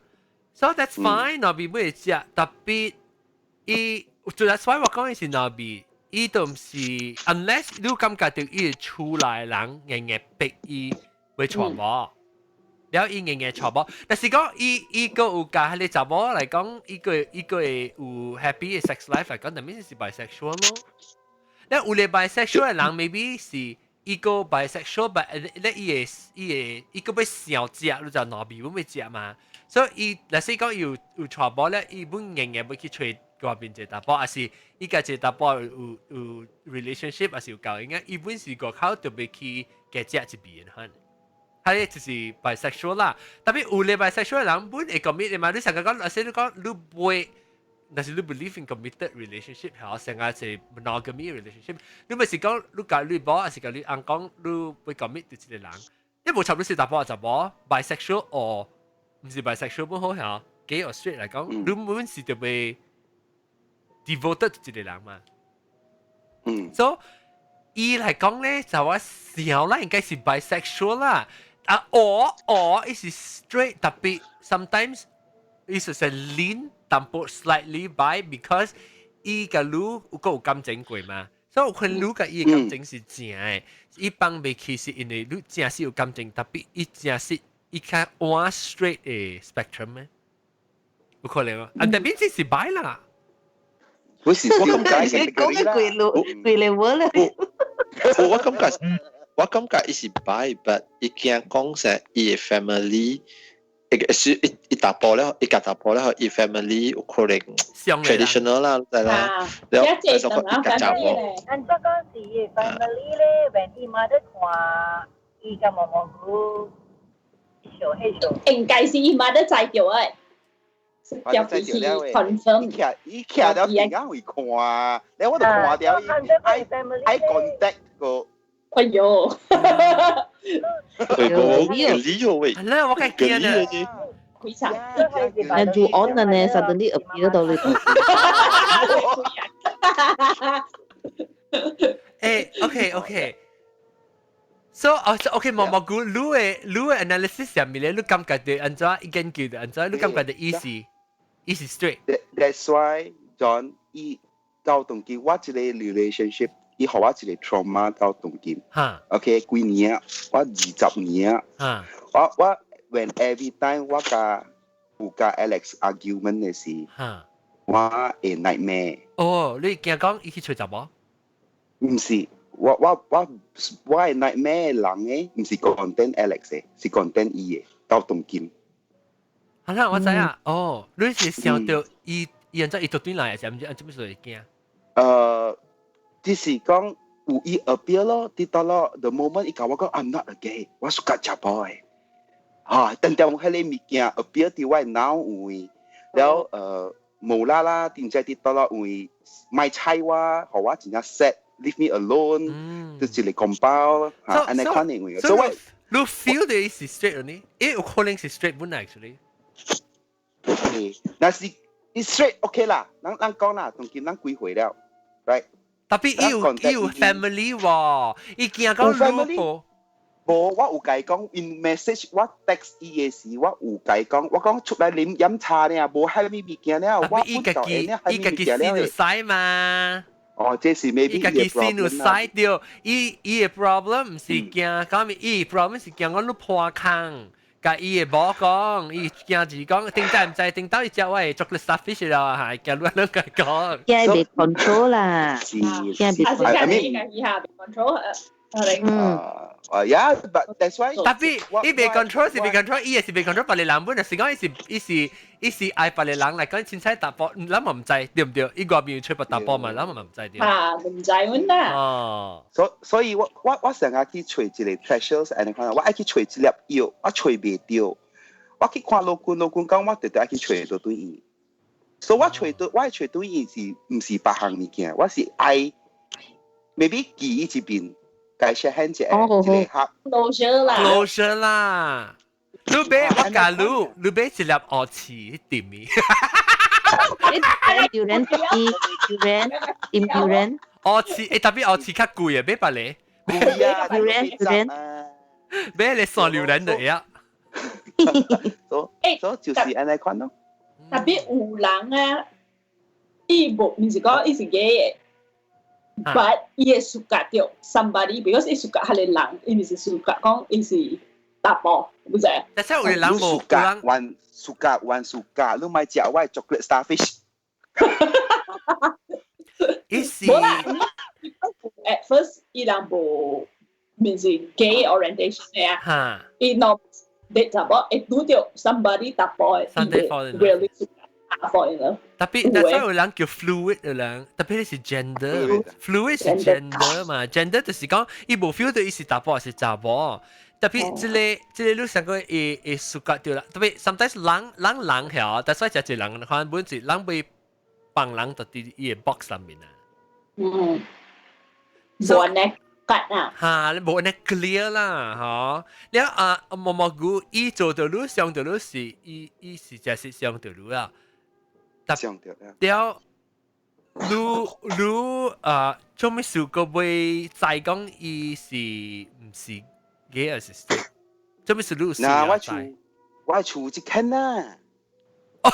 So that's fine，兩邊會食，特別伊就 that's why 我講的是兩邊。伊都毋是，unless 你感覺到伊厝內人硬硬逼伊會娶某，了伊硬硬娶某，但是講伊伊個有共彼个查某來講，伊個伊個會有 happy 的 sex life 來講，但係是 bisexual 咯。了有個 bisexual 的人，maybe 是伊個 bisexual，but 咧伊會伊會伊個欲想食，你就兩邊欲食嘛。所以伊若是講有有娶某咧，伊本硬硬欲去揣外邊一個查埔，還是伊共一個查埔有有 relationship，還是有交應該伊本是外口特別去加食一邊可佢個就是 bisexual 啦。特別有個 bisexual 人本會 commit 的嘛，你成日講，若是你講你袂，若是你 believe in committed relationship，係成日是 monogamy relationship，你咪是講你共你某，還是共你翁講你會 commit 對一個人，你無插你是查埔查某 bisexual or 毋是 bisexual 本好嚇，gay or straight 來講，你本是特別 devoted 一個人嘛。所以伊來講咧，就我想啦，應該是 bisexual 啦。啊，or 伊是 straight，特別 sometimes 伊是是 lean 淡薄 slightly bi because 伊共你有個有感情過嘛。所以有可能你共伊的感情是正的，伊放袂去是因為你正是有感情，特別伊正是伊較往 straight 的 spectrum 咩？有可能啊，啊，特別這是 bi 啦。不是，我感覺你講嘅鬼路鬼路咧。我感覺我感覺伊是 bi，but 伊驚講說伊的 family，伊是伊伊查埔了，伊共查埔了，伊 family 有可能 traditional 啦，知啦，了後就講伊共查某。按怎講是伊 family 咧，when 伊媽咧看伊共毛毛菇小迄種，應該是伊媽咧知著的。我知著了的， confirm 伊徛伊徛了邊仔會看，了我就看著伊 eye contact 個。哎喲！對個理由喂，係啦，我梗係驚啦。開場。誒，做 on 呢，suddenly appear 到你頭。誒，OK OK。So 哦，OK，毛毛菇，你的 analysis 上面咧，你感覺到按怎伊研究的按怎，你感覺到伊是伊是 straight。 That's why John 伊到當今我這個 relationship，伊予我一個 trauma 到當今。OK，幾年啊？我20年啊。我我 when every time 我共有共 Alex argument 的時，我會 nightmare。哦，你驚講伊去揣查某？毋是，我我我我的 nightmare 人誒，毋是 contain Alex 的，是 contain 伊的，到當今。好啦，我知啊。哦，你是想到伊伊按怎伊獨轉來，還是毋知按怎麼會驚？只是講有伊 appear 咯，佇倒咯，the moment 伊共我講 I'm not a gay，我屬較查埔的。嚇，等等彼个物件 appear 佇我的腦有位，了無啦啦，定知佇倒咯有位莫睬我，予我真正 sad，leave me alone，就一個 compound 嚇，按呢款的位。所以我你 feel 的是 straight 呢？伊有可能是 straight 本 actually。若是伊 straight OK 啦，咱咱講啦，當今咱幾歲了，right？特別伊有 family 喎，伊驚講 family 無，我有共伊講 in message，我 text 伊嘅時，我有共伊講，我講出來啉飲茶呢，無蝦米物件呢，我伊家己伊家己先有使嘛。哦，這是 maybe 伊家己先有使著，伊伊嘅 problem 毋是驚，講伊 problem 是驚講你破空。共伊會無講，伊驚是講頂知毋知，頂到伊食我的 chocolate starfish 啦，係驚你兩個講。驚袂 control 啦，驚袂 control。 I mean，以下袂 control。嗯。啊，yeah，but that's why。特別伊袂 control 是袂 control，伊也是袂 control 別個人本，就是講伊是伊是伊是愛別個人來講凊彩查埔，咱嘛毋知對毋對？伊外面有揣別查埔嘛，咱嘛毋知對。啊，毋知阮啦。哦。所以我成日去揣一個 pressure，按呢款，我愛去揣一粒藥，我揣袂著。我去看老君，老君講我直直愛去揣到對醫。所以我揣到我揣對醫是毋是別項物件，我是愛 maybe 記伊一邊。解釋很一個一個盒。 Closure 啦。 Closure 啦。你買我教你，你買一粒烏刺店面。榴蓮榴蓮榴蓮。烏刺欸，特別烏刺較貴啊，買別個。貴啊，榴蓮榴蓮。買你送榴蓮就會。所以就是按呢款咯。特別有人啊，伊無，毋是講伊是 gay 的。But 伊會 suka 著 somebody because 伊 suka 彼個人，伊毋是 suka 講伊是查埔，毋知。但是有個人無 suka，還 suka 還 suka，你莫食我 chocolate starfish。伊是。無啦，at first 伊人無，毋是 gay orientation 的啊。伊若 date 查某，會拄著 somebody 查埔的，伊會 really suka fall in love。特別，但係有人叫 fluid 的人，特別是 gender，fluid 是 gender 嘛，gender 就是講伊無 feel 到伊是查埔還是查某。特別這個這個你想講會會 suka 著啦，特別 sometimes 人人人曉，但係真濟人可能本是人會放人到佇伊個 box 上面啊。嗯，無按呢 cut 啊。哈，你無按呢 clear 啦，嗬。了啊，毛毛菇伊做到你上到你是伊伊是真是上到你啊。上到了。你你啊，做咩事個會知講伊是毋是 gay 還是 straight？做咩事你有事嗱，我厝我厝一間啦。哦，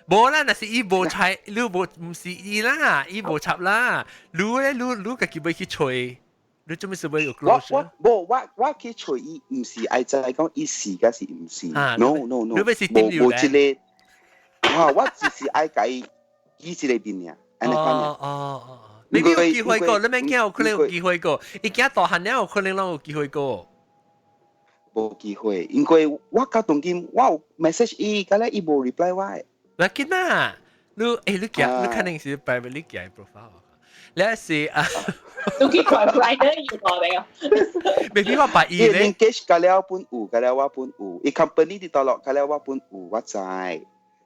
無啦，若是伊無猜，你無毋是伊啦，伊無插啦。你咧，你你家己欲去揣，你做咩事欲有 closure？我我無我我去揣伊，毋是愛知講伊是抑是毋是？No no no，你欲是無無這個。啊！我只是愛共伊記一個面爾，按呢款哦哦哦，你有機會過，你免驚有可能有機會過，伊囝大漢了有可能攏有機會過。無機會，因為我到當今我有 message 伊，甲咧伊無 reply 我。無要緊啦，你欸你行，你肯定是 private 你行 profile。你是啊？你去看 Grindr 有無沒有？未必我白伊咧。伊 engage 甲了本有，甲了我本有，伊 company 佇大陸甲了我本有，我知。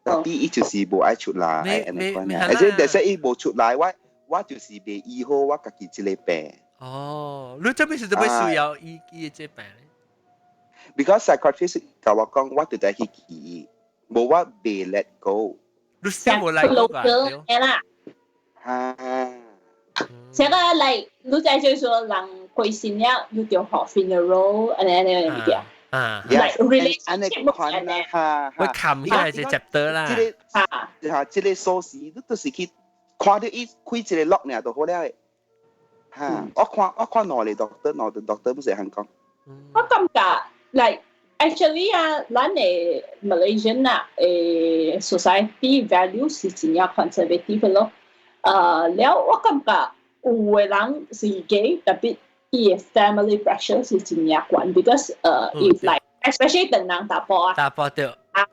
特別伊就是無愛出來，按呢款而且但是伊無出來，我我就是袂醫好我家己這個病。哦，你這邊是做咩需要醫醫這病咧？Because psychiatrist 共我講，我就得去醫，無我袂 let go。你先無 let go 㗎啦。啊。這個 like 你知就是說人過身了，你就學 funeral 按呢按呢物件。啊，like relationship 款啦，哈，會冚起來就接得啦。這個哈，這個鎖匙你就是去看到伊開一個 lock 爾就好了的。哈，我看我看兩個 doctor，兩個 doctor 不是香港。我感覺，like actually 啊，咱的 Malaysian 啊，誒 society value 是真正 conservative 咯。了我感覺有的人是 gay，特別伊的 family pressure 是真正懸，because if like especially 唐人查埔啊，查埔對，啊，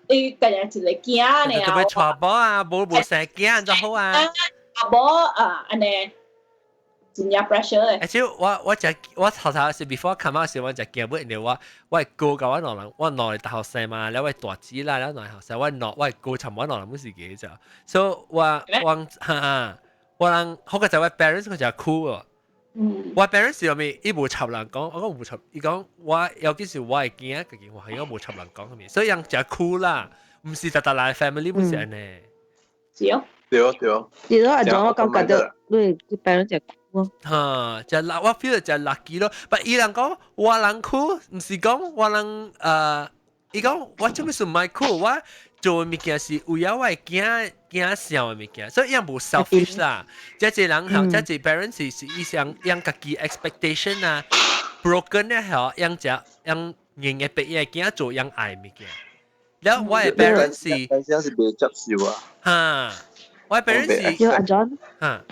伊家己一個囝呢，特別娶某啊，無無生囝就好啊，啊無啊，按呢真正 pressure 的。而且我我食我頭頭是 before come out 時，我食驚本，因為我我哥共我兩人，我兩個大學生嘛，了我大姊啦，了兩個學生，我兩我哥差唔多兩人本是 gay 咋，所以我我哈哈，我人好個就我 parents 佢就哭哦。我 parents 是咪伊無插人講，我講無插，伊講我尤其是我的囝，家己我係我無插人講啥物，所以人誠苦啦，毋是逐逐來 family 不是按呢。是哦。對對。對咯，阿 John 我感覺到你啲 parents 就哭。嚇，就我 feel 就 lucky 咯。但伊人講我人哭，毋是講我人伊講我做咩事毋愛哭，我做的物件是為了我的囝囝想的物件，所以伊無 selfish 啦。這濟人吼，這濟 parents 是伊想讓家己 expectation 啊 broken 咧吼，讓只讓硬嘅逼伊的囝做讓愛物件。了我的 parents 是，這是袂接受啊。嚇，我的 parents 是，有阿 John。嚇。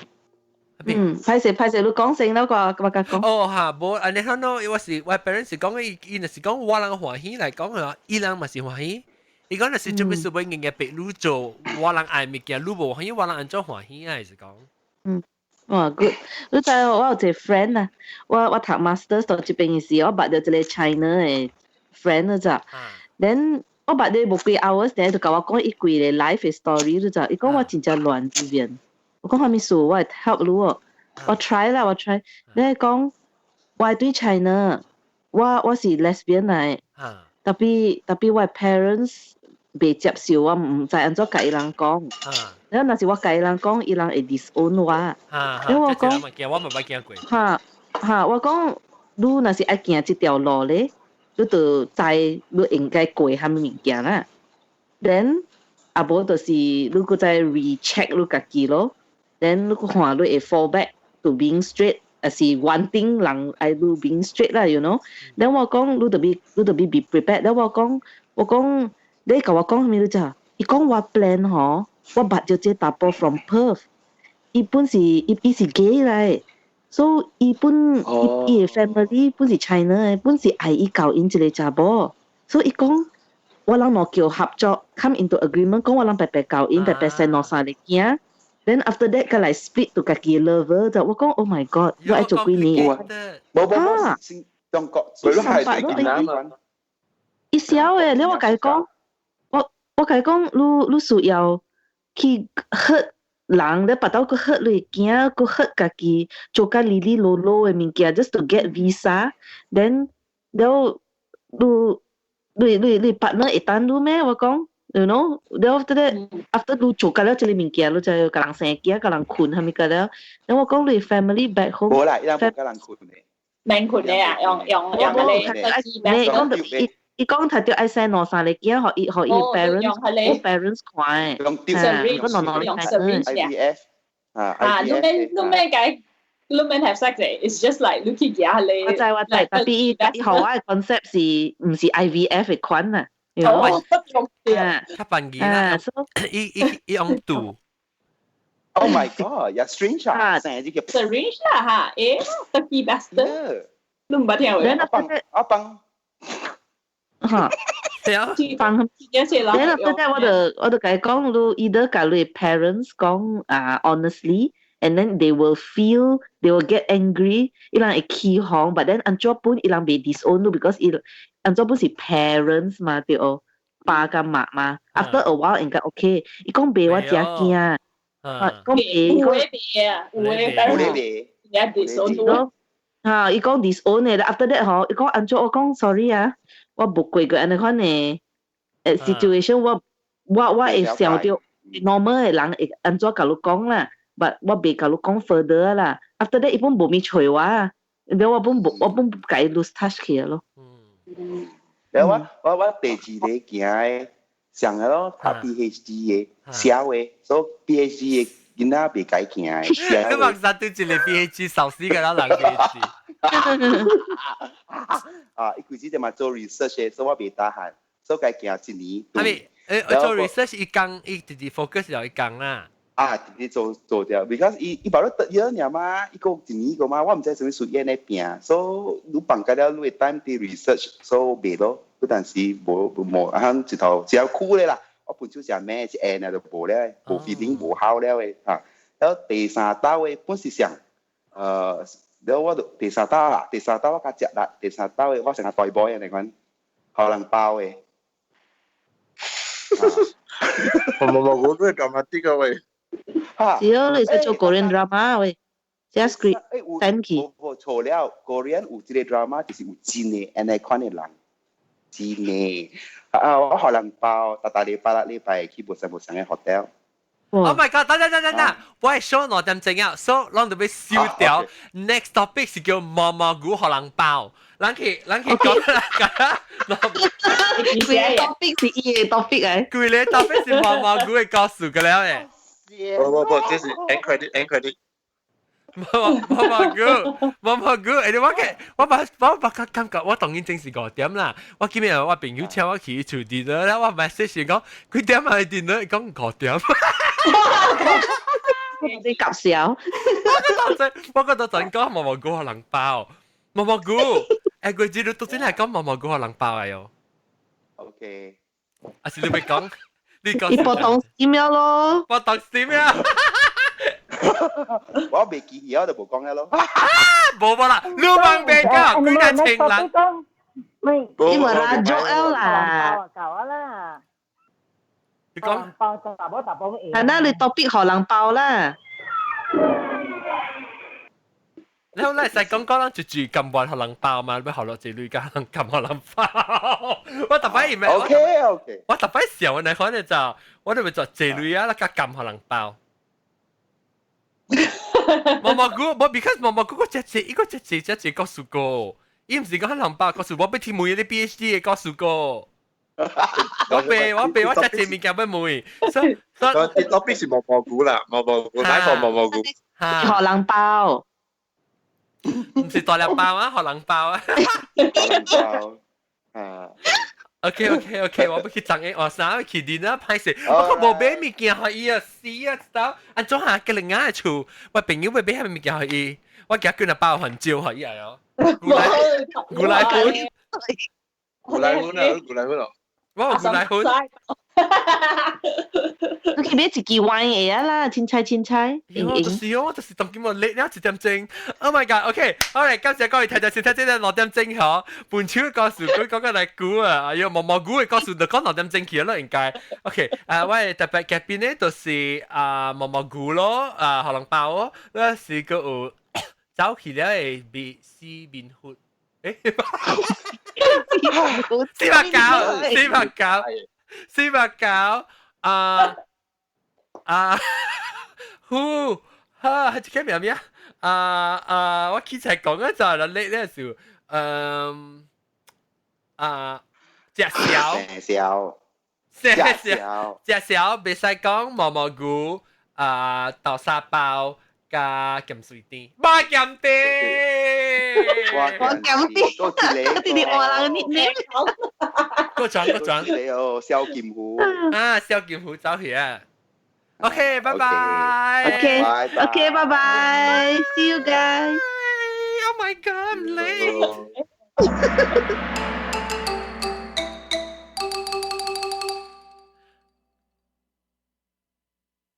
嗯，歹勢歹勢，你講先啦，我我甲講。哦嚇，無按呢款咯，我是我 parents 是講伊伊若是講我人歡喜來講啊，伊人嘛是歡喜。伊講若是做咩事欲硬嘅逼你做，我人愛物件，你無歡喜，我人按怎歡喜啊？是講。嗯，哇 good！你知我有一個 friend 啊，我讀 masters 到這邊時，我捌著一個 China 的 friend 咋。Then 我捌著無幾 hours，咧就共我講伊規個 life story 你知，伊講我真正亂這邊。我講啥物事，我會 help 你哦。我 try 啦，我 try。你講我對 China，我是 lesbian 來，tapi 我 parents 袂接受，我毋知按怎共伊人講。然後若是我共伊人講，伊人會 disown 我。因為我講，我嘛捌驚過。哈哈，我講你若是愛行這條路咧，你就知你應該過啥物物件啦。Then 啊無就是你閣再 recheck 你家己咯。Then 你閣看你會 fall back to being straight，抑是 wanting 人愛你 being straight 啦，you know。Then 我講你著欲你著欲 be prepared。Then 我講你共我講啥物你知？伊講我 plan 吼，我捌著這查埔 from Perth，伊本是伊伊是 gay 來，所以伊本伊伊的 family 本是 China 的，本是愛伊交𪜶一个查某，所以伊講我人若叫合作 come into agreement，講我人白白交𪜶，白白生兩三个囝。Then after that，閣來 split to 家己的 lover 就我講 Oh my God，我愛做幾年？無無無，是中國，佢都係對越南嘛。伊痟的，你我共伊講，我共伊講，你你需要去 hurt 人，你腹肚閣 hurt 你囝，閣 hurt 家己，做甲哩哩囉囉的物件，just to get visa。Then 了你你你你 partner 會等你咩？我講。You know，了 after that after 你做甲了這个物件，你就共人生囝，共人睏啥物個了。了我講你 family back home。無啦，伊人無共人睏的。免睏的啊，用用用個你講伊伊講他著愛生兩三个囝，予伊予伊 parents， parents 看的。用用用 syringe 啊。啊，你免你免共你免 have sex ，it's just like 你去夾你。我知我知，tapi 伊伊予我的 concept 是毋是 IVF 的款啊？哦，較便宜啦，伊伊伊用度。 Oh my god！也 syringe 啊，成日叫 syringe 啦嚇，誒，lucky bastard，你毋捌聽過？我幫我幫，嚇，係啊，放。Then after that 我就我就共伊講，你 either 共你 parents 講啊，honestly。And then they will feel, they will get angry，伊人會起哄，but then 按怎本伊人袂 disown 你，because 伊按怎本是 parents 嘛，對哦，爸佮媽嘛。After a while 應該 OK，伊講袂我誠驚，啊，講袂，有的袂啊，有的 parents 也 disown 咯。嚇，伊講 disown 的，after that 吼，伊講按怎我講 sorry 啊，我無過過按呢款的situation，我我我會想著 normal 的人會按怎共你講啦。But 我袂共你講 further 啦。After that，伊本無物揣我啊，了我本無我本共伊 lose touch 去咯。嗯。了我我我第二個行的上個咯，讀 PhD 的寫話，所以 PhD 的囡仔袂該行的。你目實對一個 PhD 受死個啦人 PhD。啊，伊規時就嘛做 research 的，所以我袂得閒，所以該行一年。係咪？誒，做 research 一工，伊直直 focus 就一工啦。啊，直直做做掉，because 伊伊保了得一年嘛，伊個一年個嘛，我毋知啥物事伊咧拼，所以你放假了，你會 time 佇 research，所以袂咯，嗰陣時無無啊，一頭只苦咧啦，我本手食咩一下就無了，無 feeling 無好了的啊。了第三道的本是想，了我就第三道啦，第三道我較食力，第三道的我成個大 boy 嚟款，予人包的。冇冇冇，我都係 dramatic 嘅喂。是哦，你是做 Korean drama 喂，這 script thank you。無錯了，Korean 有一個 drama 就是有真的按呢款的人，真的。啊，我予人包，逐逐禮拜六禮拜去無相無相的 hotel。Oh my god！等等等等等，我係 show 2點鐘啊，所以咱就欲收掉。Next topic 是叫毛毛菇予人包，咱去講啦。規个 topic 是伊个 topic 嚟。規个 topic 是毛毛菇的故事個了誒。不不不，這是 end credit end credit。毛毛毛菇，毛毛菇，誒你我嘅，我把我把感覺我當然正是5點啦。我今日我朋友請我去厝 dinner 啦，我 message 講幾點啊？dinner 講五點。你搞笑。我覺得真講毛毛菇予人包，毛毛菇，誒佢知道都真係講毛毛菇予人包啊喲。 OK。啊是你咪講，你講。你波當閃了咯。波當閃啊！我未記起，我就無講了咯。無無啦，你問白講，幾多情人？你咪拉足啦。搞啦。你講。包大包大包。係啦，你 topic 予人包啦。你好，你使講講咱就住咁晚予人包嘛？欲予落一類加人撳予人包。我逐擺咩？OK OK。我逐擺想我來看咧就，我就會做這類啊，那個撳予人包。毛毛菇，無 because 毛毛菇個只只，伊個只只只只告訴過，伊毋是講人包告訴我欲聽問你 PhD 的告訴過。我俾我只只物件欲問，所以所以我必是毛毛菇啦，毛毛菇，買個毛毛菇。予人包。毋是大粒包啊，予人包啊。包啊。 OK，我欲去送伊，我啥去dinner 歹勢，我無買物件予伊啊，死啊！知道？按怎下吉另外厝，我朋友欲買啥物件予伊，我寄幾若包番椒予伊啊！牛奶牛奶粉，牛奶粉啊，牛奶粉哦。我有牛奶粉。你去買一支 wine 會啊啦，凊彩凊彩。就是哦，就是當今我叻了1點鐘。Oh my god！OK，好嚟，感謝各位聽眾收聽這個2點鐘嗬。本手故事佢講個嚟估啊，哎喲，毛毛菇的故事就講兩點鐘去咯，應該。OK，啊，我的特別嘉賓呢，就是啊毛毛菇咯，啊予人包哦，那是個有走去了的美死面佛。誒，489，489，489，啊啊，呼，哈，係這個名咩啊？啊啊，我起才講啊，就係啦，你那時，嗯，啊，食潲，食潲，食潲，食潲，袂使講毛毛菇，啊，豆沙包。加鹹水甜，馬鹹甜，我鹹甜，弟弟換人你。過轉過轉，你哦，蕭劍虎啊，蕭劍虎走去啊，OK，拜拜，OK，OK，拜拜，See you guys。 Oh my God, I'm late.